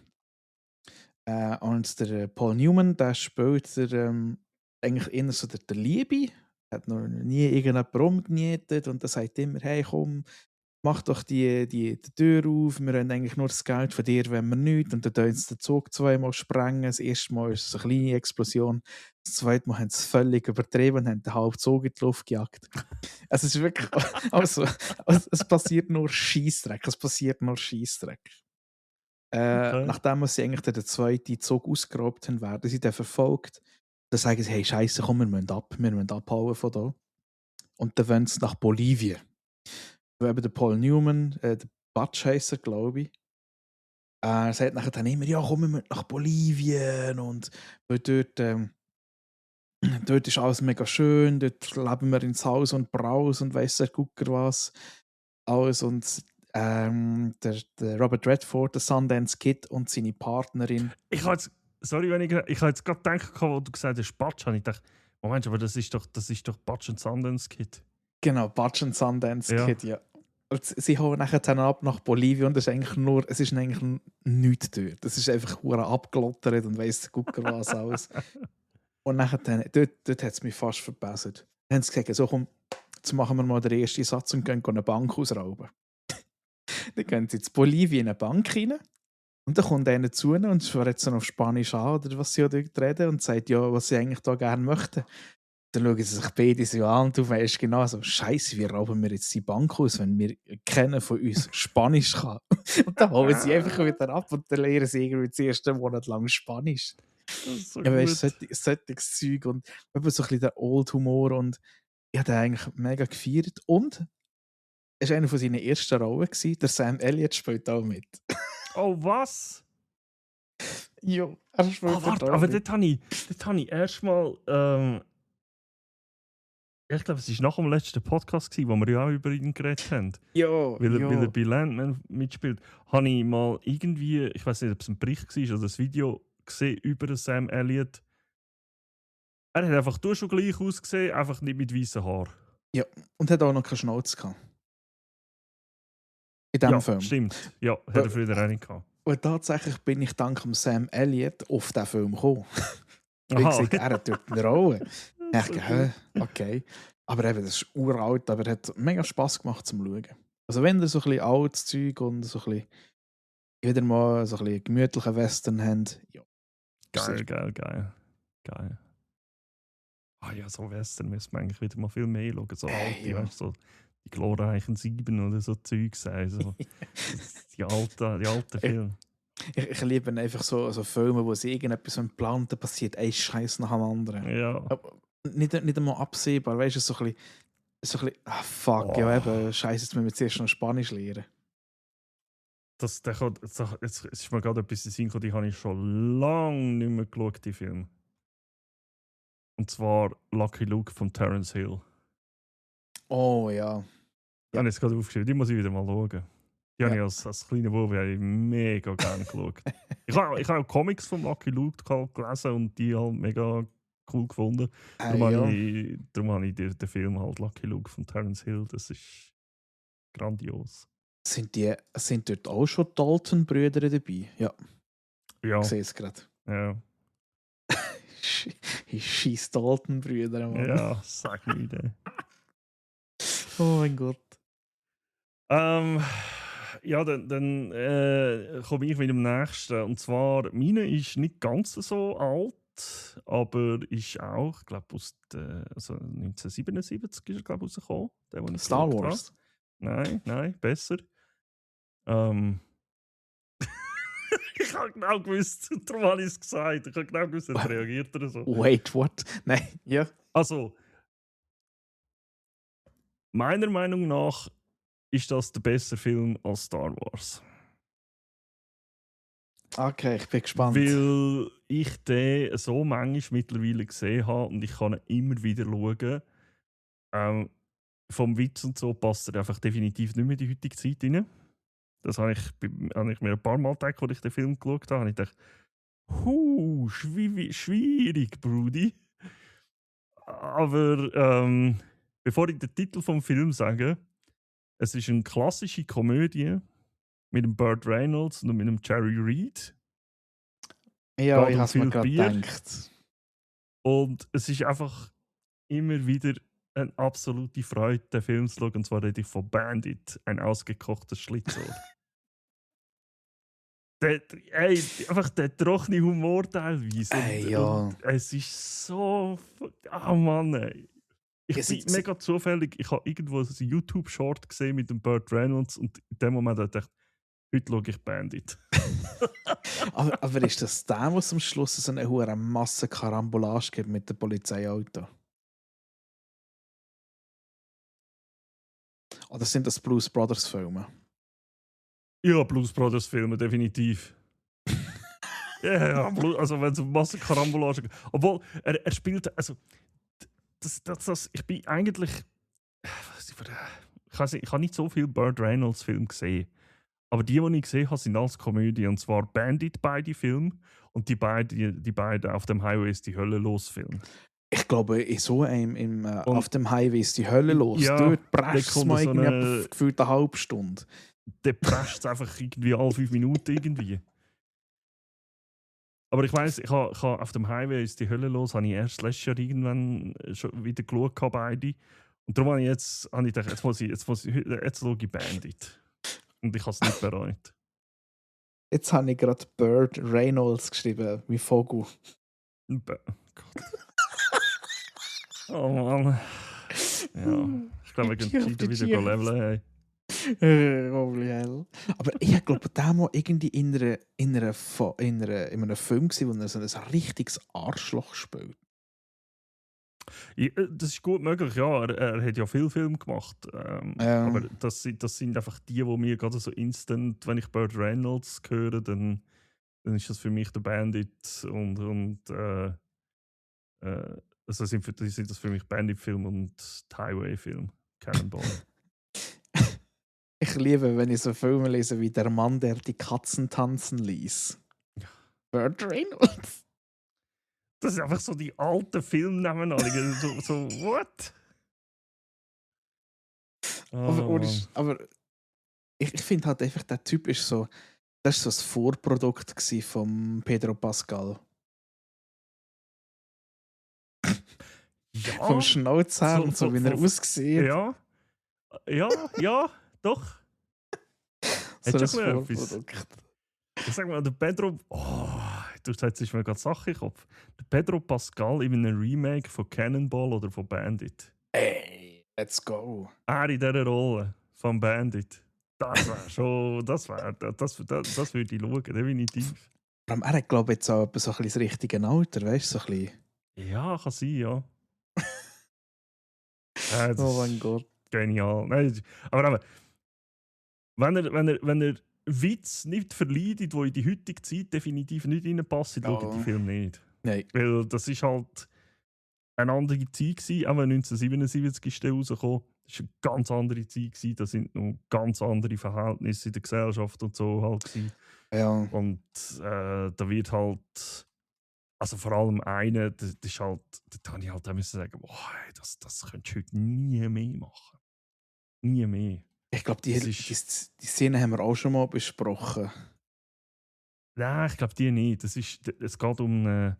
S2: Und der Paul Newman, der spielt eigentlich eher so der Liebe. Er hat noch nie irgendjemand rumgenietet und der sagt immer, hey komm, mach doch die Tür auf, wir haben eigentlich nur das Geld von dir, wenn wir nichts. Und dann tun sie den Zug zweimal sprengen. Das erste Mal ist es eine kleine Explosion. Das zweite Mal haben sie es völlig übertrieben und haben den halben Zug in die Luft gejagt. Es ist wirklich, also, es passiert nur Scheissdreck.
S1: Okay.
S2: Nachdem sie eigentlich den zweiten Zug ausgeraubt haben, werden sie dann verfolgt. Dann sagen sie, hey Scheiße, komm, wir müssen abhauen von da. Und dann wollen sie nach Bolivien. Weil eben der Paul Newman, der Butch heisst er, glaube ich. Er sagt nachher dann immer, ja komm, wir müssen nach Bolivien. Und weil dort ist alles mega schön, dort leben wir ins Haus und Braus und weiss der Gucker was. Alles. Und der Robert Redford, der Sundance Kid und seine Partnerin.
S1: Ich habe jetzt, sorry, wenn ich habe jetzt gerade gedacht, wo du gesagt hast, Batsch, habe ich gedacht, Moment, aber das ist doch Batsch und Sundance Kid.
S2: Genau, Butch und Sundance
S1: Ja.
S2: Kid, ja. Und sie hauen nachher dann ab nach Bolivien und es ist eigentlich nichts dort. Es ist einfach hure abgelottert und weiss der Gucker was alles. Und nachher dort hat es mich fast verbessert. Dann haben sie gesagt, so komm, jetzt machen wir mal den ersten Satz und gehen eine Bank ausrauben. Dann gehen sie in Bolivien in eine Bank rein und dann kommt einer zu ihnen und spricht jetzt auf Spanisch an oder was sie dort reden und sagt, ja, was sie eigentlich da gerne möchten. Dann schauen sie sich beide so an und du weißt genau so, Scheiße, wie rauben wir jetzt die Bank aus, wenn wir keiner von uns Spanisch kann. Und dann holen sie einfach wieder ab und dann lernen sie irgendwie das erste Monat lang Spanisch.
S1: Das ist so
S2: Ja, weißt
S1: gut.
S2: du, solches Zeug und eben so ein bisschen der Old-Humor und ich habe den eigentlich mega gefeiert. Und es war eine von seinen ersten Rollen, der Sam Elliott spielt auch mit.
S1: Oh, was?
S2: Ja, er spielt
S1: Oh, warte,
S2: auch
S1: aber
S2: mit.
S1: dort habe ich erstmal. Ich glaube, es war nach dem letzten Podcast, wo wir ja auch über ihn geredet haben.
S2: Ja,
S1: Weil
S2: ja.
S1: er bei Landman mitspielt. Habe ich mal irgendwie, ich weiß nicht, ob es ein Bericht war oder ein Video gesehen über Sam Elliott. Er hat einfach schon gleich ausgesehen, einfach nicht mit weißen Haaren.
S2: Ja, und hat auch noch keine Schnauze gehabt. In diesem
S1: Ja,
S2: Film.
S1: stimmt. Ja, hat er früher auch nicht gehabt.
S2: Und tatsächlich bin ich dank dem Sam Elliott auf diesen Film gekommen. Wie
S1: Aha.
S2: gesagt, er hat dort eine Rolle. Ich
S1: So
S2: dachte, hä, okay. Aber eben, das ist uralt, aber hat mega Spass gemacht zum Schauen. Also wenn ihr so ein bisschen altes Zeug und so ein bisschen wieder mal so ein bisschen gemütlichen Western habt, ja.
S1: Geil. Ah ja, so Western müssen wir eigentlich wieder mal viel mehr schauen. So alte,
S2: Ja.
S1: weißt du, so die glorreichen 7 oder so Zeug sein. So. die alten Filme.
S2: Ich liebe einfach so Filme, wo sie irgendetwas planen, da passiert ein Scheiß nach dem anderen.
S1: Ja.
S2: nicht einmal absehbar, weißt du, so ein bisschen, fuck, ja eben, scheiße, jetzt müssen wir zuerst noch Spanisch lernen.
S1: Jetzt ist mir gerade etwas in den Sinn gekommen, die habe ich schon lange nicht mehr geschaut, die Film. Und zwar Lucky Luke von Terence Hill.
S2: Oh ja.
S1: Ja. Habe ich jetzt gerade aufgeschrieben, die muss ich wieder mal schauen. Die habe ich als kleiner Bub mega gerne geschaut. Ich habe auch Comics von Lucky Luke gelesen und die halt mega cool gefunden. Darum habe ich den Film halt Lucky Luke von Terence Hill, das ist grandios.
S2: Sind dort auch schon Dalton-Brüder dabei? Ja.
S1: Ja.
S2: Ich sehe es gerade.
S1: Ja.
S2: Ich schieß Dalton-Brüder, Mann.
S1: Ja, sag mir den.
S2: Oh mein Gott.
S1: Ja, dann komme ich mit dem nächsten. Und zwar, meine ist nicht ganz so alt, aber ist auch, ich glaube, also 1977 ist er, glaube ich, rausgekommen. Der, den ich
S2: Star
S1: geschaut
S2: Wars?
S1: habe. Nein, besser. Ich habe genau gewusst, darum habe ich es gesagt. Ich habe genau gewusst, er reagiert oder so.
S2: Wait, what? Nein, ja.
S1: Also, meiner Meinung nach ist das der bessere Film als Star Wars.
S2: Okay, ich bin gespannt.
S1: Weil ich den so manchmal mittlerweile gesehen habe und ich kann ihn immer wieder schauen. Vom Witz und so passt er einfach definitiv nicht mehr in die heutige Zeit rein. Das habe ich mir ein paar Mal gedacht, als ich den Film geschaut habe. Und ich dachte, schwierig, Brudi. Aber bevor ich den Titel vom Film sage, es ist eine klassische Komödie mit dem Burt Reynolds und mit dem Jerry Reed.
S2: Ja, ich habe es mir gerade gedacht.
S1: Und es ist einfach immer wieder eine absolute Freude, den Film zu schauen. Und zwar rede ich von Bandit, ein ausgekochtes Schlitzohr. Einfach der trockene Humor teilweise. Und es ist so... Ah Mann, ey. Ich bin mega zufällig. Ich habe irgendwo einen YouTube-Short gesehen mit dem Burt Reynolds und in dem Moment dachte ich, heute schaue ich Bandit.
S2: aber ist das der, was am Schluss so eine hohe Massenkarambolage gibt mit dem Polizeiauto? Oder sind das Blues Brothers Filme?
S1: Ja, Blues Brothers Filme, definitiv. Ja, also wenn es um Massenkarambolage geht. Obwohl, er spielt, also ich bin eigentlich, ich habe nicht so viele Burt Reynolds Filme gesehen. Aber die ich gesehen habe, sind alles Komödien. Und zwar Bandit, beide Filme. Und die beiden auf dem Highway ist die Hölle los Film.
S2: Ich glaube, in so einem auf dem Highway ist die Hölle los.
S1: Ja,
S2: dort prescht es mal gefühlt eine halbe Stunde.
S1: Der prescht es einfach irgendwie alle 5 Minuten irgendwie. Aber ich weiss, ich habe auf dem Highway ist die Hölle los, habe ich erst letztes Jahr irgendwann schon wieder geschaut, beide. Und darum habe ich gedacht, jetzt schaue ich Bandit. Und ich habe es nicht bereut.
S2: Jetzt habe ich gerade Burt Reynolds geschrieben, wie Vogel.
S1: Gott. Oh Mann. Ja, ich glaube, wir gehen wieder leveln.
S2: Holy hell. Aber ich glaube, der war irgendwie in einem Film, wo er so ein richtiges Arschloch spielt.
S1: Ja, das ist gut möglich, ja. Er hat ja viele Filme gemacht. Aber das sind einfach die mir gerade so instant, wenn ich Burt Reynolds höre, dann ist das für mich der Bandit also sind das für mich Bandit-Film und Highway-Film, Cannonball.
S2: Ich liebe, wenn ich so Filme lese wie Der Mann, der die Katzen tanzen ließ. Burt Reynolds.
S1: Das sind einfach so die alten Filmnamen. so what?
S2: Aber ich finde halt einfach, der Typ ist so. Das war so das Vorprodukt von Pedro Pascal.
S1: Ja,
S2: vom Schnauz her und so, wie er aussieht.
S1: Ja, doch.
S2: So
S1: ein
S2: Vorprodukt.
S1: Ich sag mal, der Pedro. Du setzt mir gerade Sachen in den Kopf. Der Pedro Pascal in einem Remake von Cannonball oder von Bandit.
S2: Ey, let's go.
S1: Er in dieser Rolle von Bandit. Das wäre schon. Das würde ich schauen, definitiv.
S2: Er hat, glaube ich, jetzt auch so ein bisschen das richtige Alter, weißt du? So ein bisschen.
S1: Ja, kann sein, ja. Das
S2: Oh mein
S1: ist
S2: Gott.
S1: genial. Nein, aber wenn er Witz nicht verleidet, die in die heutige Zeit definitiv nicht reinpassen, schaut
S2: Ja.
S1: die Film nicht.
S2: Nein.
S1: Weil das ist halt eine andere Zeit gewesen, auch wenn 1977 ist der rausgekommen. Das war eine ganz andere Zeit gewesen. Da sind noch ganz andere Verhältnisse in der Gesellschaft und so halt gewesen.
S2: Ja.
S1: Und da wird halt, also vor allem einer, das ist halt, da habe ich halt auch müssen sagen, boah, ey, das könntest du heute nie mehr machen. Nie mehr.
S2: Ich glaube,
S1: Das ist,
S2: die Szene haben wir auch schon mal besprochen.
S1: nein, ich glaube die nicht. Es geht um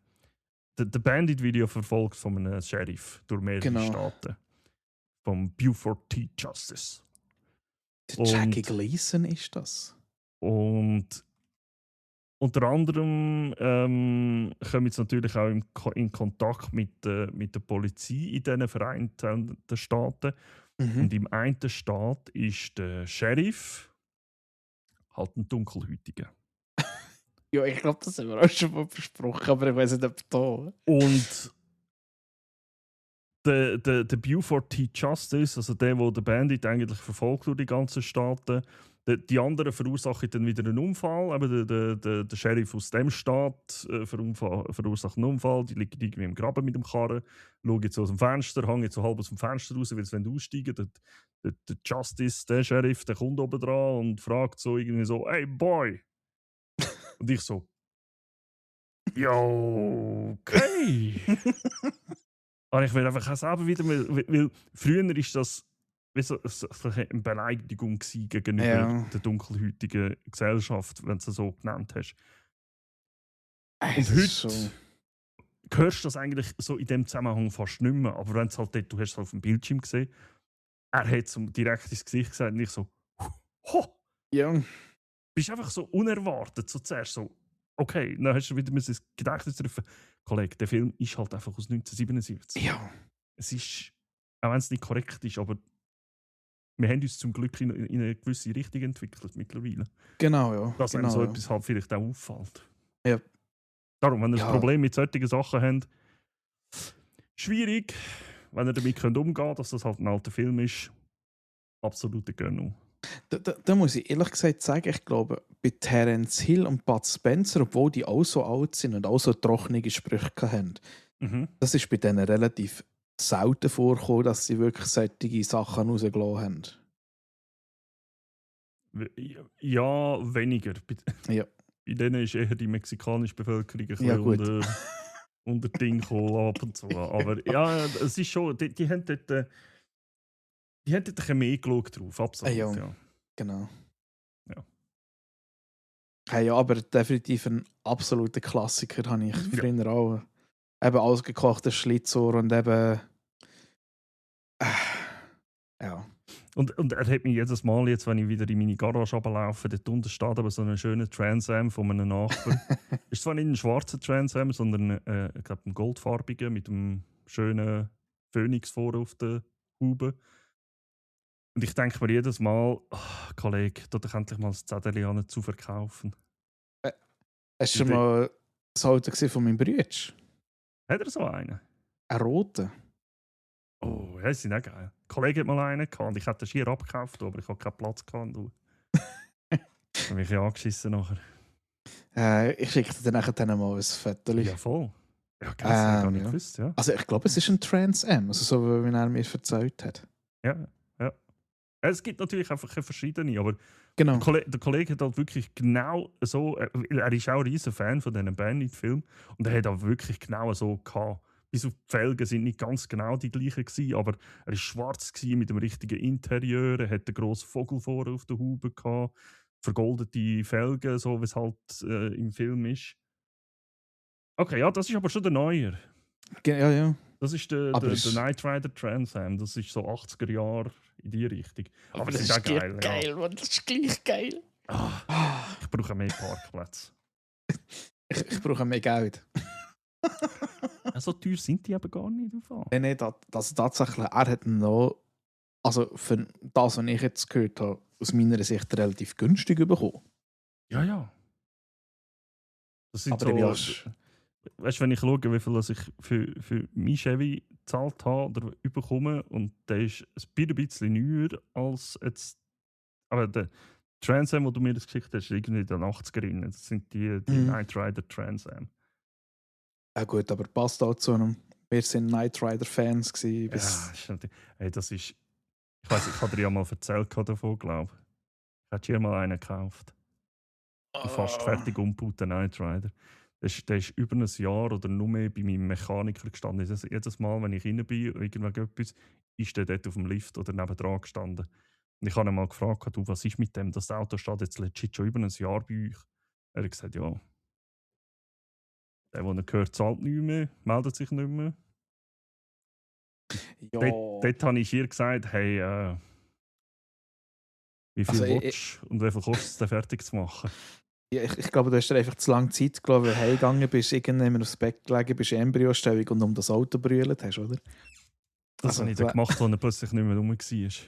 S1: der Bandit Video verfolgt von einem Sheriff durch mehrere
S2: Genau.
S1: Staaten. Vom Beaufort T. Justice.
S2: Der Jackie Gleason ist das.
S1: Und unter anderem kommen jetzt natürlich auch in Kontakt mit der Polizei in diesen Vereinten Staaten.
S2: Mhm.
S1: Und im einen Staat ist der Sheriff halt ein Dunkelhäutiger.
S2: Ja, ich glaube, das haben wir auch schon mal besprochen, aber ich weiß nicht, ob da.
S1: Und der Beaufort T. Justice, also der Bandit eigentlich verfolgt durch die ganzen Staaten, die anderen verursachen dann wieder einen Unfall. Aber der Sheriff aus dem Staat verursacht einen Unfall. Die liegen irgendwie im Graben mit dem Karren, schauen jetzt aus dem Fenster, hängen jetzt so halb aus dem Fenster raus, weil sie aussteigen wollen. Der Justice, der Sheriff, der kommt oben dran und fragt so irgendwie so: «Hey Boy!» Und ich so: «Jo, okay!» Aber ich will einfach auch selber wieder, weil früher ist das wie so eine Beleidigung gegenüber der dunkelhäutigen Gesellschaft, wenn du es so genannt hast. Und heute hörst du das eigentlich so in dem Zusammenhang fast nicht mehr. Aber wenn es halt dort, du hast es auf dem Bildschirm gesehen, er hat es direkt ins Gesicht gesagt und ich so, ho!
S2: Ja.
S1: Bist einfach so unerwartet, so zuerst so, okay, dann hast du wieder ins Gedächtnis rufen. Kollege, der Film ist halt einfach aus 1977.
S2: Ja.
S1: Es ist, auch wenn es nicht korrekt ist, aber wir haben uns zum Glück in eine gewisse Richtung entwickelt mittlerweile.
S2: Genau, ja.
S1: Dass einem so etwas halt vielleicht auch auffällt.
S2: Ja.
S1: Darum, wenn ihr ein Problem mit solchen Sachen habt, schwierig, wenn ihr damit umgehen könnt, dass das halt ein alter Film ist, absolute Gönnung.
S2: Da muss ich ehrlich gesagt sagen, ich glaube, bei Terence Hill und Bud Spencer, obwohl die auch so alt sind und auch so trockene Sprüche haben, das ist bei denen relativ selten vorgekommen, dass sie wirklich solche Sachen rausgelassen haben.
S1: Ja, weniger.
S2: Ja.
S1: Bei denen ist eher die mexikanische Bevölkerung ein
S2: Ja,
S1: bisschen unter Ding gekommen ab und zu. Aber ja, es ist schon, die haben dort ein bisschen mehr geschaut drauf, absolut. Ja.
S2: Genau.
S1: Ja.
S2: Hey, ja, aber definitiv ein absoluter Klassiker habe ich früher auch. Eben ausgekochter Schlitzohr und eben. Ja.
S1: Und er hat mich jedes Mal, jetzt, wenn ich wieder in meine Garage runterlaufe, dort unten steht aber so einen schönen Trans Am von einem Nachbarn. Ist zwar nicht ein schwarzer Trans Am, sondern ich glaube ein goldfarbiger mit einem schönen Phönix vorne auf der Haube. Und ich denke mir jedes Mal, Kollege, da doch endlich mal das Zettel an zu verkaufen.
S2: Hast du schon mal das Auto von meinem Bruder?
S1: Hat er so einen?
S2: Ein roten?
S1: Oh, ja, die sind auch geil. Ein Kollege hat mal einen gehabt und ich hätte den schier abgekauft, aber ich hatte keinen Platz gehabt. Ich habe mich angeschissen nachher.
S2: Ich schicke dir dann mal ein Foto.
S1: Ja, voll. Ja, das habe ich gar nicht gewusst, ja.
S2: Also ich glaube, es ist ein Trans Am, also so wie er mir erzählt hat.
S1: Ja. Es gibt natürlich einfach verschiedene, aber
S2: genau.
S1: Der Kollege hat halt wirklich genau so, er ist auch ein riesen Fan von diesen Bandit-Filmen und er hat auch wirklich genau so gehabt. Bis auf die Felgen sind nicht ganz genau die gleichen gewesen, aber er war schwarz gewesen, mit dem richtigen Interieur, er hat einen grossen Vogel vorne auf der Haube gehabt, vergoldete Felgen, so wie es halt im Film ist. Okay, ja, das ist aber schon der Neuer.
S2: Ja.
S1: Das ist der Knight Rider Trans Am, das ist so 80er Jahre in die Richtung. Aber das ist auch geil.
S2: Geil, Mann, das ist gleich geil.
S1: Ich brauche mehr Parkplätze.
S2: Ich brauche mehr Geld.
S1: So teuer sind die aber gar nicht.
S2: Nein, das tatsächlich. Er hat noch, also für das, was ich jetzt gehört habe, aus meiner Sicht relativ günstig bekommen.
S1: Ja. Das sind
S2: aber
S1: so. Weißt du, wenn ich schaue, wie viel ich für mein Chevy gezahlt habe oder bekomme und der ist ein bisschen neuer als jetzt. Aber der Trans Am, wo du mir das geschickt hast, ist irgendwie in den 80er. Das sind die Knight Rider Trans Am.
S2: Ja gut, aber passt auch zu einem. Wir sind Knight Rider Fans gewesen,
S1: Ja, ist natürlich. Hey, das ist. Ich weiß, ich habe dir ja mal erzählt davon, glaube ich. Ich hätte hier mal einen gekauft. Einen fast fertig umgebauten Knight Rider. Der ist über ein Jahr oder noch mehr bei meinem Mechaniker gestanden. Jedes Mal, wenn ich rein bin, irgendetwas, ist der dort auf dem Lift oder nebendran gestanden. Und ich habe ihn mal gefragt, du, was ist mit dem? Das Auto steht jetzt legit schon über ein Jahr bei euch. Er hat gesagt, ja, der, der ihn gehört, zahlt nicht mehr, meldet sich nicht mehr.
S2: Ja.
S1: Dort habe ich ihr gesagt, hey, wie viel
S2: Also,
S1: willst du und wie viel kostet es, den fertig zu machen?
S2: Ja, ich glaube, du hast dir einfach zu lange Zeit gelassen, weil du heimgegangen bist, irgendjemand aufs Bett gelegen bist, Embryostellung und um das Auto brüllt hast, oder?
S1: Das habe ich dann gemacht, als er plötzlich nicht mehr rum war. Ich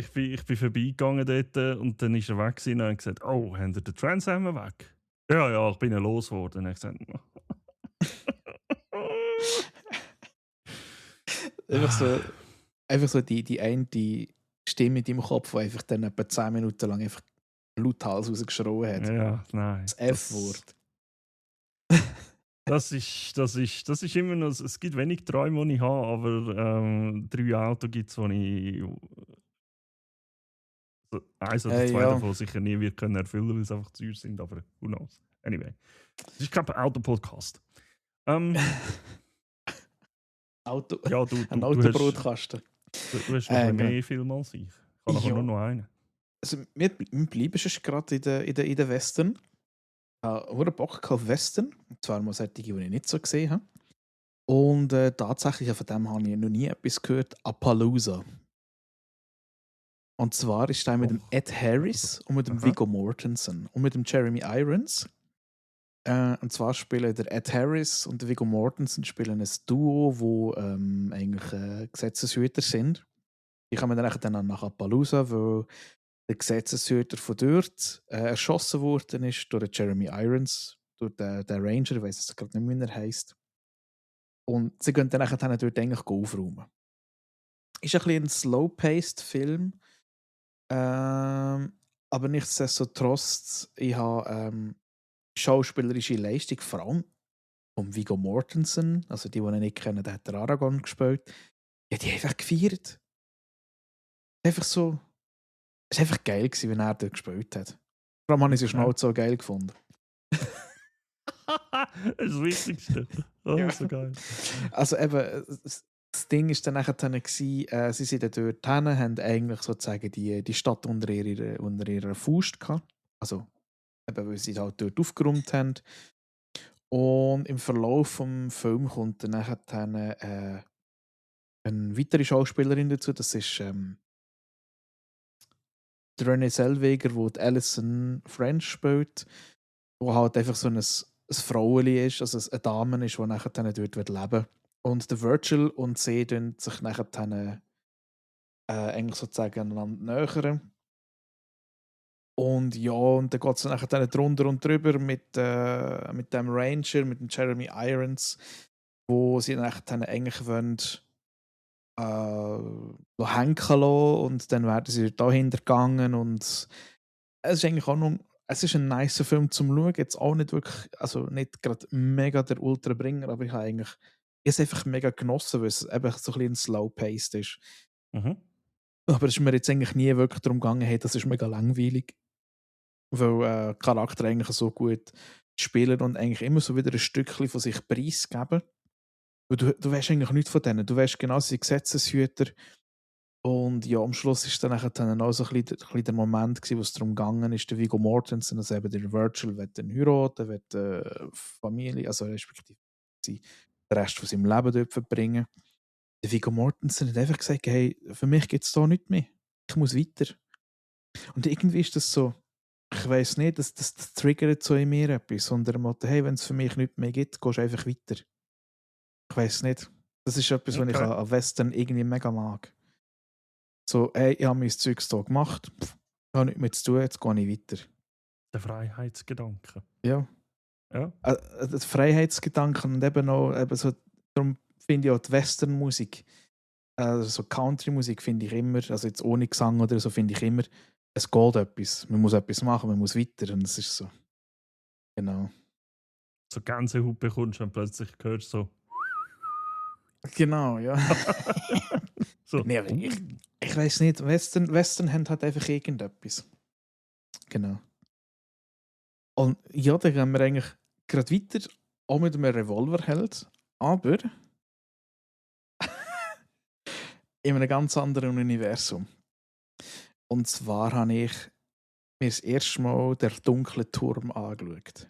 S1: weiss, ich bin vorbeigegangen dort und dann ist er weg gewesen und hat gesagt, oh, haben ihr den Trans Am weg? Ja, ich bin ja losgeworden. Und ich gesagt,
S2: einfach so die eine Stimme in deinem Kopf, die einfach dann etwa 10 Minuten lang einfach lauthals rausgeschrien hat.
S1: ja, nein.
S2: Das F-Wort.
S1: Das ist immer noch, es gibt wenig Träume, die ich habe, aber 3 Autos gibt es, die ich eins oder zwei davon sicher nie wird können erfüllen, weil sie einfach zu teuer sind, aber who knows. Anyway. Das ist kein Autopodcast.
S2: Auto,
S1: ja,
S2: ein Autobrotkasten.
S1: Du hast noch mehr Filme als ich. Ich habe nur noch einen.
S2: Also, wir bleiben schon gerade in den Western. Ich habe Bock auf Western. Und zwar mal solche, die ich nicht so gesehen habe. Und tatsächlich, von dem habe ich noch nie etwas gehört. Appaloosa. Und zwar ist der mit dem Ed Harris und mit dem Viggo Mortensen und mit dem Jeremy Irons. Und zwar spielen der Ed Harris und der Viggo Mortensen spielen ein Duo, wo eigentlich Gesetzeshüter sind. Die kommen dann nach Appaloosa, weil der Gesetzeshüter von dort erschossen worden ist durch Jeremy Irons, durch den Ranger, ich weiß es gerade nicht mehr, wie er heisst. Und sie gehen dann dort eigentlich aufräumen. Ist ein bisschen ein slow-paced Film, aber nichtsdestotrotz, ich habe schauspielerische Leistung, vor allem von Viggo Mortensen, also die ihn nicht kennen, der hat der Aragorn gespielt, ja, die einfach gefeiert. Einfach so, es war einfach geil, wenn er dort gespielt hat. Vor allem habe ich es schon so geil gefunden.
S1: Das ist das Wichtigste. Oh, ja. So geil.
S2: Also eben, das Ding war dann nachher, sie sind dann dort hin, haben eigentlich sozusagen die Stadt unter ihrer Faust gehabt. Also eben, weil sie halt dort aufgeräumt haben. Und im Verlauf des Films kommt dann nachher eine weitere Schauspielerin dazu, das ist die Renée Zellweger, die Alison French spielt, wo halt einfach so ein Fraueli ist, also eine Dame ist, die nachher dort leben wird. Und der Virgil und sie tun sich nachher eigentlich sozusagen einander nähern. Und ja, und dann geht es nachher drunter und drüber mit dem Ranger, mit dem Jeremy Irons, wo sie nachher eigentlich wollen hängen lassen und dann werden sie da hintergegangen und es ist eigentlich auch noch, es ist ein nicer Film zum Schauen, jetzt auch nicht wirklich, also nicht gerade mega der Ultrabringer, aber ich habe es einfach mega genossen, weil es eben so ein bisschen slow-paced ist.
S1: Mhm.
S2: Aber es ist mir jetzt eigentlich nie wirklich darum gegangen, hey, das ist mega langweilig, weil Charakter eigentlich so gut spielen und eigentlich immer so wieder ein Stückchen von sich preisgeben. Du weißt eigentlich nichts von denen. Du weißt genau, sie sind Gesetzeshüter. Und ja, am Schluss war dann auch so ein bisschen der Moment, wo es darum gegangen ist, der Viggo Mortensen, also eben der Virgil, will dann heiraten, will Familie, also respektive den Rest von seinem Leben dort verbringen. Der Viggo Mortensen hat einfach gesagt, hey, für mich gibt es da nichts mehr. Ich muss weiter. Und irgendwie ist das so, ich weiss nicht, das triggert so in mir etwas. Unter dem Motto, hey, wenn es für mich nichts mehr gibt, gehst du einfach weiter. Ich weiss nicht. Das ist etwas, was ich an Western irgendwie mega mag. So, hey, ich habe mein Zeug hier gemacht, ich habe nichts mehr zu tun, jetzt gehe ich weiter.
S1: Der Freiheitsgedanke.
S2: Ja.
S1: ja.
S2: Der Freiheitsgedanken und eben auch, eben so, darum finde ich auch die Westernmusik, also so Country-Musik finde ich immer, also jetzt ohne Gesang oder so, finde ich immer, es geht etwas. Man muss etwas machen, man muss weiter und es ist so. Genau.
S1: So Gänsehaut bekommst und plötzlich hörst du so.
S2: Genau, ja.
S1: so.
S2: Nee, aber ich weiß nicht, Western haben halt einfach irgendetwas. Genau. Und ja, dann gehen wir eigentlich gerade weiter, auch mit einem Revolverheld, aber in einem ganz anderen Universum. Und zwar habe ich mir das erste Mal der dunkle Turm angeschaut.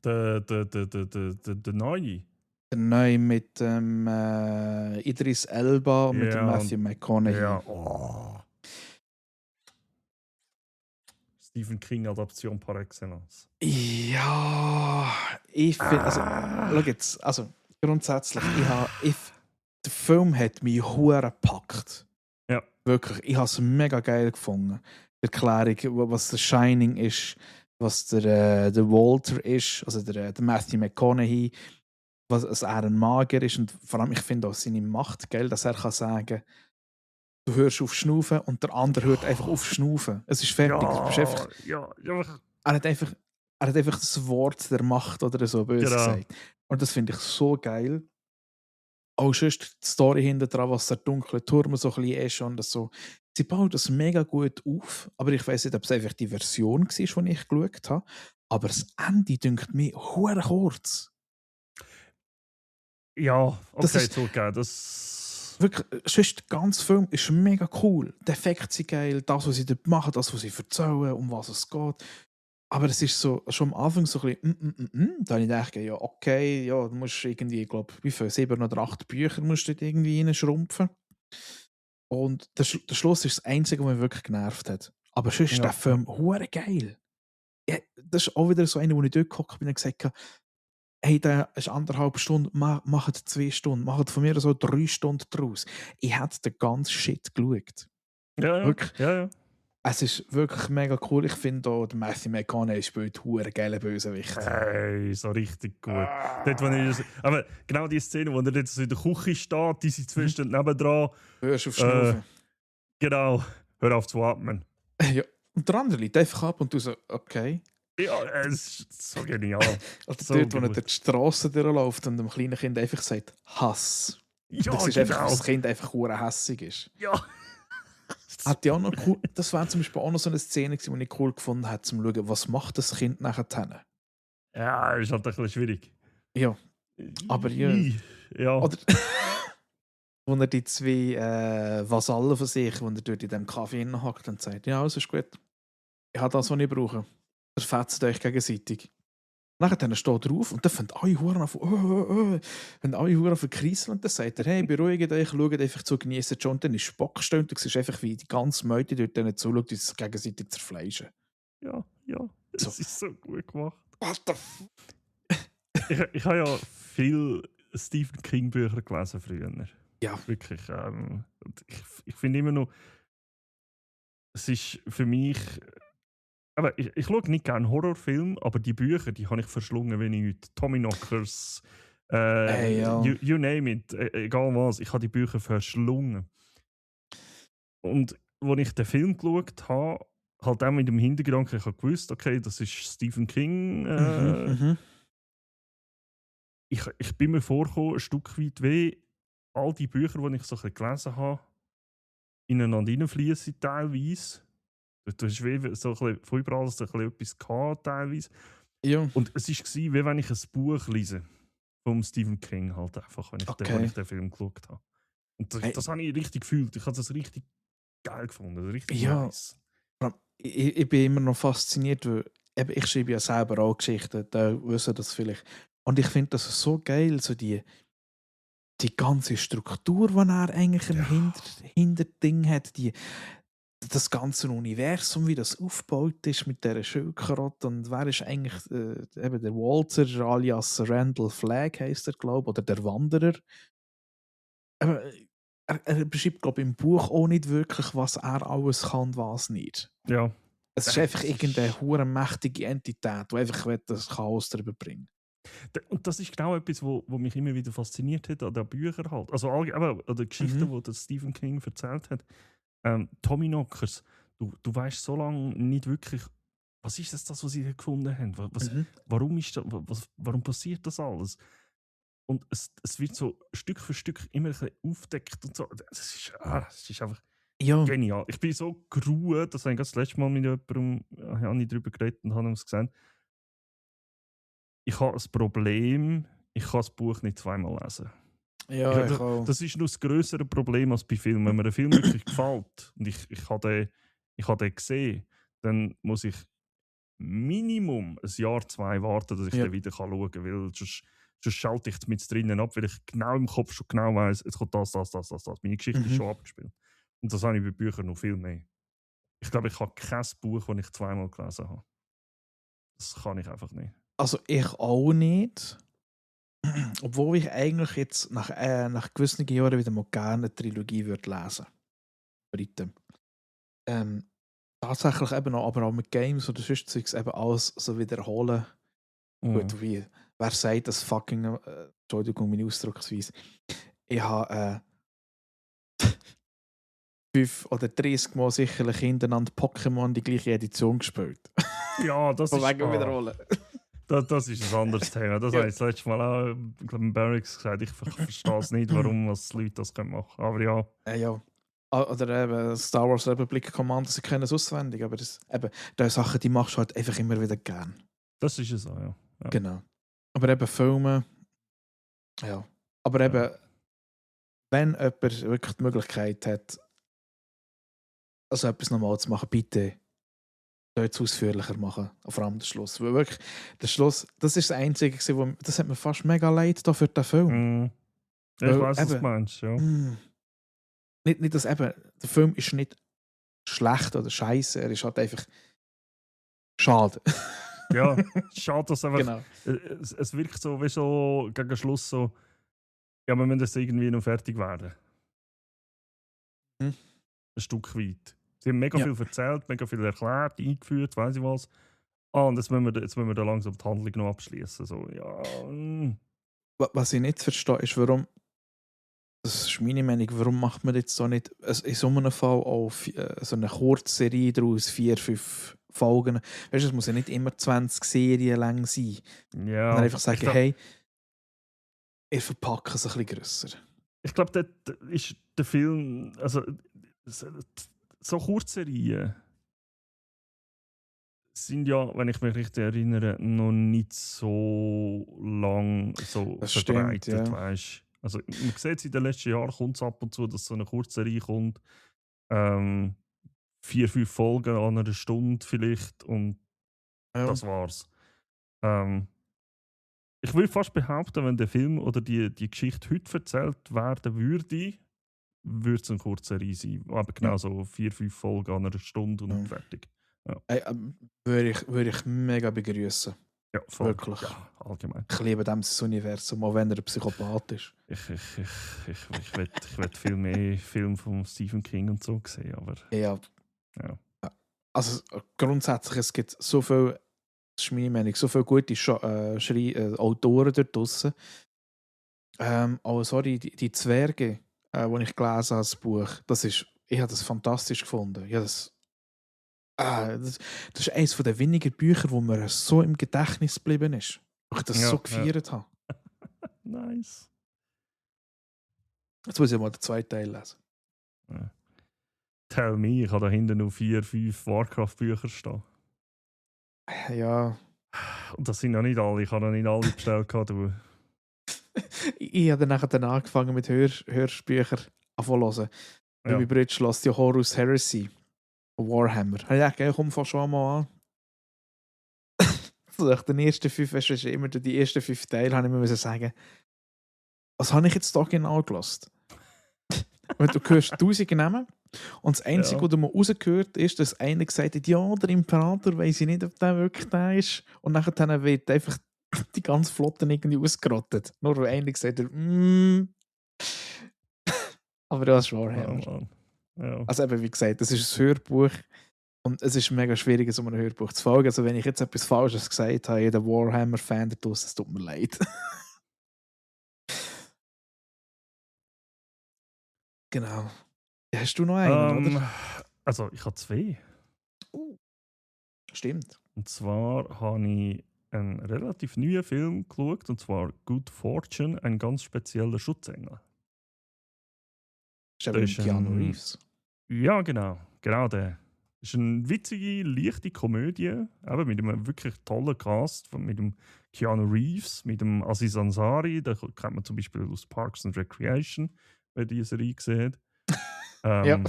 S1: Der Neue.
S2: Der neue mit dem Idris Elba und mit dem
S1: Ja,
S2: Matthew McConaughey.
S1: ja. Oh. Stephen King-Adaption par excellence.
S2: Ja, ich finde, also, schau jetzt, also grundsätzlich, der Film hat mich hure gepackt.
S1: Ja.
S2: Wirklich, ich habe es mega geil gefunden. Die Erklärung, was der Shining ist, was der Walter ist, also der Matthew McConaughey, was er ein Magier ist und vor allem, ich finde auch seine Macht geil, dass er kann sagen, du hörst auf Schnaufen und der andere hört einfach auf Schnaufen. Es ist fertig. Du bist einfach,
S1: Ja.
S2: er hat einfach das Wort der Macht oder so böse
S1: Genau.
S2: gesagt. Und das finde ich so geil. Auch sonst die Story hinter dran, was der dunkle Turm so ein bisschen ist und das so. Sie baut das mega gut auf, aber ich weiß nicht, ob es einfach die Version war, die ich geschaut habe. Aber das Ende dünkt mir hure kurz.
S1: Ja,
S2: Das
S1: okay,
S2: ist
S1: zugegeben. Das.
S2: wirklich, sonst der ganze Film ist mega cool. Die Effekte sind geil, das, was sie dort machen, das, was sie erzählen, um was es geht. Aber es ist so, schon am Anfang so ein bisschen, da habe ich gedacht, ja, okay, ja, du musst irgendwie, ich glaube, wie viel, 7 oder 8 Bücher musst du dort irgendwie reinschrumpfen. Und der Schluss ist das Einzige, was mich wirklich genervt hat. Aber sonst ist
S1: Ja,
S2: der Film hure geil. Ja, das ist auch wieder so einer, wo ich dort gehockt bin und gesagt habe, hey, der ist 1,5 Stunden, macht 2 Stunden, macht von mir so 3 Stunden draus. Ich hätte den ganzen Shit geschaut.
S1: ja.
S2: Wirklich.
S1: Ja.
S2: Es ist wirklich mega cool. Ich finde auch, der Matthew McConaughey spielt hure geile Bösewicht.
S1: Hey, so richtig gut. Dort, aber genau die Szene, wo er jetzt so in der Küche steht, die sind 2 Stunden nebendran.
S2: Hörst auf Schnaufen.
S1: Genau, hör auf zu atmen.
S2: Ja. Und der andere liegt einfach ab und du so, okay.
S1: Ja, es ist so genial.
S2: Oder
S1: So
S2: dort, wo er
S1: gut.
S2: durch die Straße durchläuft und dem kleinen Kind einfach sagt, Hass.
S1: Ja,
S2: Du siehst
S1: genau.
S2: einfach, dass das Kind einfach hure hässig ist.
S1: Ja.
S2: Hat ja auch noch cool, das wäre zum Beispiel auch noch so eine Szene gewesen, die ich cool gefunden habe, zum schauen, was macht das Kind nachher hin.
S1: Ja, ist halt ein bisschen schwierig.
S2: Ja, aber ja.
S1: Ja.
S2: Oder wo er die 2 Vasallen von sich, wo er dort in dem Kaffee hockt und sagt, ja, alles ist gut. Ich habe das, was ich brauche. Verfetzt euch gegenseitig. Nachher steht er auf und dann fangen alle Huren an verkreiseln und dann sagt er, hey, beruhigt euch, schaut einfach zu, genießen schon. Und dann ist Spock und du siehst einfach, wie die ganze Meute dort denen zuschaut, die sich gegenseitig zerfleischen.
S1: Ja. Es
S2: So.
S1: ist so gut gemacht.
S2: What the
S1: Ich habe ja viel Stephen King Bücher gelesen früher.
S2: Ja.
S1: Wirklich. Und ich finde immer noch, es ist für mich. Aber ich schaue nicht gerne Horrorfilme, aber die Bücher, die habe ich verschlungen wie nichts. Tommyknockers,
S2: ja.
S1: you name it, egal was. Ich habe die Bücher verschlungen. Und als ich den Film geschaut habe, halt auch mit dem Hintergedanken, ich habe gewusst, okay, das ist Stephen King. Ich bin mir vorgekommen, ein Stück weit wie all die Bücher, die ich so ein bisschen gelesen habe, ineinander hineinfließen teilweise. Du hast wie so ein bisschen, von überall so ein bisschen etwas gehabt, teilweise.
S2: Ja.
S1: Und es war wie wenn ich ein Buch lese vom Stephen King, halt einfach, wenn ich den Film geschaut habe. Und das habe ich richtig gefühlt. Ich habe das richtig geil gefunden, richtig nice.
S2: Ich bin immer noch fasziniert, weil ich schreibe ja selber auch Geschichten, da wissen das vielleicht. Und ich finde das so geil, so die ganze Struktur, die er eigentlich im Hinterding hat, das ganze Universum, wie das aufgebaut ist mit dieser Schildkröte und wer ist eigentlich eben der Walter alias Randall Flagg heisst er, glaube ich, oder der Wanderer. Aber er beschreibt, glaube ich, im Buch auch nicht wirklich, was er alles kann und was nicht.
S1: Ja.
S2: Es ist einfach irgendeine hure mächtige Entität, die einfach das Chaos darüber bringt.
S1: Und das ist genau etwas, wo mich immer wieder fasziniert hat an den Büchern halt. Also an den Geschichten,
S2: Mhm.
S1: die der Stephen King erzählt hat. Tommyknockers, du weißt so lange nicht wirklich, was ist das, was sie da gefunden haben?
S2: Mhm.
S1: Warum, warum passiert das alles? Und es wird so Stück für Stück immer ein bisschen aufgedeckt und so. Es ist einfach
S2: Ja,
S1: genial. Ich bin so geruhen, das habe ich das letzte Mal mit jemandem darüber geredet und habe uns gesagt, ich habe ein Problem, ich kann das Buch nicht zweimal lesen.
S2: ja, ich auch.
S1: Das ist noch das grössere Problem als bei Filmen. Wenn mir ein Film wirklich gefällt und ich habe den gesehen, dann muss ich Minimum ein Jahr, 2 warten, dass ich
S2: Ja.
S1: den wieder schauen kann. Weil sonst schalte ich mit drinnen ab, weil ich genau im Kopf schon genau weiss, jetzt kommt das. Meine Geschichte ist
S2: Mhm.
S1: schon abgespielt. Und das habe ich bei Büchern noch viel mehr. Ich glaube, ich habe kein Buch, das ich zweimal gelesen habe. Das kann ich einfach nicht.
S2: Also ich auch nicht. Obwohl ich eigentlich jetzt nach gewissen Jahren wieder mal gerne eine Trilogie würde lesen würde. Tatsächlich eben noch, aber auch mit Games oder sonst Zeugs eben alles so wiederholen.
S1: Mhm.
S2: Gut, wie wer sagt das fucking Entschuldigung, meine Ausdrucksweise. Ich habe 5 oder 30 Mal sicherlich hintereinander Pokémon die gleiche Edition gespielt.
S1: Ja, das
S2: Von
S1: ist.
S2: wegen wiederholen.
S1: Das ist ein anderes Thema. Das
S2: Ja.
S1: habe ich das letzte Mal auch ich glaube, im Barracks gesagt. Ich verstehe es nicht, warum was Leute das machen können. Aber ja.
S2: Ja. Oder eben Star Wars Republic Commando, sie können es auswendig, aber das Sachen, die machst du halt einfach immer wieder gern.
S1: Das ist es so, ja.
S2: Genau. Aber eben Filme, ja. Aber eben, wenn jemand wirklich die Möglichkeit hat, also etwas normal zu machen, bitte dort ausführlicher machen, vor allem den Schluss. Weil wirklich, der Schluss, das ist das Einzige, das hat mir fast mega leid da für den Film.
S1: Ich weiß, was du meinst, ja.
S2: Nicht, dass eben, der Film ist nicht schlecht oder scheiße, er ist halt einfach schade.
S1: Ja, schade, dass einfach.
S2: Genau.
S1: Es wirkt so wie so gegen Schluss so. Ja, wir müssen jetzt irgendwie noch fertig werden.
S2: Hm.
S1: Ein Stück weit. Sie haben mega
S2: Ja.
S1: viel erzählt, mega viel erklärt, eingeführt, weiss ich was. Und jetzt müssen wir da langsam die Handlung noch abschließen. So, ja.
S2: Was ich nicht verstehe, ist, warum, das ist meine Meinung, warum macht man jetzt so nicht in so einem Fall auch so eine Kurzserie daraus, 4, 5 Folgen. Weißt du, es muss ja nicht immer 20 Serien lang sein.
S1: Ja.
S2: Und dann einfach sagen, hey, ich verpacke es ein bisschen grösser.
S1: Ich glaube, dort ist der Film, also so Kurzserien sind ja, wenn ich mich richtig erinnere, noch nicht so lang so
S2: Das
S1: verbreitet,
S2: stimmt, ja.
S1: weißt. Also man sieht es in den letzten Jahren kommt es ab und zu, dass so eine Kurzserie kommt, 4, 5 Folgen an einer Stunde vielleicht und das war's. Ich würde fast behaupten, wenn der Film oder die Geschichte heute erzählt werden würde, würde es eine Kurzserie sein. Aber genau so 4, 5 Folgen an einer Stunde und fertig. Ja.
S2: Würde ich mega begrüßen.
S1: Ja, voll.
S2: Wirklich.
S1: Ja, allgemein.
S2: Ich liebe dieses Universum, auch wenn er ein Psychopath ist.
S1: Ich will viel mehr Filme von Stephen King und so sehen, aber.
S2: Ja.
S1: Ja.
S2: Also grundsätzlich, es gibt so viel, das ist meine Meinung, so viele gute Autoren dort draussen. Oh, sorry, die Zwerge, die ich gelesen habe, das Buch, ich habe das fantastisch gefunden. Das ist eines der wenigen Bücher, wo mir so im Gedächtnis geblieben ist. Weil ich das so gefeiert habe.
S1: Nice.
S2: Jetzt muss ich mal den zweiten Teil lesen.
S1: Ja. Tell me, ich habe da hinten noch 4, 5 Warcraft-Bücher stehen.
S2: Ja.
S1: Und das sind noch nicht alle, ich habe noch nicht alle bestellt. Du.
S2: Ich habe dann angefangen mit Hörbüchern anzuhören.
S1: Ja.
S2: Mein Bruder schloss die Horus Heresy. Warhammer. Ich dachte, komm, fang schon mal an. Nach den ersten 5, weißt du, immer die ersten 5 Teile, habe ich mir sagen, was habe ich jetzt da genau gelassen? Weil du hörst 1000 Namen und das Einzige, was du mal rausgehört ist, dass einer gesagt hat, ja, der Imperator, weiss ich nicht, ob der wirklich da ist. Und nachher wird einfach die ganze Flotte irgendwie ausgerottet. Nur weil einer gesagt hat, Aber das ist Warhammer.
S1: Ja.
S2: Also eben, wie gesagt, das ist ein Hörbuch. Und es ist mega schwierig, so einem Hörbuch zu folgen. Also wenn ich jetzt etwas Falsches gesagt habe, jeder Warhammer-Fan da draussen, es tut mir leid. Genau. Hast du noch einen, oder?
S1: Also, ich habe 2.
S2: Uh, stimmt.
S1: Und zwar habe ich einen relativ neuen Film geschaut, und zwar Good Fortune, ein ganz spezieller Schutzengel.
S2: Ist aber
S1: Das
S2: mit
S1: ist
S2: Keanu
S1: ein.
S2: Reeves.
S1: Ja, genau der. Das ist eine witzige, leichte Komödie, eben mit einem wirklich tollen Cast, mit dem Keanu Reeves, mit dem Aziz Ansari, den kennt man zum Beispiel aus Parks and Recreation, wer diese Serie gesehen hat.
S2: Ja.
S1: Ähm,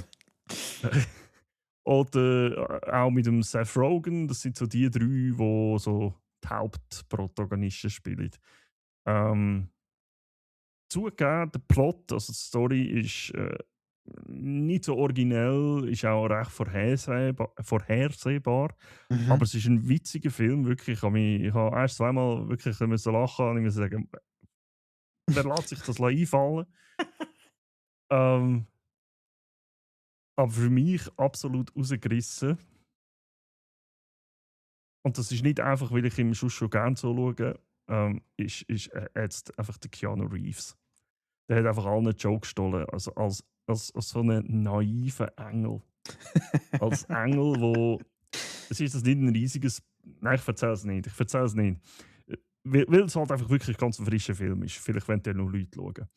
S1: oder auch mit dem Seth Rogen, das sind so die 3, die so die Hauptprotagonisten spielen. Ähm, Zugegeben, der Plot, also die Story ist nicht so originell, ist auch recht vorhersehbar. Aber
S2: Mhm.
S1: es ist ein witziger Film, wirklich. Ich habe erst zweimal wirklich müssen lachen und ich muss sagen, wer lässt sich das einfallen? Ähm, aber für mich absolut rausgerissen. Und das ist nicht einfach, weil ich ihm schon gerne zuschaue, ist jetzt einfach der Keanu Reeves. Der hat einfach allen Joke gestohlen. Also als so einen naiven Engel. Als Engel, wo. Es ist das nicht ein riesiges. Nein, ich erzähle es nicht. Weil es halt einfach wirklich ganz ein frischer Film ist. Vielleicht wollen ja nur Leute schauen.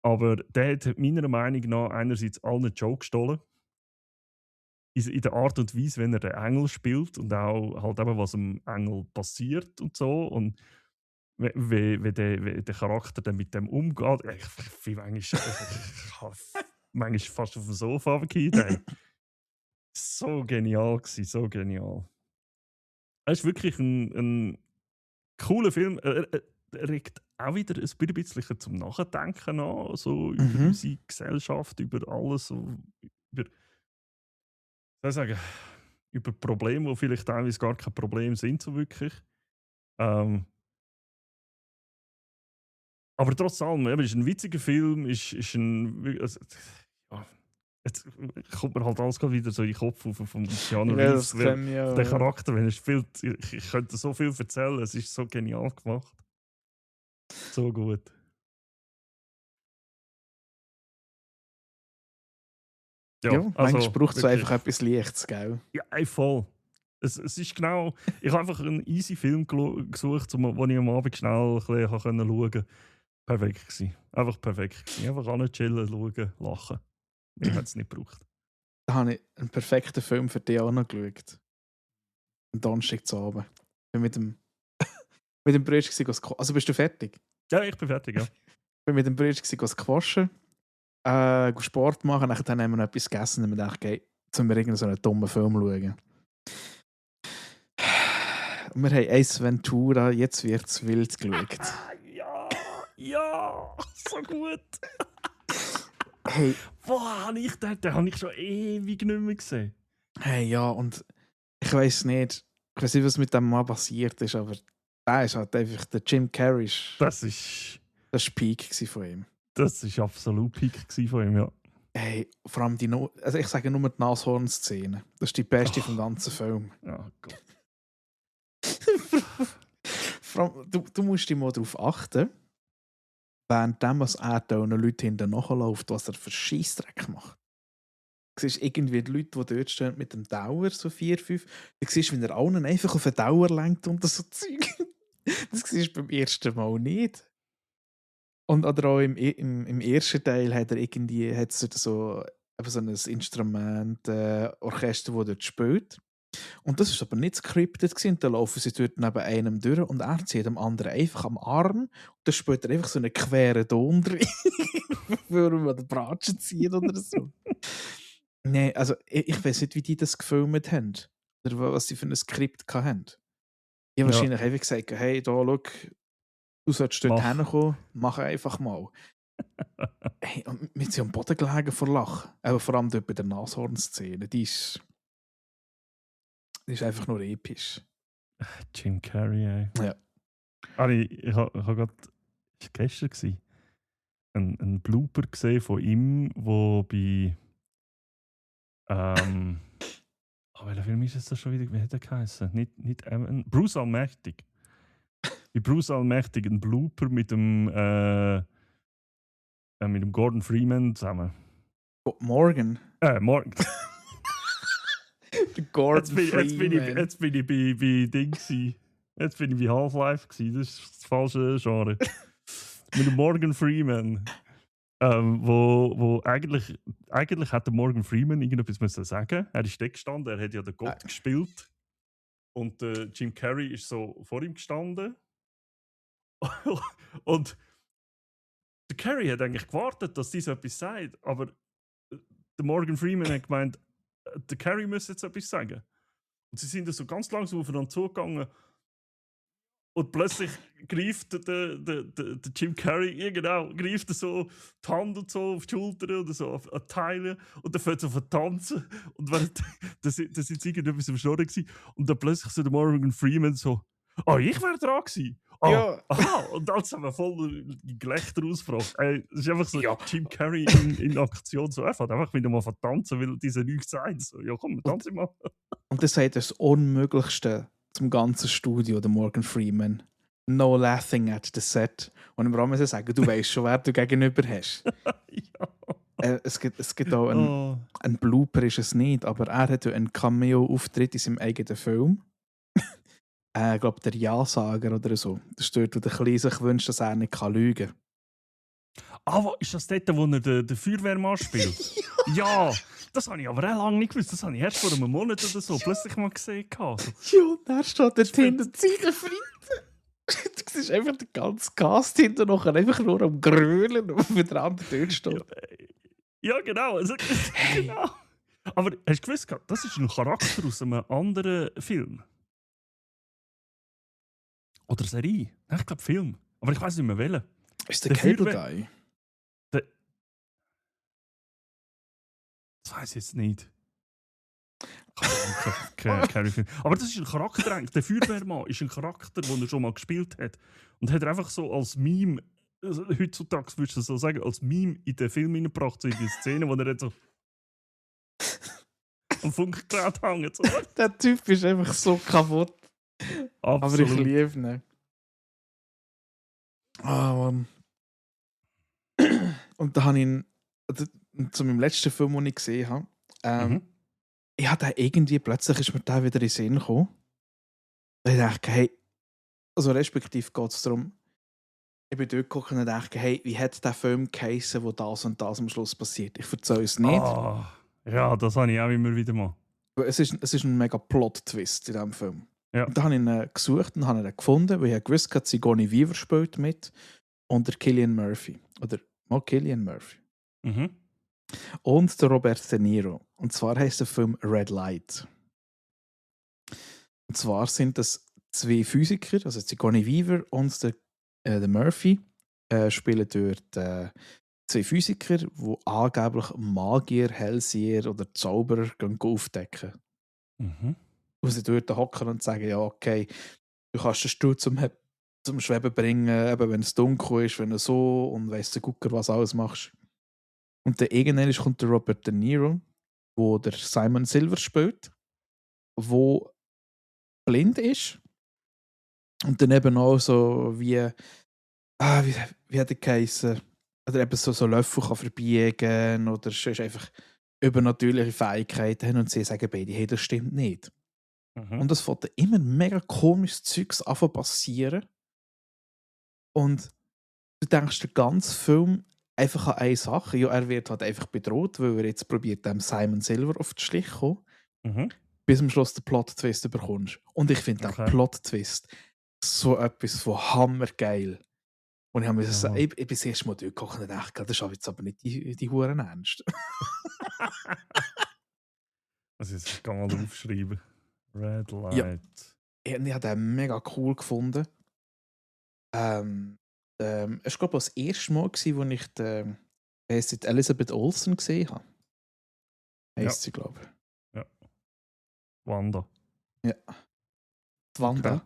S1: Aber der hat meiner Meinung nach einerseits allen Joke gestohlen. In der Art und Weise, wenn er den Engel spielt und auch halt eben, was dem Engel passiert und so. Und wie der Charakter dann mit dem umgeht. Ich bin manchmal fast auf dem Sofa runtergefallen. So genial gewesen, so genial. Es ist wirklich ein cooler Film. Er regt auch wieder ein bisschen zum Nachdenken an, so über
S2: Mhm.
S1: unsere Gesellschaft, über alles, so über, soll ich sagen, über Probleme, die vielleicht teilweise gar kein Problem sind, so wirklich. Ähm, aber trotz allem, eben, ist ein witziger Film, ist ein. Also, ja, jetzt kommt mir halt alles gerade wieder so in den Kopf vom Keanu
S2: Ja, das
S1: Reeves, weil
S2: kann ich
S1: von dem
S2: auch.
S1: Charakter, wenn er spielt, ich könnte so viel erzählen, es ist so genial gemacht. So gut.
S2: Ja,
S1: Ja,
S2: manchmal
S1: also
S2: braucht es
S1: wirklich.
S2: einfach etwas Lichts, gell?
S1: Ja, ey, voll. Es ist genau. Ich habe einfach einen easy Film gesucht, wo ich am Abend schnell ein bisschen schauen konnte. Perfekt gewesen. Einfach perfekt gewesen. Einfach chillen, schauen, lachen. Mehr hat es nicht gebraucht.
S2: Da habe ich einen perfekten Film für dich auch noch geschaut. Am Donnerstag zu Abend. Bin mit dem Bruder also bist du fertig?
S1: Ja, ich bin fertig, ja.
S2: Bin mit dem Bruder squashen, Sport machen, dann haben wir noch etwas gegessen und wir dachten, okay, jetzt müssen wir irgendeinen so einen dummen Film schauen. Und wir haben Ace Ventura, jetzt wird's wild geschaut.
S1: Ja, ja, so gut.
S2: Hey,
S1: Boah, den habe ich schon ewig nicht mehr gesehen.
S2: hey, ja, und ich weiß nicht, was mit dem Mann passiert ist, aber der ist halt einfach, der Jim Carrey
S1: Das ist
S2: das war Peak von ihm.
S1: absolut Peak gewesen von ihm, ja.
S2: Hey, vor allem also ich sage nur die Nashorn-Szene. Das ist die beste vom ganzen Film.
S1: Oh Gott.
S2: Vor allem, du musst dich mal darauf achten, währenddem er da noch Leute hinten nachläuft, was er für Scheissdreck macht. Du siehst irgendwie die Leute, die dort stehen mit dem Dauer, so 4, 5. Du siehst, wie er allen einfach auf den Dauer lenkt und so Zeug. Das siehst du beim ersten Mal nicht. Und oder auch im ersten Teil hat er irgendwie hat's dort so, eben so ein Instrument, Orchester, das dort spielt. Und das war aber nicht scripted gewesen. Da laufen sie dort neben einem durch und er zieht dem anderen einfach am Arm und dann spielt er einfach so einen queren Ton drin, bevor er den Bratschen zieht oder so. Nein, also ich weiß nicht, wie die das gefilmt haben. Oder was sie für ein Skript hatten. Ich habe
S1: Ja,
S2: wahrscheinlich einfach gesagt, hey, da, schau, du solltest dort
S1: mach.
S2: hinkommen, mach einfach mal. Hey, und wir sind am Boden gelegen vor Lachen. Aber vor allem dort bei der Nashorn-Szene. Die ist einfach nur episch.
S1: Jim Carrey, ey.
S2: Ja.
S1: Ich habe gerade, das war gestern, einen Blooper gesehen von ihm, wo bei welcher Film ist es das schon wieder? Wie hat der geheißen? Nicht Bruce Allmächtig. Bei Bruce Allmächtig ein Blooper mit dem Gordon Freeman zusammen.
S2: Morgan.
S1: Morgen.
S2: Gordon Freeman.
S1: Jetzt bin ich bei Ding gsi. Jetzt bin ich bei Half-Life gsi. Das ist das falsche Genre. Mit dem Morgan Freeman. Wo eigentlich hätte Morgan Freeman irgendetwas müssen sagen. Er ist da gestanden, er hat ja den Gott gespielt. Und Jim Carrey ist so vor ihm gestanden. Und der Carrey hat eigentlich gewartet, dass sie so etwas sagt. Aber der Morgan Freeman hat gemeint, der Carrey müsse jetzt etwas sagen. Und sie sind so ganz langsam aufeinander zugegangen. Und plötzlich greift der Jim Carrey, greift so die Hand und so auf die Schulter oder so an die Teile und dann fängt er so an tanzen. Und das ist irgendetwas am Schnurren gewesen. Und dann plötzlich so der Morgan Freeman so, ich wäre dran gewesen.
S2: Ja.
S1: Aha, und dann haben wir voll die Gelächter ausgefragt. Das ist einfach so Jim Carrey in Aktion. So, er fährt einfach wieder mal von tanzen, weil diese nichts sagen. So, ja komm, tanze mal.
S2: Und das sagt das Unmöglichste zum ganzen Studio, der Morgan Freeman. No laughing at the set. Und im Rahmen sagen, du weißt schon, wer du gegenüber hast.
S1: Ja.
S2: Es gibt auch ein Blooper, ist es nicht, aber er hat einen Cameo-Auftritt in seinem eigenen Film. Ich glaube, der Ja-Sager oder so. Das ist dort, wo der Kleine sich wünscht, dass er nicht lügen kann.
S1: Ist das dort, wo er den Feuerwehrmann spielt? Ja, das habe ich aber auch lange nicht gewusst. Das habe ich erst vor einem Monat oder so plötzlich mal gesehen. So.
S2: Ja, und er steht dort hinten seine Freunde. Du siehst einfach den ganzen Cast hinten noch einfach nur am Grölen und auf der anderen Tür steht.
S1: Ja, genau. Also, genau. Aber hast du gewusst, das ist ein Charakter aus einem anderen Film? Oder Serie? Nein, ich glaube Film. Aber ich weiß nicht mehr welchen.
S2: Ist der Cable Guy?
S1: Das weiß ich jetzt nicht. Aber das ist ein Charakter eigentlich. Der Feuerwehrmann ist ein Charakter, den er schon mal gespielt hat. Und hat er einfach so als Meme, heutzutage würdest du so sagen, als Meme in den Film hineingebracht, so in die Szene, wo er jetzt so am Funkgerät hängt. So.
S2: Der Typ ist einfach so kaputt.
S1: Absolut.
S2: Aber ich liebe ihn. Mann. Und da habe ich ihn, zu meinem letzten Film, den ich gesehen habe, ich hatte irgendwie, plötzlich ist mir der wieder in den Sinn gekommen. Und ich dachte, hey, also respektive geht es darum, ich bin dort geguckt und dachte, hey, wie hat der Film geheissen, wo das und das am Schluss passiert? Ich erzähle es nicht.
S1: Ja, das habe ich auch immer wieder mal.
S2: Es ist ein mega Plot-Twist in diesem Film.
S1: Ja.
S2: Und da habe ich ihn gesucht und habe ihn gefunden, weil ich gewusst habe, Sigourney Weaver spielt mit und der Cillian Murphy. Oder mal Cillian Murphy.
S1: Mhm.
S2: Und der Robert De Niro. Und zwar heisst der Film Red Light. Und zwar sind das zwei Physiker, also Sigourney Weaver und der Murphy, spielen dort zwei Physiker, die angeblich Magier, Hellseher oder Zauberer aufdecken.
S1: Mhm.
S2: Wo sie dort hocken und sagen, ja, okay, du kannst den Stuhl zum Schweben bringen, eben wenn es dunkel ist, wenn du so und weißt du Gucker, was alles machst. Und dann irgendwann kommt der Robert De Niro, wo der Simon Silver spielt, wo blind ist und dann eben auch so wie hat er geheißen, oder eben so Löffel kann verbiegen oder sonst einfach übernatürliche Fähigkeiten haben und sie sagen beide, hey, das stimmt nicht.
S1: Mhm.
S2: Und es fängt immer mega komisches Zeugs an zu passieren. Und du denkst den ganzen Film einfach an eine Sache. Ja, er wird halt einfach bedroht, weil er jetzt probiert, dem Simon Silver auf den Schlich zu kommen, bis am Schluss den Plot-Twist bekommst. Und ich finde den Plot-Twist so etwas von hammergeil. Und ich habe mir gesagt, ich bin das erste Mal durchgekocht und dachte, das ist jetzt aber nicht die Huren ernst.
S1: Also jetzt kann man aufschreiben. Red Light.
S2: Ja. Ich habe den mega cool gefunden. Es war, glaube ich, das erste Mal, wo ich die Elizabeth Olsen gesehen habe. Heisst sie, glaube ich.
S1: Ja. Wanda.
S2: Ja. Die Wanda. Okay.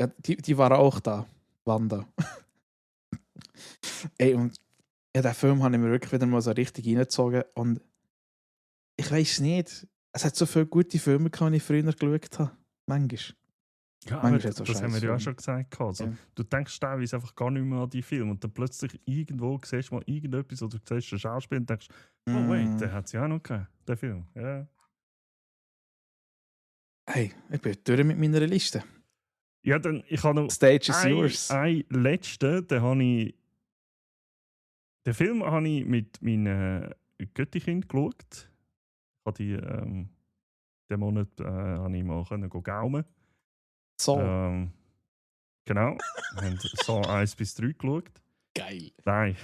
S2: Ja, die war auch da. Wanda. Ey, und ja, den Film habe ich mir wirklich wieder mal so richtig reingezogen. Und ich weiß nicht, Es hat so viele gute Filme gehabt, die ich früher geschaut habe. Manchmal.
S1: Ja, aber
S2: Manchmal hat es auch
S1: das haben wir ja auch
S2: Scheißfilme.
S1: schon gesagt. Also,
S2: Ja.
S1: du denkst teilweise einfach gar nicht mehr an die Filme und dann plötzlich irgendwo siehst du mal irgendetwas oder du siehst ein Schauspiel und denkst, oh wait, der hat es ja auch noch gegeben, der Film. Ja,
S2: Hey, ich bin durch mit meiner Liste.
S1: ja dann, ich habe noch
S2: Stage is yours.
S1: einen letzten, den Film habe ich mit meinen Göttikind geschaut. Ich habe den Monat habe ich mal gaumen.
S2: So.
S1: Genau, wir haben so 1 bis 3 geschaut.
S2: Geil.
S1: Nein.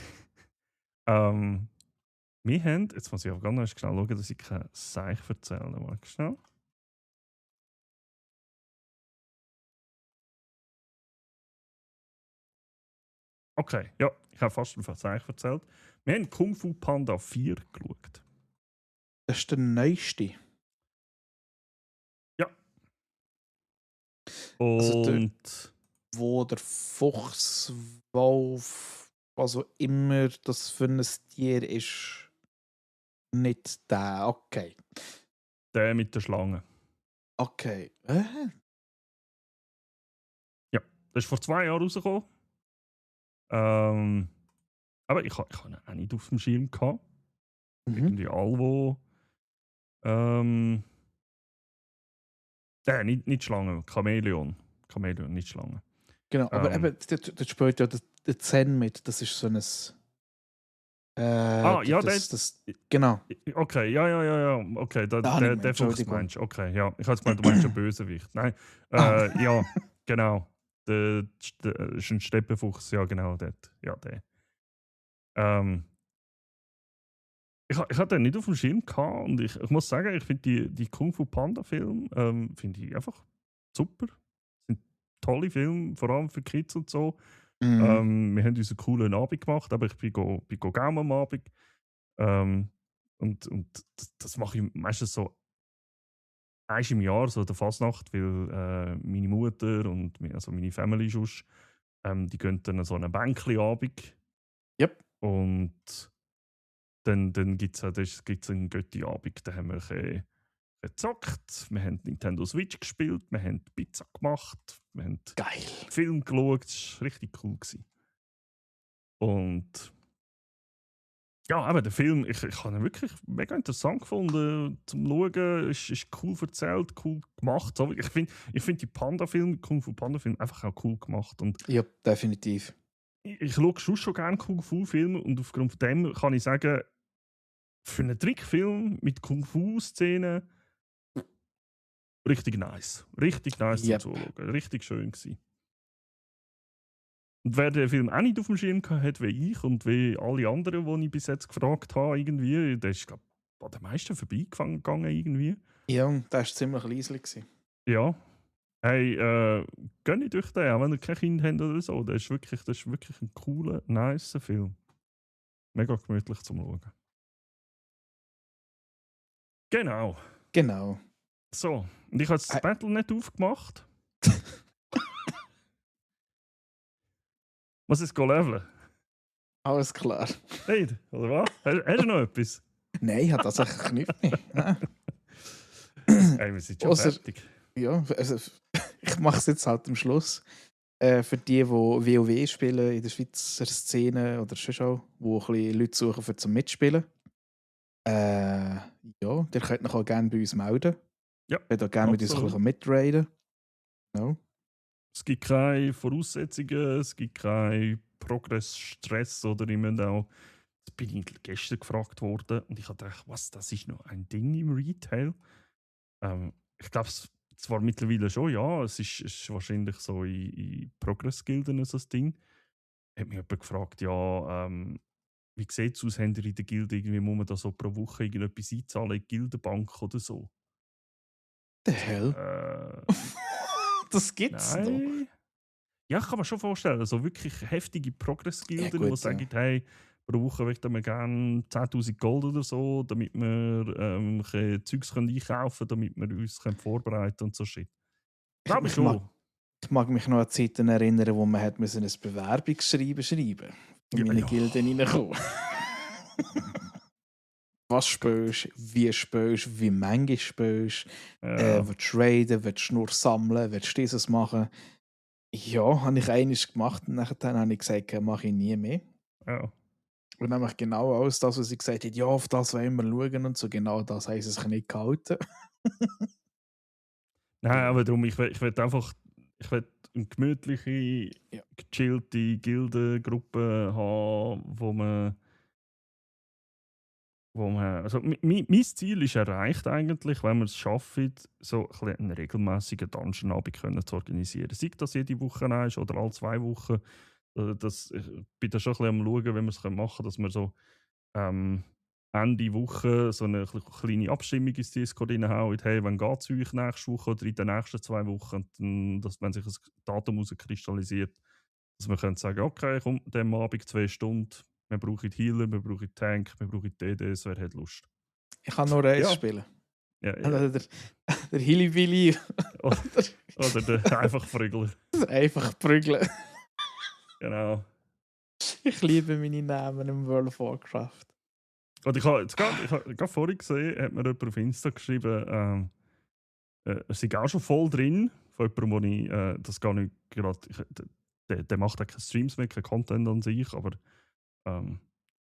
S1: Wir haben, jetzt muss ich aber ganz schnell schauen, dass ich kein Seich erzähle. Warte schnell. Okay, ja, ich habe fast ein Seich erzählt. Wir haben Kung Fu Panda 4 geschaut.
S2: Das ist der neueste.
S1: Ja.
S2: Also
S1: Und
S2: wo der Fuchs, Wolf, was auch immer das für ein Tier ist, nicht der. Okay.
S1: der mit der Schlange.
S2: Okay.
S1: Ja, das ist vor 2 Jahren rausgekommen. Aber ich habe ihn auch nicht auf dem Schirm gehabt. Irgendwie alle, nicht Schlange, Chamäleon. Chamäleon, nicht Schlange.
S2: Genau, aber eben, dort spielt ja der Zen mit. Das ist so ein.
S1: Ja,
S2: genau.
S1: Okay, ja. Okay, der Fuchs meinst du. Okay, ja. Ich habe jetzt gemeint, du meinst einen Bösewicht. Nein. Ja, genau. Der ist ein Steppenfuchs, ja, genau, dort. Ja, der. Ich hatte den nicht auf dem Schirm gehabt und ich muss sagen, ich finde die Kung Fu Panda Filme finde ich einfach super. Sind tolle Filme, vor allem für Kids und so. Wir haben uns einen coolen Abend gemacht, aber ich bin gaumen am Abend. Und das mache ich meistens so einmal im Jahr, so der Fasnacht, weil meine Mutter und also meine Family sonst, die gehen dann an so einen Bänkli-Abend.
S2: Yep.
S1: Und dann gibt es einen Götti-Abend, da haben wir ein bisschen gezockt, wir haben Nintendo Switch gespielt, wir haben Pizza gemacht, wir haben
S2: Geil.
S1: Film geschaut, das war richtig cool. Und ja, aber der Film, ich habe ihn wirklich mega interessant gefunden zum Schauen. Ist cool erzählt, cool gemacht. So, ich find die Panda-Filme, Kung Fu Panda-Filme einfach auch cool gemacht. Und
S2: Ja, definitiv.
S1: ich schaue schon gerne Kung Fu-Filme und aufgrund von dem kann ich sagen, für einen Trickfilm mit Kung Fu-Szenen richtig nice. Richtig nice
S2: Yep.
S1: zum Zuschauen. Richtig schön gewesen. Und wer den Film auch nicht auf dem Schirm hat, wie ich und wie alle anderen, die ich bis jetzt gefragt habe, irgendwie, der ist, glaube ich, an den meisten vorbeigegangen irgendwie.
S2: Ja, der war ziemlich leislich.
S1: Ja. Hey, gönnt nicht durch den, auch wenn ihr kein Kind habt oder so. Das ist wirklich ein cooler, nice Film. Mega gemütlich zum Schauen. Genau.
S2: Genau.
S1: So, und ich habe jetzt das Battle nicht aufgemacht. Muss ich es leveln?
S2: Alles klar.
S1: Nicht, oder was? Hast du noch etwas?
S2: Nein, ich habe das echt Knüpf nicht.
S1: Hey, wir sind schon fertig.
S2: Ja, also, ich mache es jetzt halt am Schluss. Für die WoW spielen in der Schweizer Szene oder schon auch, wo ein bisschen Leute suchen für zum Mitspielen. Ja, ihr könnt euch auch gerne bei uns melden.
S1: Ja,
S2: ihr könnt auch gerne mit uns ein bisschen mitraiden. No.
S1: Es gibt keine Voraussetzungen, es gibt keinen Progress-Stress oder ich meine auch, das bin ich gestern gefragt worden und ich habe gedacht, was, das ist noch ein Ding im Retail? Ich glaube es zwar mittlerweile schon, ja, es ist wahrscheinlich so in Progress-Gilden so ein Ding. Hat mich jemand gefragt, ja, wie sieht es aus, habt ihr in der Gilde irgendwie, muss man da so pro Woche irgendetwas einzahlen in die Gildenbank oder so?
S2: The hell? Das gibt's noch.
S1: Ja, ich kann mir schon vorstellen, so wirklich heftige Progress-Gilden, die sagen, hey, pro Woche möchten wir gerne 10'000 Gold oder so, damit wir Zeugs einkaufen können, damit wir uns vorbereiten und so shit. Glaube ich schon.
S2: Ich mag mich noch an Zeiten erinnern, wo man hat ein Bewerbungsschreiben schreiben in meine Gilden reinkommen. Was spielst, wie manchmal spielst,
S1: Ja,
S2: willst du raiden, willst du nur sammeln, willst du dieses machen? Ja, habe ich einiges gemacht und nachher habe ich gesagt, mache ich nie mehr.
S1: ja.
S2: Und nämlich genau alles das, was sie gesagt hat, ja, auf das wollen wir schauen und so, genau das haben sie sich nicht gehalten.
S1: Nein,
S2: Ja,
S1: aber darum, ich will einfach ich will eine gemütliche,
S2: ja.
S1: gechillte Gildengruppe haben, wo man also mein Ziel ist erreicht eigentlich, wenn wir es schaffen, so ein bisschen einen regelmäßigen Dungeon-Abend können zu organisieren. Sei das jede Woche ist oder alle 2 Wochen. Ich bin da schon ein bisschen am Schauen, wie wir es machen können, dass wir so Ende Woche so eine kleine Abstimmung ins Discord reinhauen. Hey, wann geht es euch nächste Woche oder in den nächsten 2 Wochen? Und dann, dass, wenn sich ein Datum herauskristallisiert, dass wir können sagen, okay, komm, an diesem Abend 2 Stunden, wir brauchen Healer, wir brauchen Tank, wir brauchen DDs, wer hat Lust?
S2: Ich kann nur eins
S1: Ja,
S2: spielen.
S1: ja, ja.
S2: Also der Hilly-Willy
S1: Oder,
S2: oder
S1: oder der einfach Frügler.
S2: einfach prügeln.
S1: Genau.
S2: Ich liebe meine Namen im World of Warcraft.
S1: Und ich habe gerade vorhin gesehen, hat mir jemand auf Insta geschrieben, er sei auch schon voll drin. Von jemandem, wo ich das gar nicht gerade. Der macht auch keine Streams mehr, kein Content an sich, aber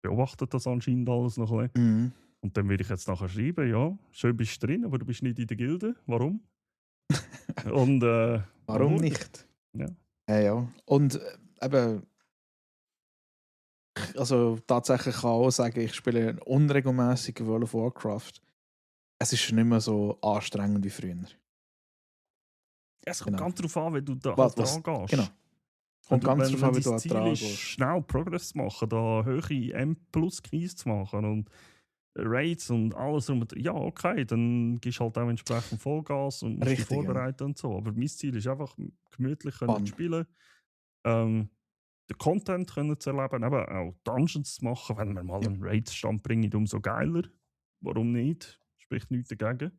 S1: beobachtet das anscheinend alles noch ein bisschen.
S2: Mhm.
S1: Und dann würde ich jetzt nachher schreiben, ja, schön bist du drin, aber du bist nicht in der Gilde. Warum? Und
S2: Warum
S1: mal schauen.
S2: nicht?
S1: Ja.
S2: Ja. Und eben, also tatsächlich kann ich auch sagen, ich spiele unregelmäßig World of Warcraft. Es ist nicht mehr so anstrengend wie früher.
S1: Es kommt
S2: Genau.
S1: ganz darauf an, wenn du da
S2: Was,
S1: halt dran gehst.
S2: genau. Kommt ganz drauf
S1: Wenn
S2: an, wie
S1: dein
S2: du an
S1: Ziel
S2: dran
S1: ist,
S2: gehst.
S1: schnell Progress zu machen, da höhere M+-Keys zu machen und Raids und alles rum, ja, okay, dann gibst du halt auch entsprechend Vollgas und musst dich
S2: Richtig, ja.
S1: vorbereiten und so. Aber mein Ziel ist einfach, gemütlich können
S2: Fun.
S1: zu spielen, den Content können zu erleben, eben auch Dungeons zu machen, wenn wir mal
S2: Ja.
S1: einen Raid-Stand bringen, umso geiler. Warum nicht? Spricht nichts dagegen.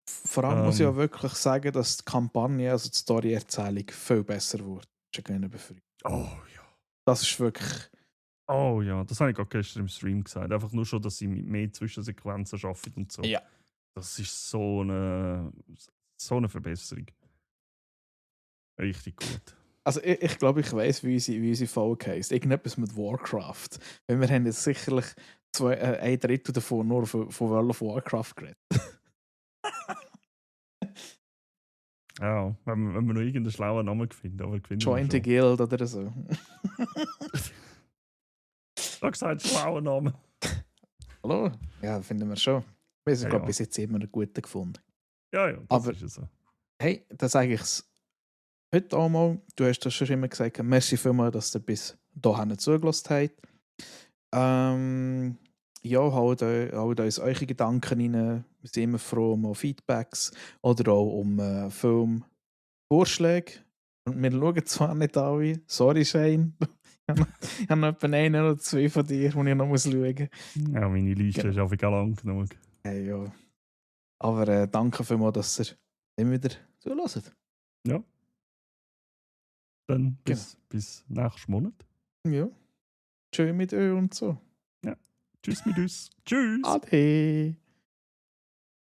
S2: Vor allem muss ich
S1: Ähm,
S2: auch wirklich sagen, dass die Kampagne, also die Story-Erzählung, viel besser wurde gegenüber früher.
S1: oh ja.
S2: Das ist wirklich.
S1: Oh ja, das habe ich gerade gestern im Stream gesagt. Einfach nur schon, dass sie mit mehr Zwischensequenzen arbeiten und so.
S2: Ja.
S1: Das ist so eine Verbesserung. Richtig gut.
S2: Also ich glaube, ich weiß, wie unsere Folge heisst. Irgendetwas mit Warcraft. Weil wir haben jetzt sicherlich ein Drittel davon nur von World of Warcraft geredet.
S1: Ja, wenn wir noch irgendeinen schlauen Namen finden, aber gewinnen wir
S2: Join the
S1: schon.
S2: Guild oder so.
S1: Du hast gesagt, schlauer Name.
S2: Hallo? Ja, finden wir schon. Wir haben
S1: Ja,
S2: bis jetzt immer einen guten gefunden.
S1: ja, das
S2: Aber-
S1: ist es so.
S2: Hey, dann sage ich es heute auch mal. Du hast das schon immer gesagt. Merci vielmals, dass ihr bis hierhin zugelassen habt. Ja, haut uns eure Gedanken rein. Wir sind immer froh um Feedbacks oder auch um Filmvorschläge. Und wir schauen zwar nicht alle. Sorry, Shane. Ich habe noch etwa einen oder zwei von dir, die ich noch schauen muss.
S1: Ja, meine Liste
S2: Genau.
S1: ist einfach lang genug.
S2: Hey, ja. Aber danke vielmals, dass ihr immer wieder zuhört.
S1: Ja. Dann bis nächsten Monat.
S2: Ja. Tschö mit Ö und so.
S1: Tschüss mit uns. Tschüss.
S2: Ade.